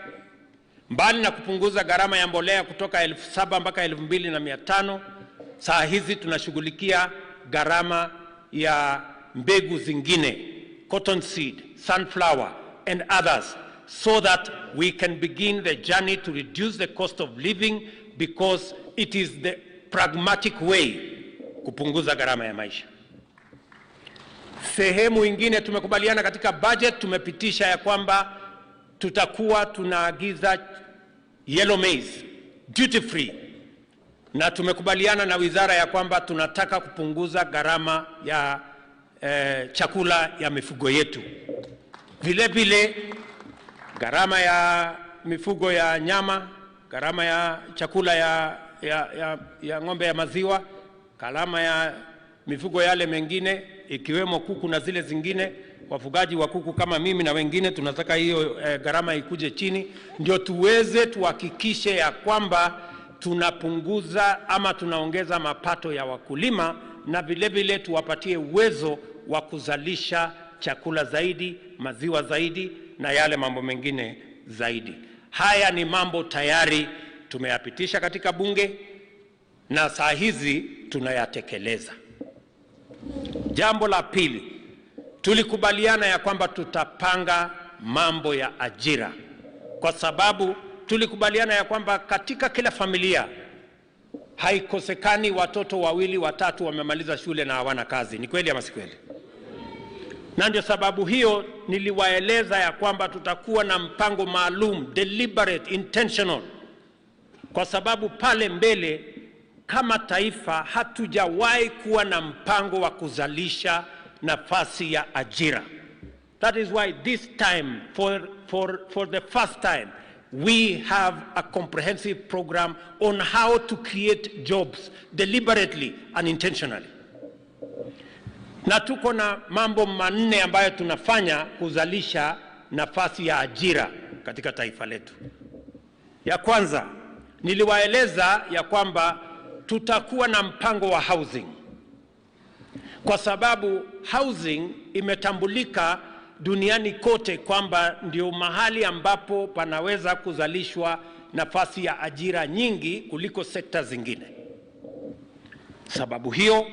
K: mbali na kupunguza gharama ya mbolea kutoka 7,000 mpaka 2,500, saa hizi tunashughulikia gharama ya mbegu zingine, cotton seed, sunflower and others, so that we can begin the journey to reduce the cost of living, because it is the pragmatic way kupunguza gharama ya maisha. Sehemu ingine tumekubaliana katika budget, tumepitisha ya kwamba tutakuwa tunaagiza yellow maize duty free, na tumekubaliana na wizara ya kwamba tunataka kupunguza gharama ya chakula ya mifugo yetu. Vile vile gharama ya mifugo ya nyama, gharama ya chakula ya ng'ombe ya maziwa, gharama ya mifugo yale mengine ikiwemo kuku na zile zingine. Wafugaji wa kuku kama mimi na wengine tunataka hiyo gharama ikuje chini, ndio tuweze tuhakikishe ya kwamba tunapunguza ama tunaongeza mapato ya wakulima, na vile vile tuwapatie uwezo wa kuzalisha chakula zaidi, maziwa zaidi na yale mambo mengine zaidi. Haya ni mambo tayari tumeyapitisha katika bunge na saa hizi tunayatekeleza. Jambo la pili, tulikubaliana ya kwamba tutapanga mambo ya ajira, kwa sababu tulikubaliana ya kwamba katika kila familia haikosekani watoto wawili watatu wamemaliza shule na hawana kazi. Ni kweli ama si kweli? Na ndio sababu hiyo niliwaeleza ya kwamba tutakuwa na mpango maalum, deliberate, intentional, kwa sababu pale mbele kama taifa hatujawahi kuwa na mpango wa kuzalisha nafasi ya ajira. That is why this time, for the first time, we have a comprehensive program on how to create jobs deliberately and intentionally. Na tuko na mambo manne ambayo tunafanya kuzalisha nafasi ya ajira katika taifa letu. Ya kwanza, niliwaeleza ya kwamba tutakuwa na mpango wa housing, kwa sababu housing imetambulika duniani kote kwamba ndio mahali ambapo panaweza kuzalishwa nafasi ya ajira nyingi kuliko sekta zingine. Sababu hiyo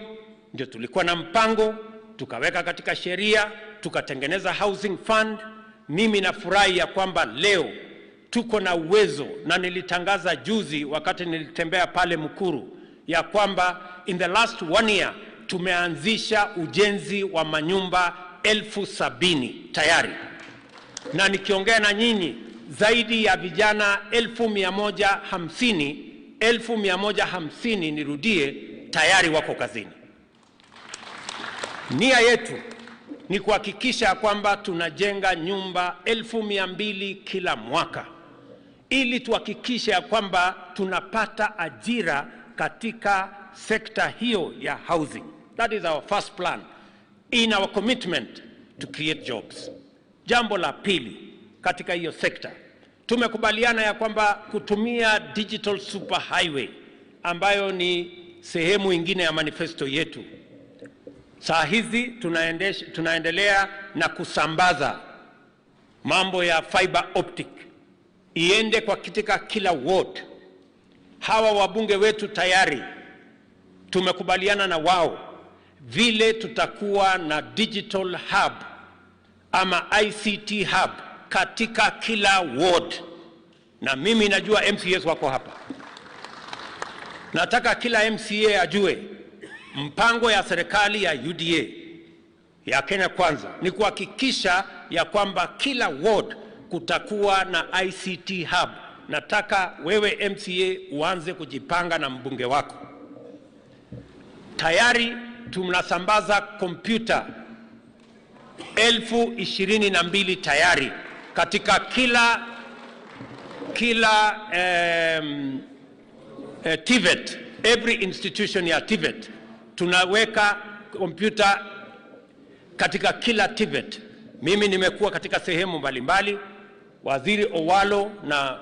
K: ndio tulikuwa na mpango, tukaweka katika sheria, tukatengeneza housing fund. Mimi nafurahi ya kwamba leo tuko na uwezo, na nilitangaza juzi wakati nilitembea pale Mukuru ya kwamba in the last 1 year tumeanzisha ujenzi wa manyumba 70,000 tayari. Na nikiongea na nyinyi, zaidi ya vijana 150,000, 150,000 nirudie, tayari wako kazini. Nia yetu ni kuhakikisha kwamba tunajenga nyumba 200,000 kila mwaka, ili tuhakikishe kwamba tunapata ajira katika sekta hiyo ya housing. That is our first plan in our commitment to create jobs. Jambo la pili katika hiyo sekta, tumekubaliana ya kwamba kutumia digital super highway ambayo ni sehemu ingine ya manifesto yetu. Saa hizi tunaendelea na kusambaza mambo ya fiber optic iende kwa katika kila ward. Hawa wabunge wetu tayari tumekubaliana na wao vile tutakuwa na digital hub ama ICT hub katika kila ward. Na mimi najua MCAs wako hapa. Nataka kila MCA ajue mpango ya serikali ya UDA ya Kenya Kwanza ni kuhakikisha ya kwamba kila ward kutakuwa na ICT hub. Nataka wewe MCA uanze kujipanga na mbunge wako. Tayari tunasambaza kompyuta 22,000 tayari katika kila TVET, every institution ya TVET. Tunaweka kompyuta katika kila TVET. Mimi nimekuwa katika sehemu mbalimbali, Waziri Owalo na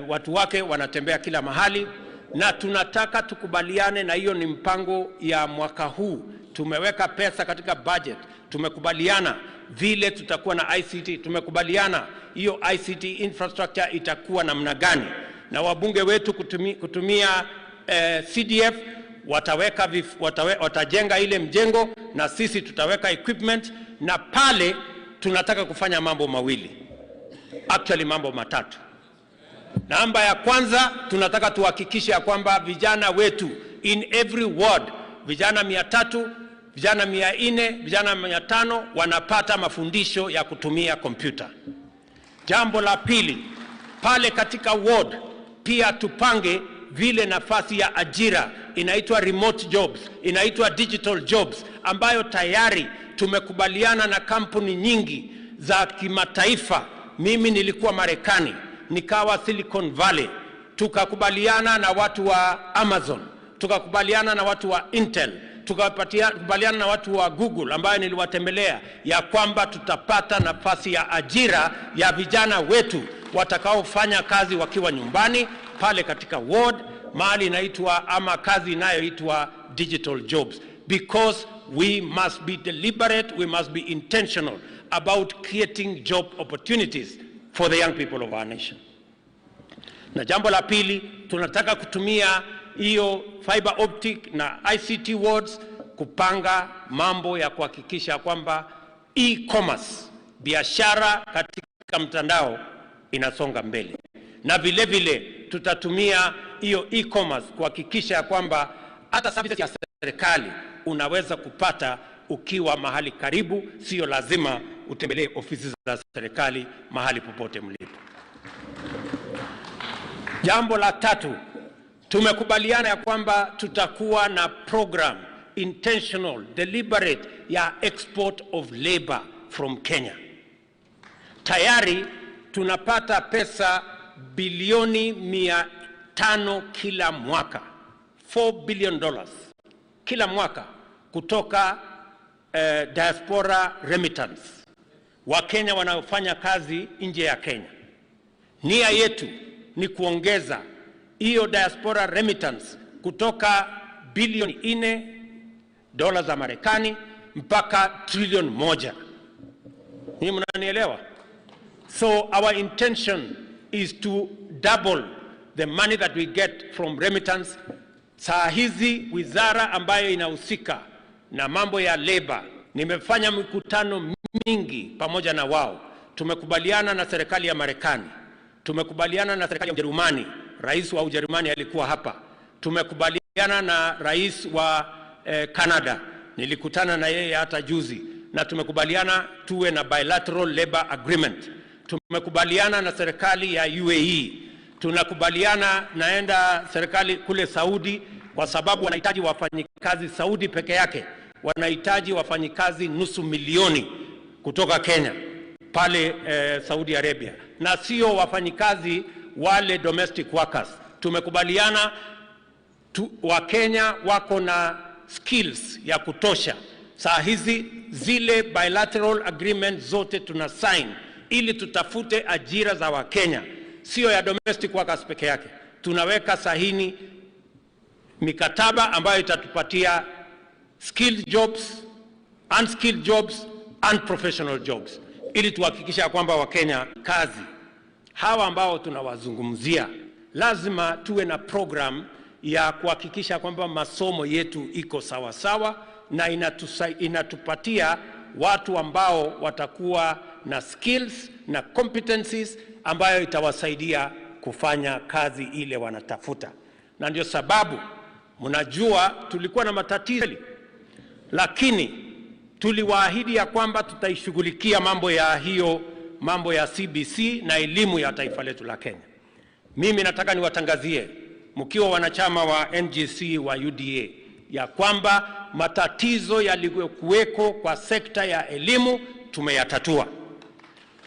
K: watu wake wanatembea kila mahali, na tunataka tukubaliane na hiyo ni mpango ya mwaka huu. Tumeweka pesa katika budget, tumekubaliana vile tutakuwa na ICT, tumekubaliana hiyo ICT infrastructure itakuwa namna gani, na wabunge wetu kutumia CDF watajenga ile mjengo, na sisi tutaweka equipment. Na pale tunataka kufanya mambo mawili, actually mambo matatu. Namba ya kwanza, tunataka tuhakikishe ya kwamba vijana wetu in every ward, vijana 300, vijana 400, vijana 500 wanapata mafundisho ya kutumia kompyuta. Jambo la pili, pale katika ward pia tupange vile nafasi ya ajira inaitwa remote jobs, inaitwa digital jobs, ambayo tayari tumekubaliana na kampuni nyingi za kimataifa. Mimi nilikuwa Marekani, nikawa Silicon Valley, tukakubaliana na watu wa Amazon, tukakubaliana na watu wa Intel, tukakubaliana na watu wa Google ambayo niliwatembelea, ya kwamba tutapata nafasi ya ajira ya vijana wetu watakaofanya kazi wakiwa nyumbani pale katika ward, mahali inaitwa ama kazi inayoitwa digital jobs. Because we must be deliberate, we must be intentional about creating job opportunities for the young people of our nation. Na jambo la pili, tunataka kutumia hiyo fiber optic na ICT wards kupanga mambo ya kuhakikisha kwamba e-commerce, biashara katika mtandao, inasonga mbele. Na vile vile tutatumia hiyo e-commerce kuhakikisha ya kwamba hata services ya serikali unaweza kupata ukiwa mahali karibu, sio lazima utembelee ofisi za serikali mahali popote mlipo. Jambo la tatu, tumekubaliana ya kwamba tutakuwa na program intentional, deliberate ya export of labor from Kenya. Tayari tunapata pesa bilioni 500 kila mwaka, $4 billion kila mwaka kutoka diaspora remittance, Wakenya wanaofanya kazi nje ya Kenya. Nia yetu ni kuongeza hiyo diaspora remittance kutoka bilioni $4 za Marekani mpaka trilioni 1. Ni mnanielewa? So our intention is to double the money that we get from remittance. Saa hizi wizara ambayo inahusika na mambo ya labor, nimefanya mikutano mingi pamoja na wao. Tumekubaliana na serikali ya Marekani, tumekubaliana na serikali ya Ujerumani, rais wa Ujerumani alikuwa hapa. Tumekubaliana na rais wa Canada, nilikutana na yeye hata juzi, na tumekubaliana tuwe na bilateral labor agreement. Tumekubaliana na serikali ya UAE, tunakubaliana naenda serikali kule Saudi, kwa sababu wanahitaji wafanyikazi Saudi peke yake, wanahitaji wafanyikazi 500,000 kutoka Kenya pale Saudi Arabia, na sio wafanyikazi wale domestic workers. Tumekubaliana Wakenya wako na skills ya kutosha. Saa hizi zile bilateral agreement zote tuna sign ili tutafute ajira za Wakenya, sio ya domestic workers peke yake. Tunaweka sahini mikataba ambayo itatupatia skilled jobs, unskilled jobs and professional jobs, ili tuhakikisha kwamba Wakenya kazi. Hawa ambao tunawazungumzia, lazima tuwe na program ya kuhakikisha kwamba masomo yetu iko sawa sawa na inatupatia watu ambao watakuwa na skills na competencies ambayo itawasaidia kufanya kazi ile wanatafuta. Na ndio sababu mnajua tulikuwa na matatizo, lakini tuliwaahidi ya kwamba tutaishughulikia mambo ya hiyo, mambo ya CBC na elimu ya taifa letu la Kenya. Mimi nataka niwatangazie mkiwa wanachama wa NGC wa UDA ya kwamba matatizo yaliyokuweko kwa sekta ya elimu tumeyatatua.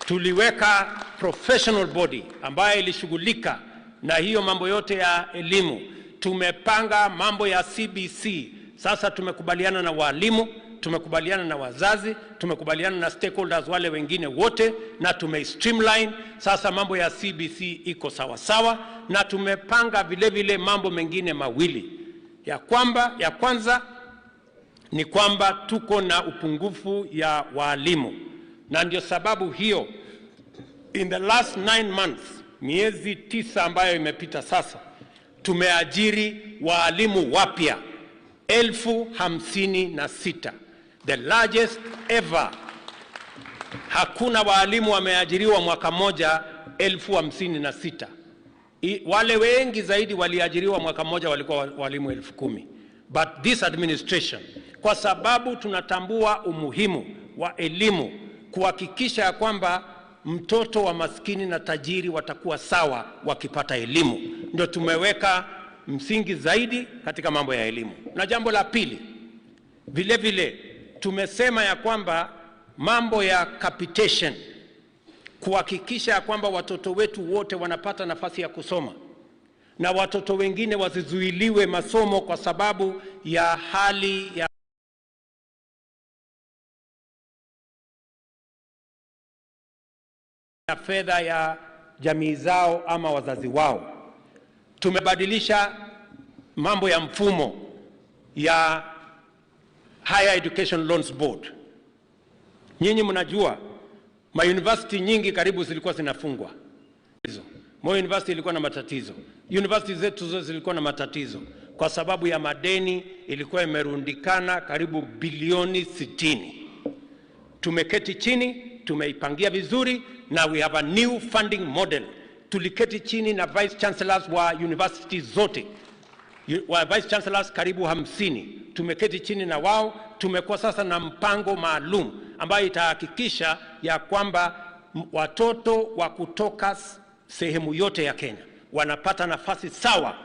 K: Tuliweka professional body ambayo ilishughulika na hiyo mambo yote ya elimu. Tumepanga mambo ya CBC. Sasa tumekubaliana na walimu, tumekubaliana na wazazi, tumekubaliana na stakeholders wale wengine wote, na tume streamline. Sasa mambo ya CBC iko sawa sawa, na tumepanga vile vile mambo mengine mawili. Ya kwamba, ya kwanza ni kwamba tuko na upungufu ya walimu. Na ndio sababu hiyo in the last 9 months, miezi 9 ambayo imepita sasa, tumeajiri walimu wapya 56,000, the largest ever. Hakuna walimu wameajiriwa mwaka moja 56,000. Wale wengi zaidi waliajiriwa mwaka moja walikuwa walimu 10,000. But this administration, kwa sababu tunatambua umuhimu wa elimu, kuhakikisha kwamba mtoto wa maskini na tajiri watakuwa sawa wakipata elimu, ndio tumeweka msingi zaidi katika mambo ya elimu. Na jambo la pili, vile vile tumesema ya kwamba mambo ya capitation, kuhakikisha kwamba watoto wetu wote wanapata nafasi ya kusoma na watoto wengine wasizuiliwe masomo kwa sababu ya hali ya fedha ya jamii zao ama wazazi wao. Tumebadilisha mambo ya mfumo ya Higher Education Loans Board. Nyinyi mnajua ma university nyingi karibu zilikuwa zinafungwa. Moi University ilikuwa na matatizo. University zetu zote zilikuwa na matatizo kwa sababu ya madeni ilikuwa imerundikana karibu bilioni 60. Tumeketi chini, tumeipangia vizuri, na we have a new funding model. Tuliketi chini na vice chancellors wa university zote, wa vice chancellors karibu 50. Tumeketi chini na wao, tumekuwa sasa na mpango maalum ambayo itahakikisha ya kwamba watoto wa kutoka sehemu yote ya Kenya wanapata nafasi sawa,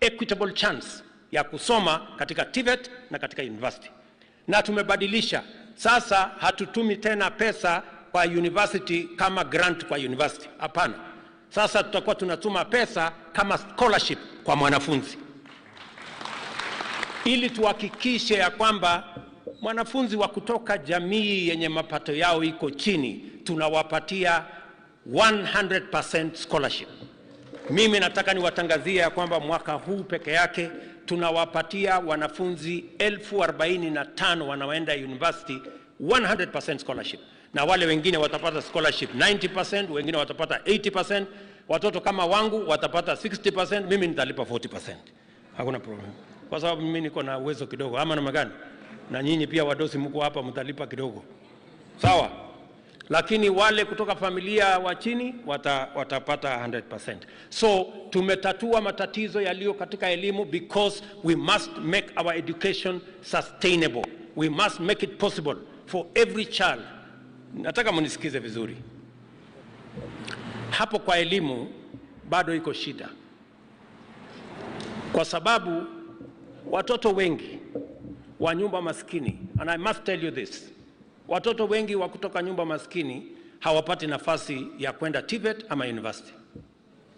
K: equitable chance ya kusoma katika TVET na katika university. Na tumebadilisha sasa, hatutumi tena pesa kwa university kama grant kwa university. Hapana. Sasa tutakuwa tunatuma pesa kama scholarship kwa mwanafunzi, ili tuhakikishe ya kwamba mwanafunzi wa kutoka jamii yenye mapato yao iko chini tunawapatia 100% scholarship. Mimi nataka niwatangazie ya kwamba mwaka huu peke yake tunawapatia wanafunzi 45,000 wanaoenda university 100% scholarship, na wale wengine watapata scholarship 90%, wengine watapata 80%, watoto kama wangu watapata 60%, mimi nitalipa 40%. Hakuna problem, kwa sababu mimi niko na uwezo kidogo, ama namna gani? Na nyinyi pia wadosi mko hapa, mtalipa kidogo, sawa? Lakini wale kutoka familia wa chini watapata 100%. So tumetatua matatizo yaliyo katika elimu, because we must make our education sustainable. We must make it possible for every child. Nataka mnisikize vizuri. Hapo kwa elimu bado iko shida, kwa sababu watoto wengi wa nyumba maskini, and I must tell you this, watoto wengi wa kutoka nyumba maskini hawapati nafasi ya kwenda TVET ama university.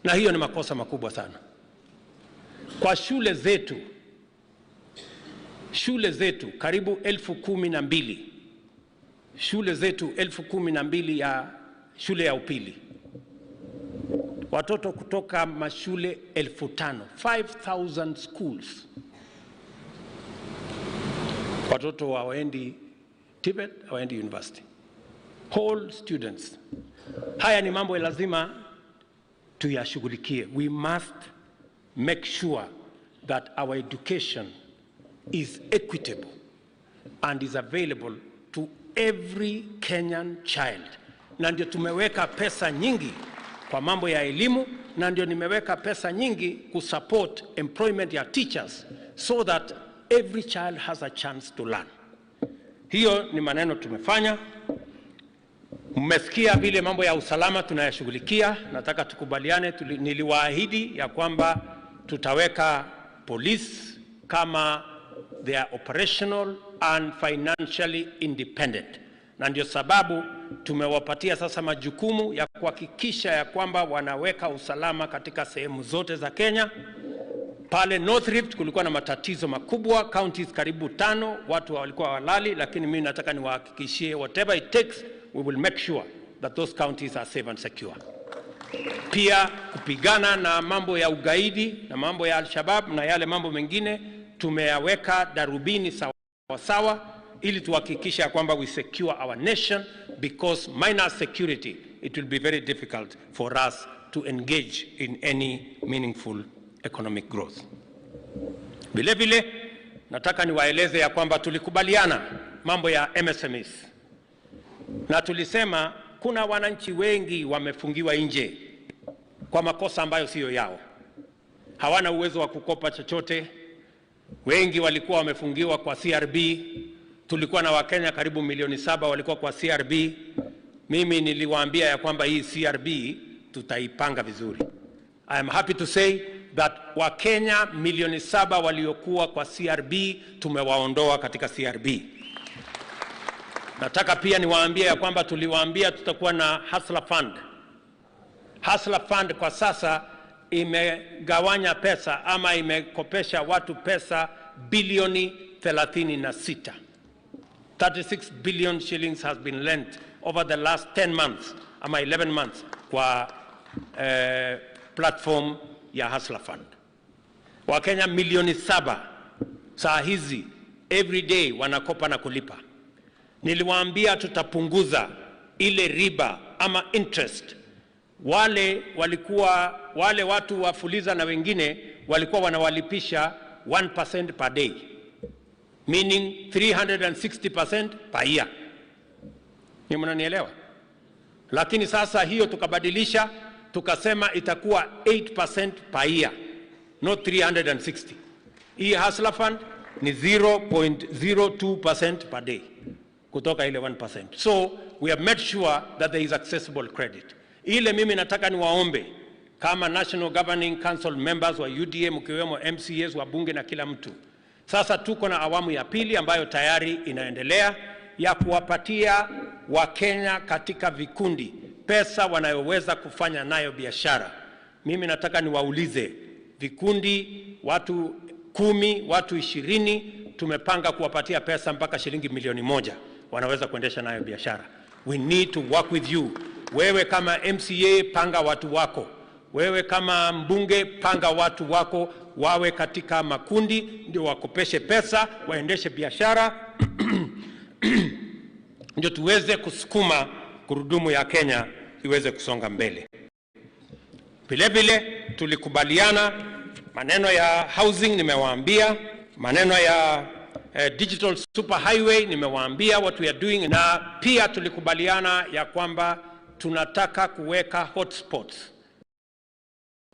K: Na hiyo ni makosa makubwa sana. Kwa shule zetu karibu 12,000, shule zetu 12,000 ya shule ya upili, watoto kutoka mashule 5,000, 5,000 schools, watoto hawaendi TVET, hawaendi university. Whole students. Haya ni mambo lazima tuyashughulikie. We must make sure that our education is equitable and is available to every Kenyan child. Na ndio tumeweka pesa nyingi kwa mambo ya elimu, na ndio nimeweka pesa nyingi kusupport employment ya teachers so that every child has a chance to learn. Hiyo ni maneno tumefanya. Mmesikia vile mambo ya usalama tunayashughulikia. Nataka tukubaliane, niliwaahidi ya kwamba tutaweka police kama they are operational and financially independent. Na ndio sababu tumewapatia sasa majukumu ya kuhakikisha ya kwamba wanaweka usalama katika sehemu zote za Kenya. Pale North Rift kulikuwa na matatizo makubwa, counties karibu 5, watu walikuwa walali, lakini mimi nataka niwahakikishie whatever it takes, we will make sure that those counties are safe and secure. Pia kupigana na mambo ya ugaidi na mambo ya Al-Shabaab na yale mambo mengine tumeyaweka darubini sawa sawa, ili tuhakikishe kwamba we secure our nation, because minus security it will be very difficult for us to engage in any meaningful economic growth. Vile vile nataka niwaeleze ya kwamba tulikubaliana mambo ya MSMEs, na tulisema kuna wananchi wengi wamefungiwa nje kwa makosa ambayo siyo yao, hawana uwezo wa kukopa chochote. Wengi walikuwa wamefungiwa kwa CRB. Tulikuwa na Wakenya karibu 7 milioni walikuwa kwa CRB. Mimi niliwaambia ya kwamba hii CRB tutaipanga vizuri. I am happy to say that Wakenya 7 milioni waliokuwa kwa CRB tumewaondoa katika CRB. Nataka pia niwaambie ya kwamba tuliwaambia tutakuwa na Hustler Fund. Hustler Fund kwa sasa imegawanya pesa ama imekopesha watu pesa bilioni 36. 36 billion shillings has been lent over the last 10 months ama 11 months kwa platform ya Hustler Fund. Wakenya 7 milioni saa hizi every day wanakopa na kulipa. Niliwaambia tutapunguza ile riba ama interest. Wale walikuwa wale watu wa Fuliza na wengine walikuwa wanawalipisha 1% per day, meaning 360% per year. Ni mnanielewa? Lakini sasa hiyo tukabadilisha, Tukasema itakuwa 8% per year, not 360. Hii Hustler Fund ni 0.02% per day kutoka ile 1%. So we have made sure that there is accessible credit. Ile mimi nataka niwaombe kama National Governing Council members wa UDA, mkiwemo MCAs, wabunge na kila mtu. Sasa tuko na awamu ya pili ambayo tayari inaendelea ya kuwapatia Wakenya katika vikundi pesa wanayoweza kufanya nayo biashara. Mimi nataka niwaulize vikundi, watu 10, watu 20, tumepanga kuwapatia pesa mpaka shilingi milioni 1 wanaweza kuendesha nayo biashara. We need to work with you. Wewe kama MCA panga watu wako. Wewe kama mbunge panga watu wako wawe katika makundi ndio wakopeshe pesa, waendeshe biashara ndio tuweze kusukuma gurudumu ya Kenya iweze kusonga mbele. Vile vile tulikubaliana maneno ya housing, nimewaambia maneno ya digital super highway, nimewaambia what we are doing, na pia tulikubaliana ya kwamba tunataka kuweka hotspots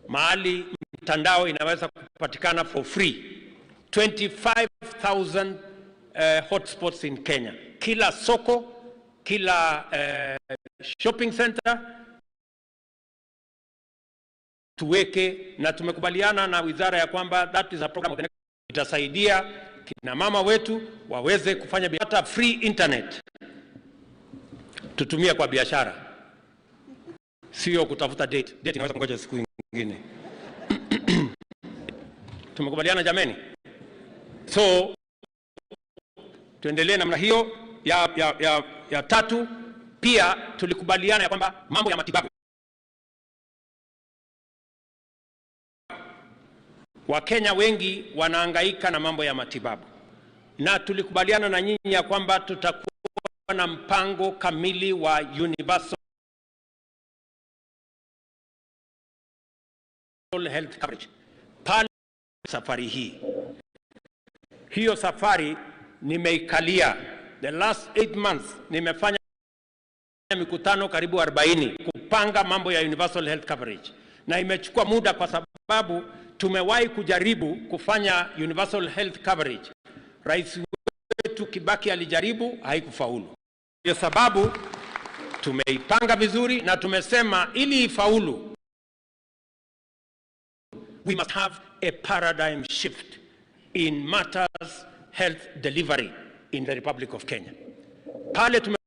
K: mahali mtandao inaweza kupatikana for free. 25,000 hotspots in Kenya. Kila soko, kila shopping center tuweke, na tumekubaliana na wizara ya kwamba that is a program itasaidia kina mama wetu waweze kufanya biashara. Free internet tutumie kwa biashara, sio kutafuta date. Date inaweza kungoja siku nyingine. Tumekubaliana jameni? So tuendelee namna hiyo. Ya tatu, pia tulikubaliana ya kwamba mambo ya matibabu, Wakenya wengi wanahangaika na mambo ya matibabu, na tulikubaliana na nyinyi ya kwamba tutakuwa na mpango kamili wa universal health coverage pale. Safari hii, hiyo safari nimeikalia the last 8 months, nimefanya mikutano karibu 40 kupanga mambo ya universal health coverage, na imechukua muda kwa sababu tumewahi kujaribu kufanya universal health coverage. Rais wetu Kibaki alijaribu, haikufaulu. Ndio sababu tumeipanga vizuri na tumesema ili ifaulu, we must have a paradigm shift in matters health delivery in the Republic of Kenya. Pale tumekuwa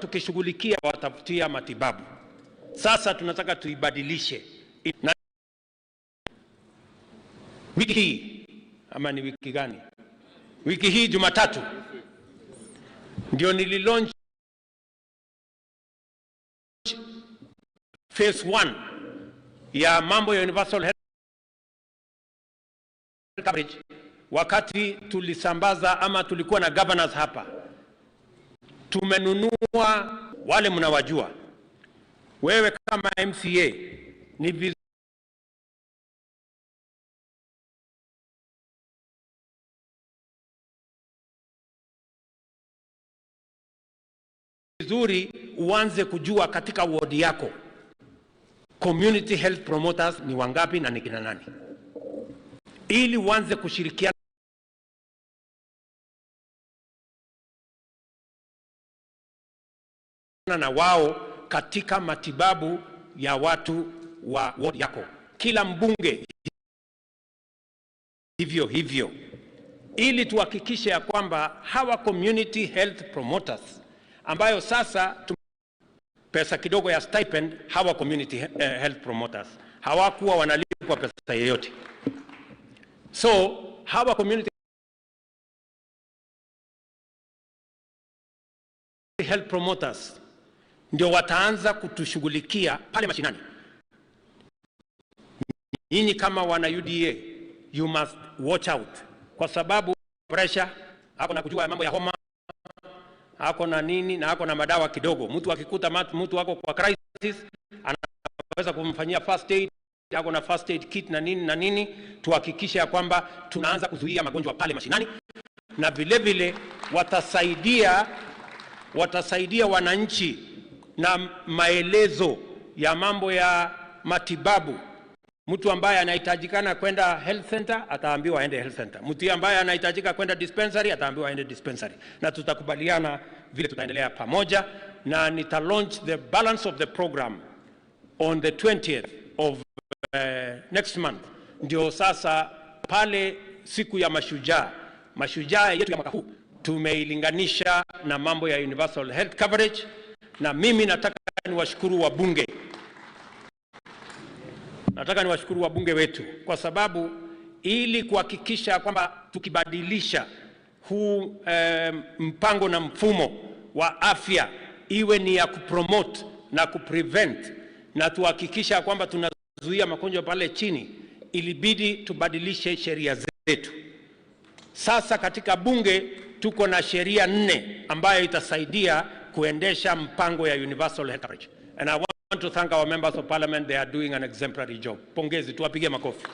K: tukishughulikia watafutia matibabu, sasa tunataka tuibadilishe. Na wiki hii, ama ni wiki gani? Wiki hii Jumatatu ndio nililaunch phase 1 ya mambo ya universal health coverage. Wakati tulisambaza ama tulikuwa na governors hapa, tumenunua wale mnawajua. Wewe kama MCA ni vizuri uanze kujua katika ward yako community health promoters ni wangapi na ni kina nani, ili uanze kushirikiana na wao katika matibabu ya watu wa ward yako. Kila mbunge hivyo hivyo, ili tuhakikishe ya kwamba hawa community health promoters ambayo sasa pesa kidogo ya stipend, hawa community health promoters hawakuwa wanalipwa pesa yoyote. So hawa community health promoters ndio wataanza kutushughulikia pale mashinani. Nyinyi kama wana UDA, you must watch out, kwa sababu pressure hapo na kujua mambo ya homa hako na nini na hako na madawa kidogo. Mtu akikuta mtu wako kwa crisis anaweza kumfanyia first aid, hako na first aid kit na nini na nini. Tuhakikishe ya kwamba tunaanza kuzuia magonjwa pale mashinani, na vile vile watasaidia wananchi na maelezo ya mambo ya matibabu. Mtu ambaye anahitajikana kwenda health center ataambiwa aende health center. Mtu ambaye anahitajika kwenda dispensary ataambiwa aende dispensary. Na tutakubaliana vile tutaendelea pamoja, na nita launch the balance of the program on the 20th of next month. Ndio sasa pale siku ya mashujaa, mashujaa yetu ya mwaka huu tumeilinganisha na mambo ya universal health coverage, na mimi nataka niwashukuru wabunge. Nataka niwashukuru wabunge wetu kwa sababu ili kuhakikisha kwamba tukibadilisha huu mpango na mfumo wa afya iwe ni ya kupromote na kuprevent na tuhakikisha kwamba tunazuia magonjwa pale chini, ilibidi tubadilishe sheria zetu. Sasa katika bunge tuko na sheria 4 ambayo itasaidia kuendesha mpango ya universal health coverage. And I want to thank our members of parliament, they are doing an exemplary job. Pongezi, tuwapige makofi.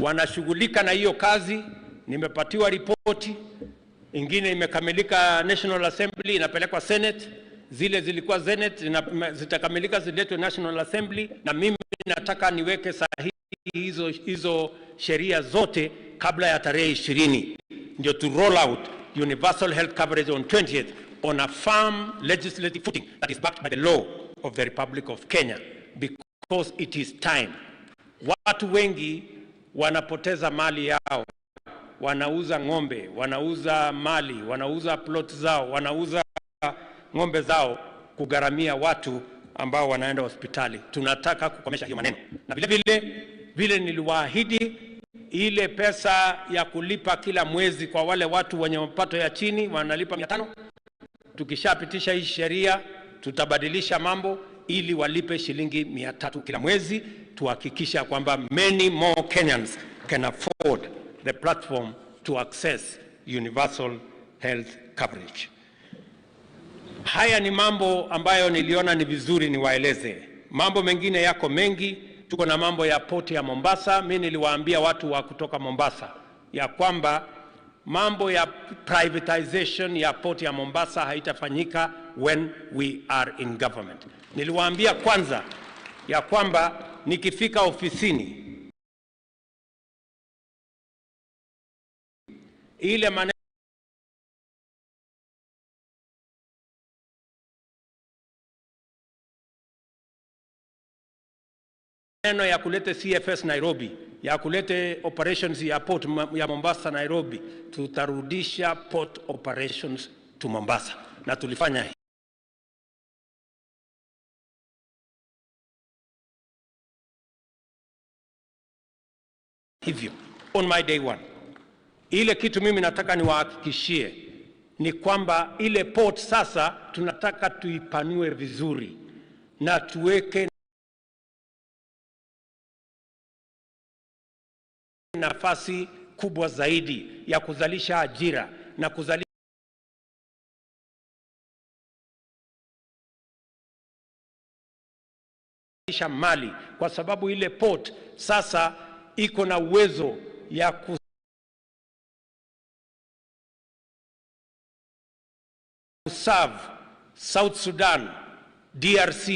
K: Wanashughulika na hiyo kazi. Nimepatiwa ripoti ingine imekamilika National Assembly, inapelekwa Senate. Zile zilikuwa Senate zitakamilika ziletwe National Assembly, na mimi nataka niweke sahihi hizo sheria zote kabla ya tarehe 20, ndio to roll out universal health coverage on 20th on a firm legislative footing that is backed by the law of the Republic of Kenya, because it is time. Watu wengi wanapoteza mali yao, wanauza ng'ombe, wanauza mali, wanauza plot zao, wanauza ng'ombe zao kugharamia watu ambao wanaenda hospitali. Tunataka kukomesha hiyo maneno. Na vile vile vile niliwaahidi ile pesa ya kulipa kila mwezi kwa wale watu wenye mapato ya chini wanalipa 500. Tukishapitisha hii sheria tutabadilisha mambo ili walipe shilingi 300 kila mwezi, tuhakikisha kwamba many more Kenyans can afford the platform to access universal health coverage. Haya ni mambo ambayo niliona ni vizuri niwaeleze. Mambo mengine yako mengi. Tuko na mambo ya poti ya Mombasa. Mimi niliwaambia watu wa kutoka Mombasa ya kwamba mambo ya privatization ya poti ya Mombasa haitafanyika when we are in government. Niliwaambia kwanza ya kwamba nikifika ofisini ile maneno ya kulete CFS Nairobi, ya kulete operations ya port ya Mombasa Nairobi, tutarudisha port operations to Mombasa. Na tulifanya hivyo on my day one. Ile kitu mimi nataka niwahakikishie ni kwamba ile port sasa tunataka tuipanue vizuri na tuweke nafasi kubwa zaidi ya kuzalisha ajira na kuzalisha mali, kwa sababu ile port sasa iko na uwezo ya kuserve South Sudan, DRC,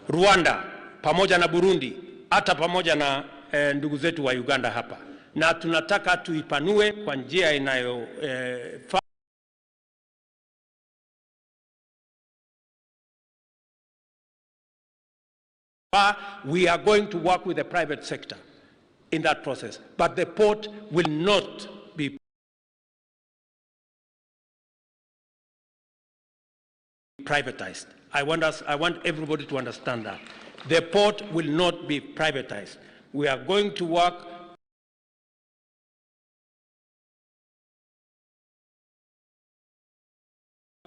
K: Rwanda pamoja na Burundi, hata pamoja na ndugu zetu wa Uganda hapa. Na tunataka tuipanue kwa njia inayofaa We are going to work with the private sector in that process, but the port will not be privatized. I want everybody to understand that. The port will not be privatized. We are going to work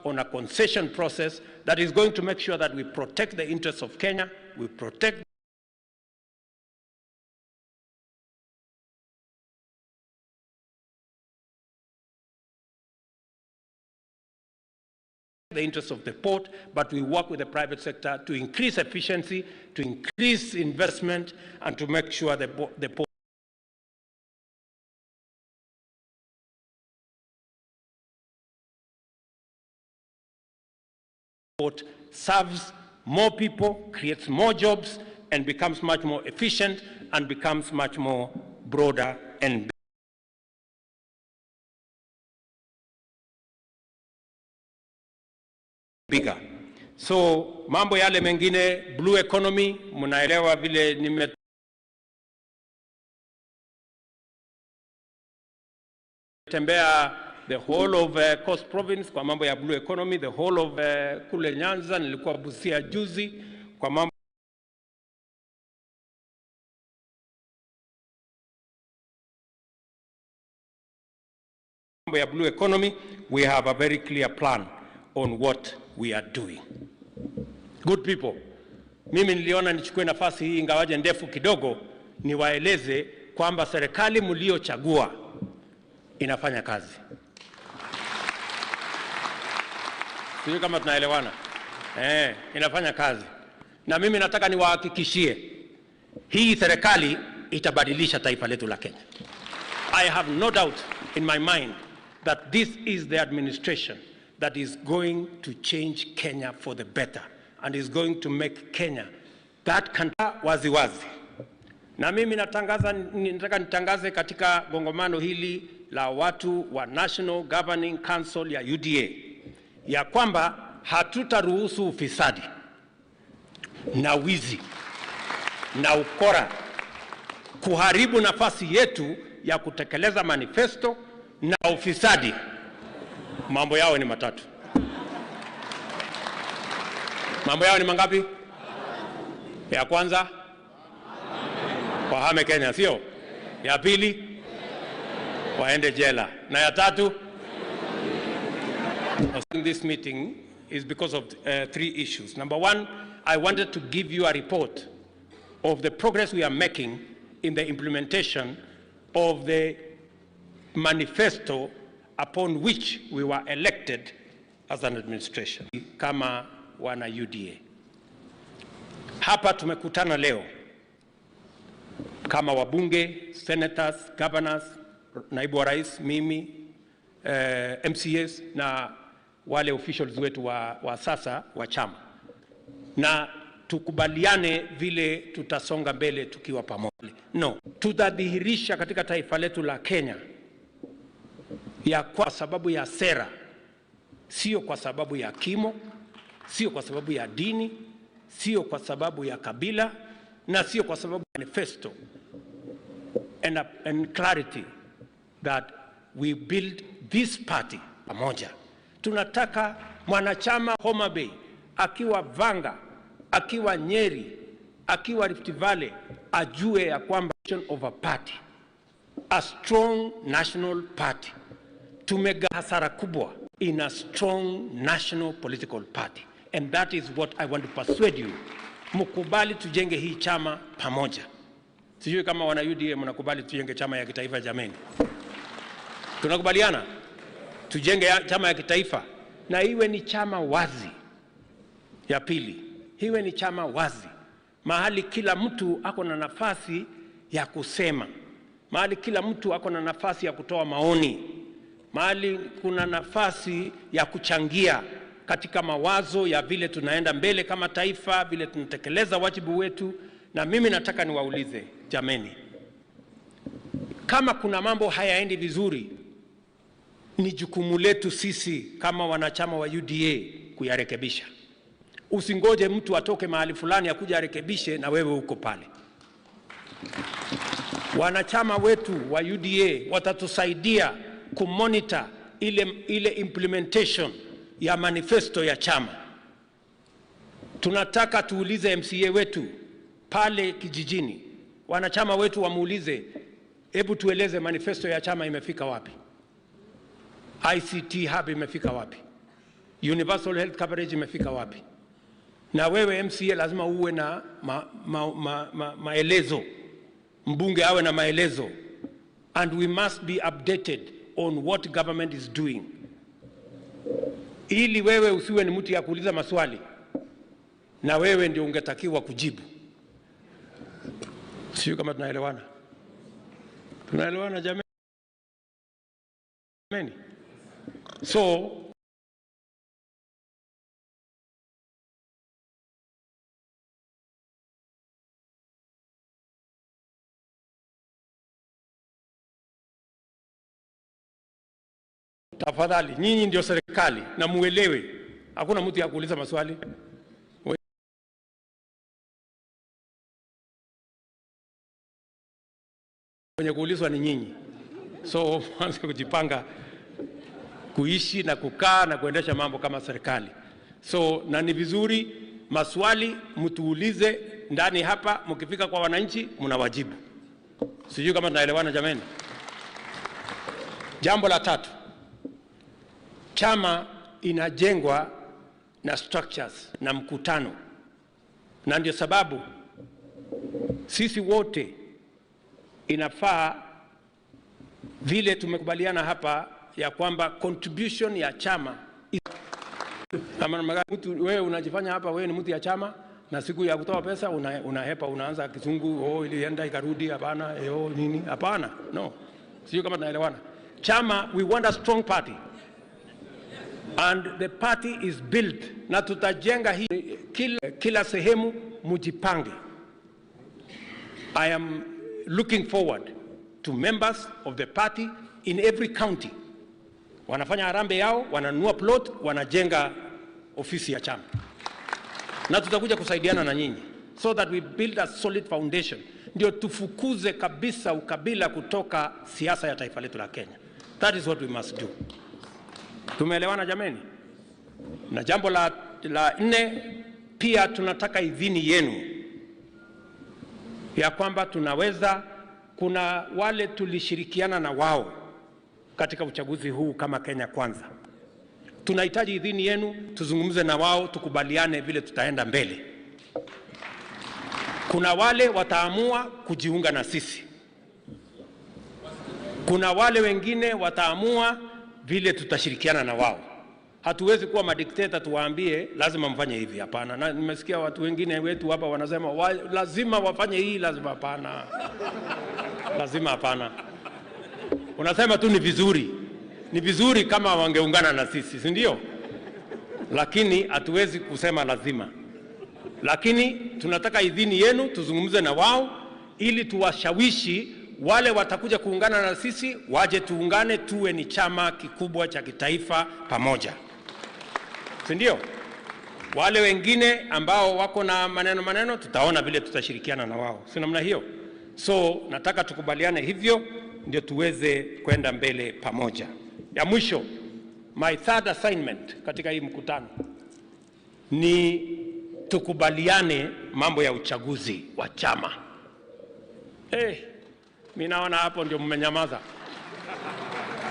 K: on a concession process that is going to make sure that we protect the interests of Kenya, we protect the interests of the port, but we work with the private sector to increase efficiency, to increase investment, and to make sure the port serves more people, creates more jobs, and becomes much more efficient and becomes much more broader and bigger. So mambo yale mengine, blue economy, mnaelewa vile nimetembea the whole of Coast Province kwa mambo ya blue economy, the whole of kule Nyanza, nilikuwa Busia juzi kwa mambo ya blue economy. We have a very clear plan on what we are doing. Good people, mimi niliona nichukue nafasi hii ingawaje ndefu kidogo, niwaeleze kwamba serikali mliochagua inafanya kazi. Sijui kama tunaelewana. Inafanya kazi. Na mimi nataka niwahakikishie, hii serikali itabadilisha taifa letu la Kenya. I have no doubt in my mind that this is the administration that is going to change Kenya for the better and is going to make Kenya that country wazi wazi. Na mimi natangaza, nataka nitangaze katika gongomano hili la watu wa National Governing Council ya UDA ya kwamba hatutaruhusu ufisadi na wizi na ukora kuharibu nafasi yetu ya kutekeleza manifesto. Na ufisadi, mambo yao ni matatu. Mambo yao ni mangapi? Ya kwanza, wahame Kenya, sio? Ya pili, waende jela. Na ya tatu, this meeting is because of three issues. Number one, I wanted to give you a report of the progress we are making in the implementation of the manifesto upon which we were elected as an administration. Kama wana UDA. Hapa tumekutana leo kama wabunge, senators, governors, naibu wa rais, mimi, MCAs na wale officials wetu wa sasa wa chama. Na tukubaliane vile tutasonga mbele tukiwa pamoja. No, tutadhihirisha katika taifa letu la Kenya ya kwa sababu ya sera, sio kwa sababu ya kimo, sio kwa sababu ya dini, sio kwa sababu ya kabila, na sio kwa sababu ya manifesto and clarity that we build this party pamoja. Tunataka mwanachama Homa Bay, akiwa Vanga, akiwa Nyeri, akiwa Rift Valley, ajue ya kwamba of a party, a strong national party. Tumega hasara kubwa in a strong national political party. And that is what I want to persuade you. Mukubali tujenge hii chama pamoja. Sijui kama wana UDA mnakubali tujenge chama ya kitaifa jameni. Tunakubaliana? Tujenge chama ya kitaifa na iwe ni chama wazi. Ya pili, iwe ni chama wazi. Mahali kila mtu ako na nafasi ya kusema. Mahali kila mtu ako na nafasi ya kutoa maoni. Mahali kuna nafasi ya kuchangia katika mawazo ya vile tunaenda mbele kama taifa, vile tunatekeleza wajibu wetu. Na mimi nataka niwaulize jameni, kama kuna mambo hayaendi vizuri, ni jukumu letu sisi kama wanachama wa UDA kuyarekebisha. Usingoje mtu atoke mahali fulani akuja arekebishe na wewe uko pale. Wanachama wetu wa UDA watatusaidia kumonitor ile implementation ya manifesto ya chama. Tunataka tuulize MCA wetu pale kijijini, wanachama wetu wamuulize, hebu tueleze manifesto ya chama imefika wapi? ICT hub imefika wapi? Universal health coverage imefika wapi? Na wewe MCA lazima uwe na maelezo, mbunge awe na maelezo. And we must be updated on what government is doing. Ili wewe usiwe ni mtu ya kuuliza maswali na wewe ndio ungetakiwa kujibu. Sio kama tunaelewana? Tunaelewana jamani? So tafadhali, nyinyi ndio serikali na muelewe, hakuna mtu ya kuuliza maswali. Wenye kuulizwa ni nyinyi. So mwanze kujipanga kuishi na kukaa na kuendesha mambo kama serikali. So na ni vizuri maswali mtuulize ndani hapa, mkifika kwa wananchi mnawajibu. Sijui kama tunaelewana jameni. Jambo la tatu, chama inajengwa na structures na mkutano. Na ndio sababu sisi wote inafaa vile tumekubaliana hapa ya kwamba contribution ya chama. Kama mtu wewe unajifanya hapa wewe ni mtu ya chama na siku ya kutoa pesa unahepa, unaanza kizungu, oh ilienda ikarudi, hapana, oh nini, hapana. No. Sio kama tunaelewana. Chama, we want a strong party. And the party is built. Na tutajenga hii kila sehemu mujipange. I am looking forward to members of the party in every county. Wanafanya harambee yao, wananunua plot, wanajenga ofisi ya chama. Na tutakuja kusaidiana na nyinyi so that we build a solid foundation. Ndio tufukuze kabisa ukabila kutoka siasa ya taifa letu la Kenya. That is what we must do. Tumeelewana jameni? Na jambo la nne, pia tunataka idhini yenu ya kwamba tunaweza, kuna wale tulishirikiana na wao katika uchaguzi huu kama Kenya Kwanza. Tunahitaji idhini yenu, tuzungumze na wao, tukubaliane vile tutaenda mbele. Kuna wale wataamua kujiunga na sisi. Kuna wale wengine wataamua vile tutashirikiana na wao. Hatuwezi kuwa madikteta tuwaambie lazima mfanye hivi, hapana. Na nimesikia watu wengine wetu hapa wanasema lazima wafanye hii, lazima, hapana. Lazima hapana. Unasema tu ni vizuri. Ni vizuri kama wangeungana na sisi, si ndio? Lakini hatuwezi kusema lazima. Lakini tunataka idhini yenu tuzungumze na wao ili tuwashawishi wale watakuja kuungana na sisi waje tuungane, tuwe ni chama kikubwa cha kitaifa pamoja. Si ndio? Wale wengine ambao wako na maneno tutaona vile tutashirikiana na wao. Si namna hiyo? So nataka tukubaliane hivyo ndio tuweze kwenda mbele pamoja. Ya mwisho, my third assignment katika hii mkutano ni tukubaliane mambo ya uchaguzi wa chama. Mimi naona hapo ndio mmenyamaza.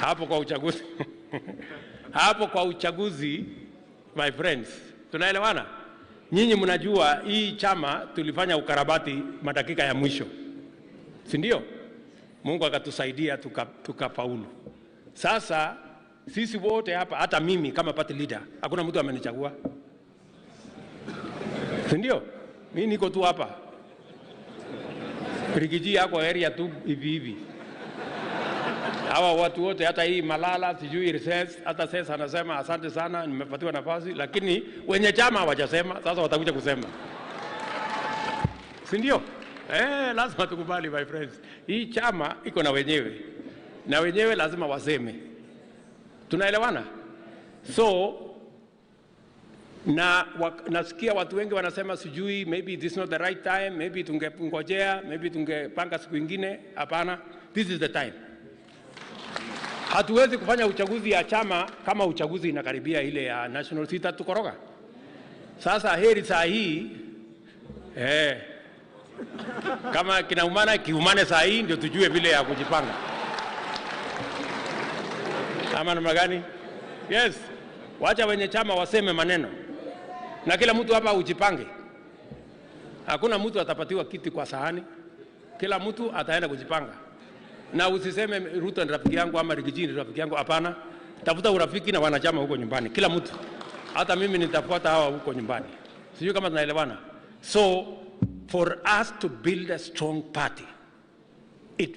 K: Hapo kwa uchaguzi. Hapo kwa uchaguzi, my friends, tunaelewana? Nyinyi mnajua hii chama tulifanya ukarabati madakika ya mwisho. Si ndio? Mungu akatusaidia tukafaulu. Sasa sisi wote hapa, hata mimi kama party leader, hakuna mtu amenichagua. Si ndio? Mimi niko tu hapa. Rigiji yako area tu hivi hivi. Hawa watu wote, hata hii Malala, sijui recess, hata sasa anasema asante sana nimepatiwa nafasi, lakini wenye chama hawajasema, sasa watakuja kusema. Si ndio? Lazima tukubali my friends. Hii chama iko na wenyewe. Na wenyewe lazima waseme. Tunaelewana? So na nasikia watu wengi wanasema sijui, maybe this is not the right time, maybe tungengojea, maybe tungepanga siku nyingine. Hapana, this is the time. Hatuwezi kufanya uchaguzi ya chama kama uchaguzi inakaribia ile ya national, sita tukoroga. Sasa heri saa hii kama kinaumana kiumane saa hii ndio tujue vile ya kujipanga. Ama namna gani? Yes. Wacha wenye chama waseme maneno. Na kila mtu hapa ujipange. Hakuna mtu atapatiwa kiti kwa sahani. Kila mtu ataenda kujipanga. Na usiseme Ruto ni rafiki yangu ama Rigiji ni rafiki yangu, hapana. Tafuta urafiki na wanachama huko nyumbani, kila mtu. Hata mimi nitafuata hawa huko nyumbani. Sijui kama tunaelewana. So for us to build a strong party,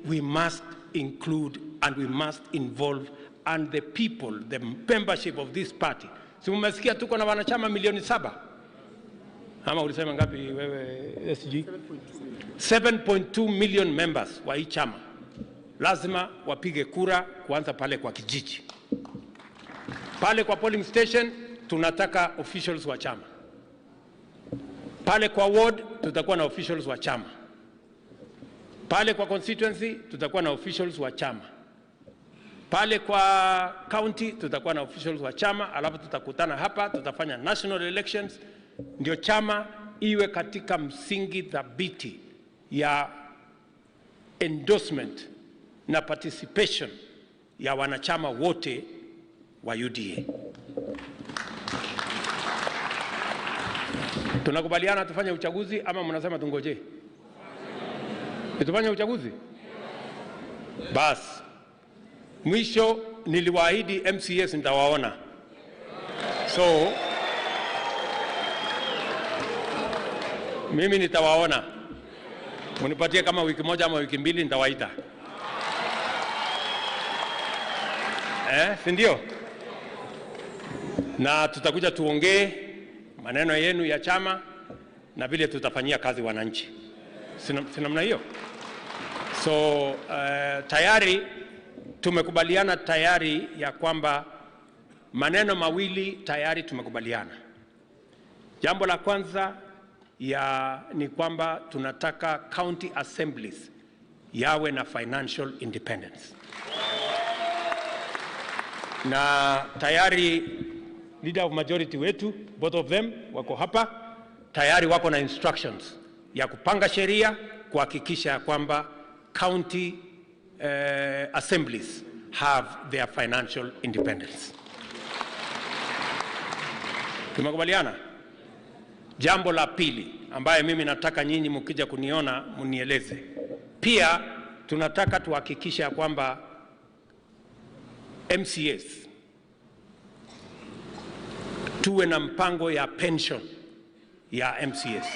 K: we must include and we must involve and the people, the membership of this party. Si umesikia tuko na wanachama milioni 7? Ama ulisema ngapi wewe SG? 7.2 million members wa hii chama. Lazima wapige kura kuanza pale kwa kijiji. Pale kwa polling station tunataka officials wa chama. Pale kwa ward tutakuwa na officials wa chama. Pale kwa constituency tutakuwa na officials wa chama. Pale kwa county tutakuwa na officials wa chama, alafu tutakutana hapa, tutafanya national elections, ndio chama iwe katika msingi thabiti ya endorsement na participation ya wanachama wote wa UDA. Tunakubaliana tufanye uchaguzi ama mnasema tungoje? Tufanye uchaguzi? Bas. Mwisho niliwaahidi MCS nitawaona. So mimi nitawaona. Mnipatie kama wiki moja ama wiki mbili nitawaita. Si ndio? Na tutakuja tuongee maneno yenu ya chama na vile tutafanyia kazi wananchi. Si namna hiyo? So tayari tumekubaliana tayari ya kwamba maneno mawili tayari tumekubaliana. Jambo la kwanza ni kwamba tunataka county assemblies yawe na financial independence. Na tayari leader of majority wetu, both of them wako hapa, tayari wako na instructions ya kupanga sheria kuhakikisha ya kwamba county assemblies have their financial independence. Tumekubaliana? Jambo la pili ambaye mimi nataka nyinyi mkija kuniona mnieleze. Pia tunataka tuhakikishe ya kwamba MCS tuwe na mpango ya pension ya MCS.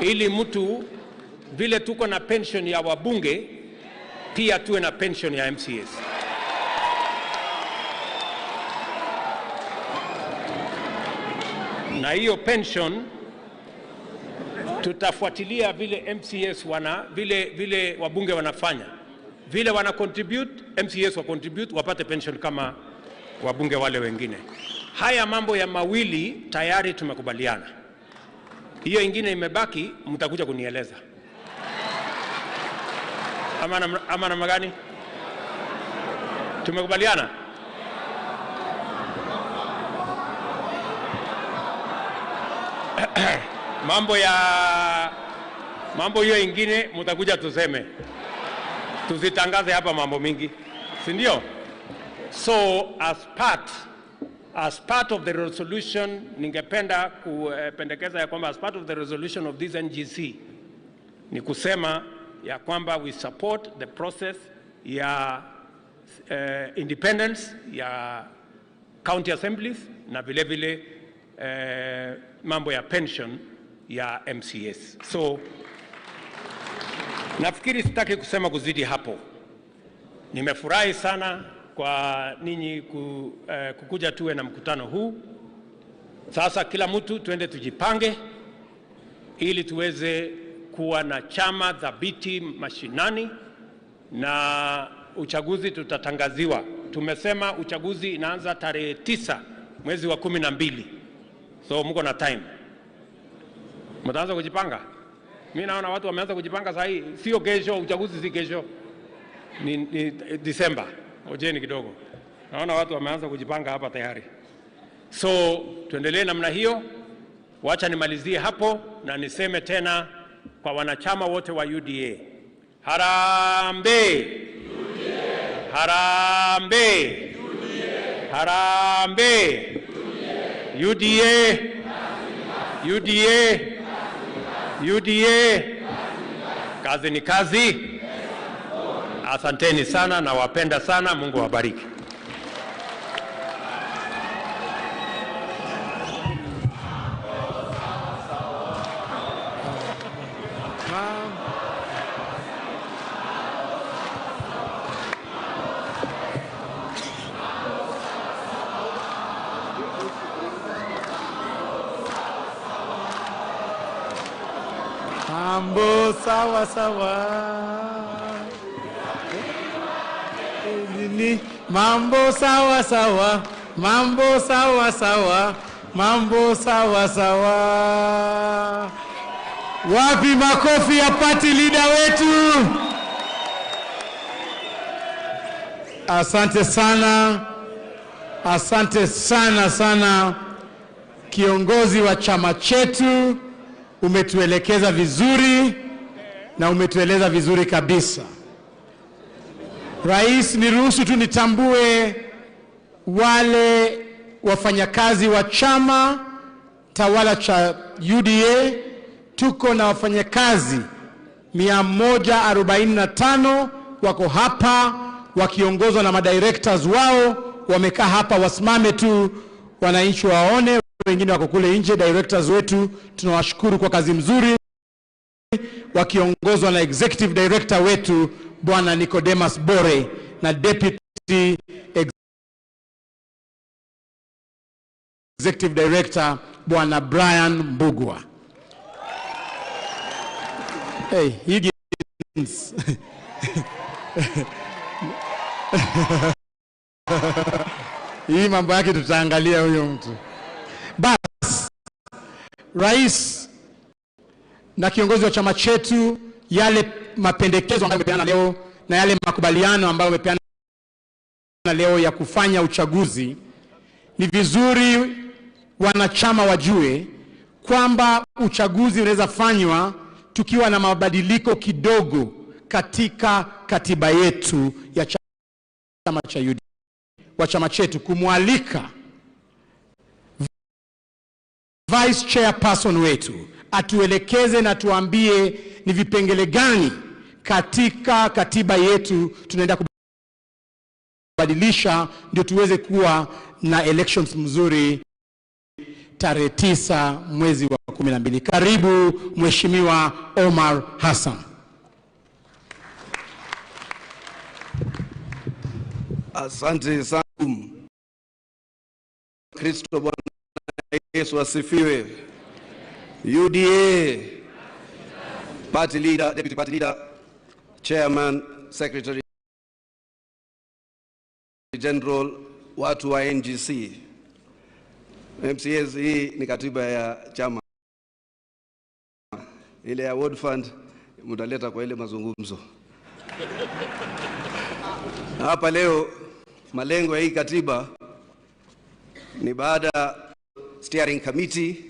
K: Ili mtu vile tuko na pension ya wabunge, pia tuwe na pension ya MCS. Na hiyo pension tutafuatilia vile MCS wana, vile wabunge wanafanya. Vile wana contribute, MCS wa contribute, wapate pension kama wabunge wale wengine. Haya mambo ya mawili tayari tumekubaliana. Hiyo ingine imebaki, mtakuja kunieleza. Ama namna gani? Tumekubaliana? Mambo hiyo ingine mtakuja tuseme. Tusitangaze hapa mambo mingi. Si ndio? So as part of the resolution, ningependa kupendekeza ya kwamba as part of the resolution of this NGC ni kusema ya kwamba we support the process ya independence ya county assemblies na vile vile mambo ya pension ya MCS. So nafikiri sitaki kusema kuzidi hapo. Nimefurahi sana kwa ninyi kukuja tuwe na mkutano huu. Sasa kila mtu tuende tujipange ili tuweze kuwa na chama thabiti mashinani, na uchaguzi tutatangaziwa. Tumesema uchaguzi inaanza tarehe 9 mwezi wa 12. So mko na time. Mtaanza kujipanga? Mimi naona watu wameanza kujipanga saa hii. Sio kesho, uchaguzi si kesho. Ni December. Ojeni kidogo. Naona watu wameanza kujipanga hapa tayari. So tuendelee namna hiyo. Wacha nimalizie hapo na niseme tena kwa wanachama wote wa UDA. Harambee! UDA! Harambee! UDA! Harambee! UDA! UDA! UDA! Kazi ni kazi. Asanteni sana, nawapenda sana, Mungu awabariki.
G: Mambo sawa sawa. Nini? Mambo sawa sawa. Mambo sawa sawa. Mambo sawa sawa. Wapi makofi ya party leader wetu? Asante sana. Asante sana sana kiongozi wa chama chetu. Umetuelekeza vizuri na umetueleza vizuri kabisa. Rais, niruhusu tu nitambue wale wafanyakazi wa chama tawala cha UDA. Tuko na wafanyakazi 145 wako hapa wakiongozwa na madirectors wao, wamekaa hapa, wasimame tu wananchi waone, wengine wako kule nje. Directors wetu tunawashukuru kwa kazi mzuri, wakiongozwa na executive director wetu Bwana Nicodemus Bore na deputy executive director Bwana Brian Mbugua. Hey, Higgins. Hii mambo yake tutaangalia huyo mtu. Bas, Rais na kiongozi wa chama chetu, yale mapendekezo ambayo umepeana leo na yale makubaliano ambayo umepeana leo ya kufanya uchaguzi, ni vizuri wanachama wajue kwamba uchaguzi unaweza fanywa tukiwa na mabadiliko kidogo katika katiba yetu ya chama cha UDA, wa chama chetu, kumwalika Vice Chairperson wetu atuelekeze na tuambie ni vipengele gani katika katiba yetu tunaenda kubadilisha ndio tuweze kuwa na elections mzuri tarehe 9 mwezi wa 12. Karibu Mheshimiwa Omar Hassan.
L: Asante sana. Kristo Bwana Yesu asifiwe. UDA Party Leader, Deputy Party Leader, Chairman, Secretary General, watu wa NGC. MCS, hii ni katiba ya chama. Ile ya World Fund mtaleta kwa ile mazungumzo. Hapa leo malengo ya hii katiba ni baada steering committee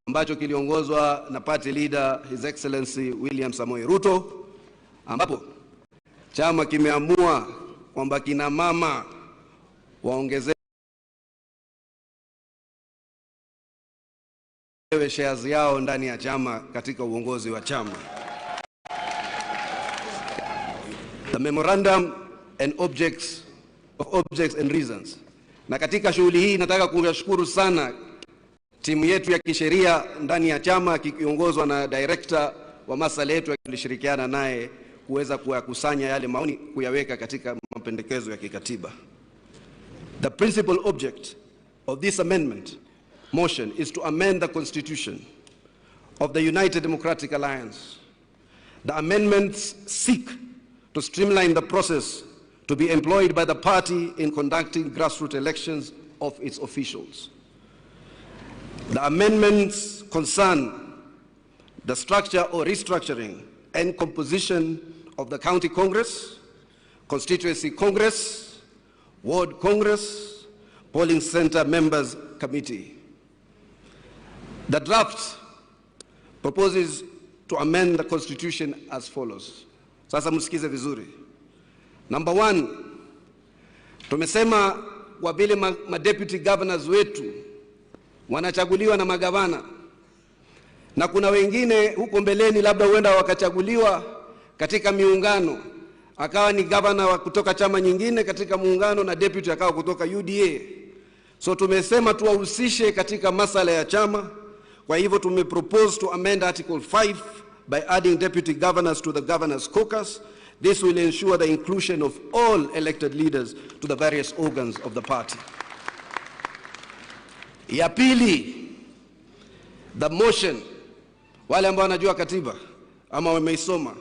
L: ambacho kiliongozwa na party leader His Excellency William Samoei Ruto, ambapo chama kimeamua kwamba kina mama waongezewe shares yao ndani ya chama katika uongozi wa chama. The memorandum and objects of objects and reasons. Na katika shughuli hii nataka kuwashukuru sana timu yetu ya kisheria ndani ya chama kikiongozwa na director wa masuala yetu, tulishirikiana naye kuweza kuyakusanya yale maoni kuyaweka katika mapendekezo ya kikatiba. The principal object of this amendment motion is to amend the constitution of the United Democratic Alliance. The amendments seek to streamline the process to be employed by the party in conducting grassroots elections of its officials. The amendments concern the structure or restructuring and composition of the County Congress, Constituency Congress, Ward Congress, Polling Center Members Committee. The draft proposes to amend the Constitution as follows. Sasa msikize vizuri. Number one, tumesema kwa vile ma deputy governors wetu wanachaguliwa na magavana, na kuna wengine huko mbeleni labda huenda wakachaguliwa katika miungano, akawa ni governor wa kutoka chama nyingine katika muungano na deputy akawa kutoka UDA. So tumesema tuwahusishe katika masala ya chama. Kwa hivyo tumepropose to amend Article 5 by adding deputy governors to the governor's caucus. This will ensure the inclusion of all elected leaders to the various organs of the party. Ya pili, the motion, wale ambao wanajua katiba ama wameisoma,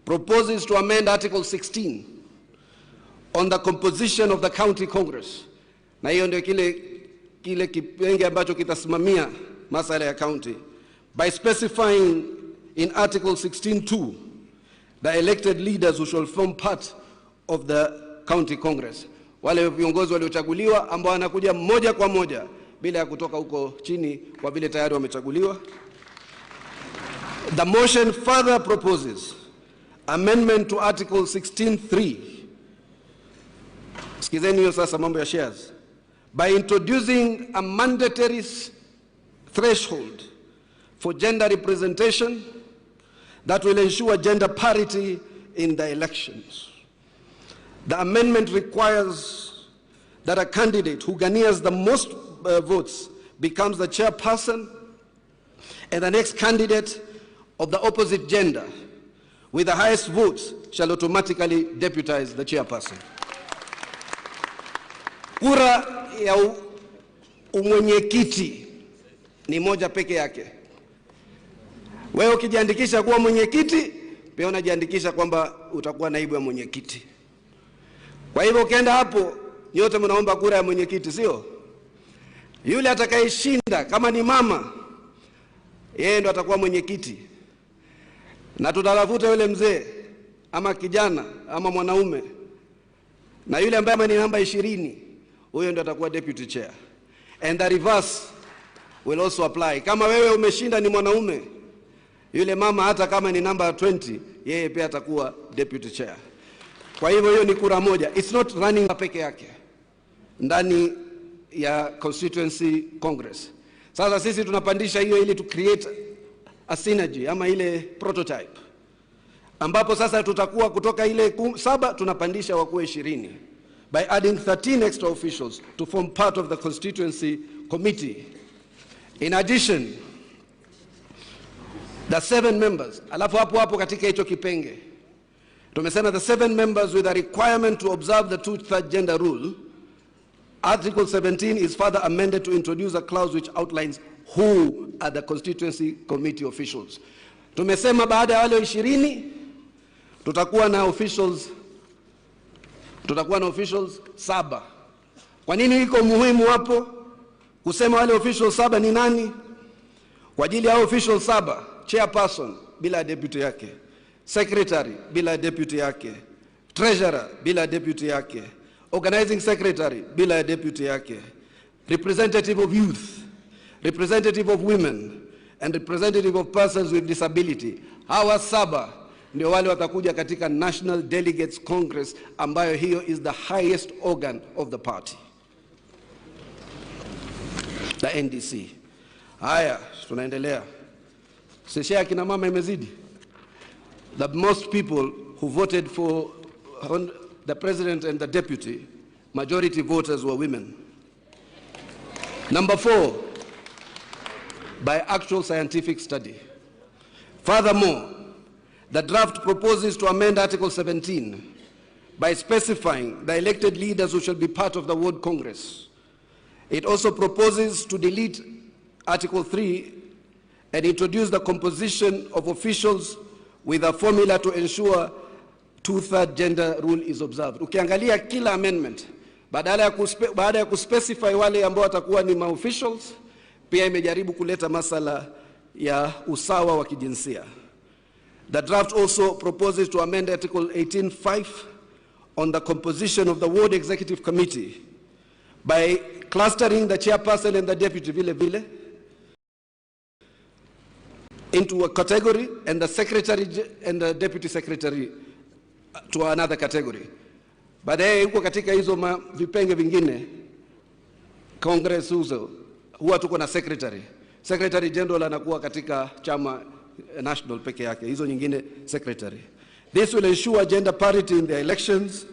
L: proposes to amend Article 16 on the composition of the county congress. Na hiyo ndio kile kipenge ambacho kitasimamia masala ya county, by specifying in Article 16(2) the elected leaders who shall form part of the county congress, wale viongozi waliochaguliwa ambao wanakuja moja kwa moja bila ya kutoka huko chini kwa vile tayari wamechaguliwa. The motion further proposes amendment to Article 16(3). Sikizeni hiyo sasa, mambo ya shares. By introducing a mandatory threshold for gender representation that will ensure gender parity in the elections. The amendment requires that a candidate who garners the most votes becomes the chairperson, and the next candidate of the opposite gender with the highest votes shall automatically deputize the chairperson. Kura ya umwenyekiti ni moja peke yake. Wewe ukijiandikisha kuwa mwenyekiti, pia unajiandikisha kwamba utakuwa naibu ya mwenyekiti. Kwa hivyo ukienda hapo, nyote mnaomba kura ya mwenyekiti, sio? Yule atakayeshinda kama ni mama, yeye ndo atakuwa mwenyekiti. Na tutatafuta yule mzee ama kijana ama mwanaume, na yule ambaye ni namba 20, huyo ndo atakuwa deputy chair. And the reverse will also apply. Kama wewe umeshinda ni mwanaume, yule mama hata kama ni namba 20, yeye pia atakuwa deputy chair. Kwa hivyo hiyo ni kura moja. It's not running peke yake ndani ya constituency congress. Sasa sisi tunapandisha hiyo ili to create a synergy ama ile prototype, ambapo sasa tutakuwa kutoka ile 7 tunapandisha wakuwe 20 by adding 13 extra officials to form part of the constituency committee. In addition, the 7 members, alafu hapo hapo katika hicho kipenge tumesema the 7 members with a requirement to observe the 2/3 gender rule. Article 17 is further amended to introduce a clause which outlines who are the constituency committee officials. Tumesema baada ya wale 20 tutakuwa na officials, tutakuwa na officials 7. Kwa nini iko muhimu hapo kusema wale officials 7 ni nani? Kwa ajili ya officials 7, chairperson bila deputy yake, secretary bila deputy yake, treasurer bila deputy yake, organizing secretary bila deputy yake, representative of youth, representative of women, and representative of persons with disability. Hawa 7 ndio wale watakuja katika National Delegates Congress, ambayo hiyo is the highest organ of the party, the NDC. Haya, tunaendelea. Sesha kina mama imezidi. The most people who voted for the president and the deputy, majority voters were women. Number 4, by actual scientific study. Furthermore, the draft proposes to amend Article 17 by specifying the elected leaders who shall be part of the Ward Congress. It also proposes to delete Article 3 and introduce the composition of officials with a formula to ensure 2/3 gender rule is observed. Ukiangalia kila amendment, baada ya kuspecify wale ambao watakuwa ni ma-officials, pia imejaribu kuleta masala ya usawa wa kijinsia. The draft also proposes to amend Article 18(5) on the composition of the Ward Executive Committee by clustering the chairperson and the deputy vile vile into a category, and the secretary and the deputy secretary to another category. Baadaye huko katika hizo vipenge vingine Congress huzo huwa tuko na secretary. Secretary General anakuwa katika chama national peke yake, hizo nyingine secretary. This will ensure gender parity in their elections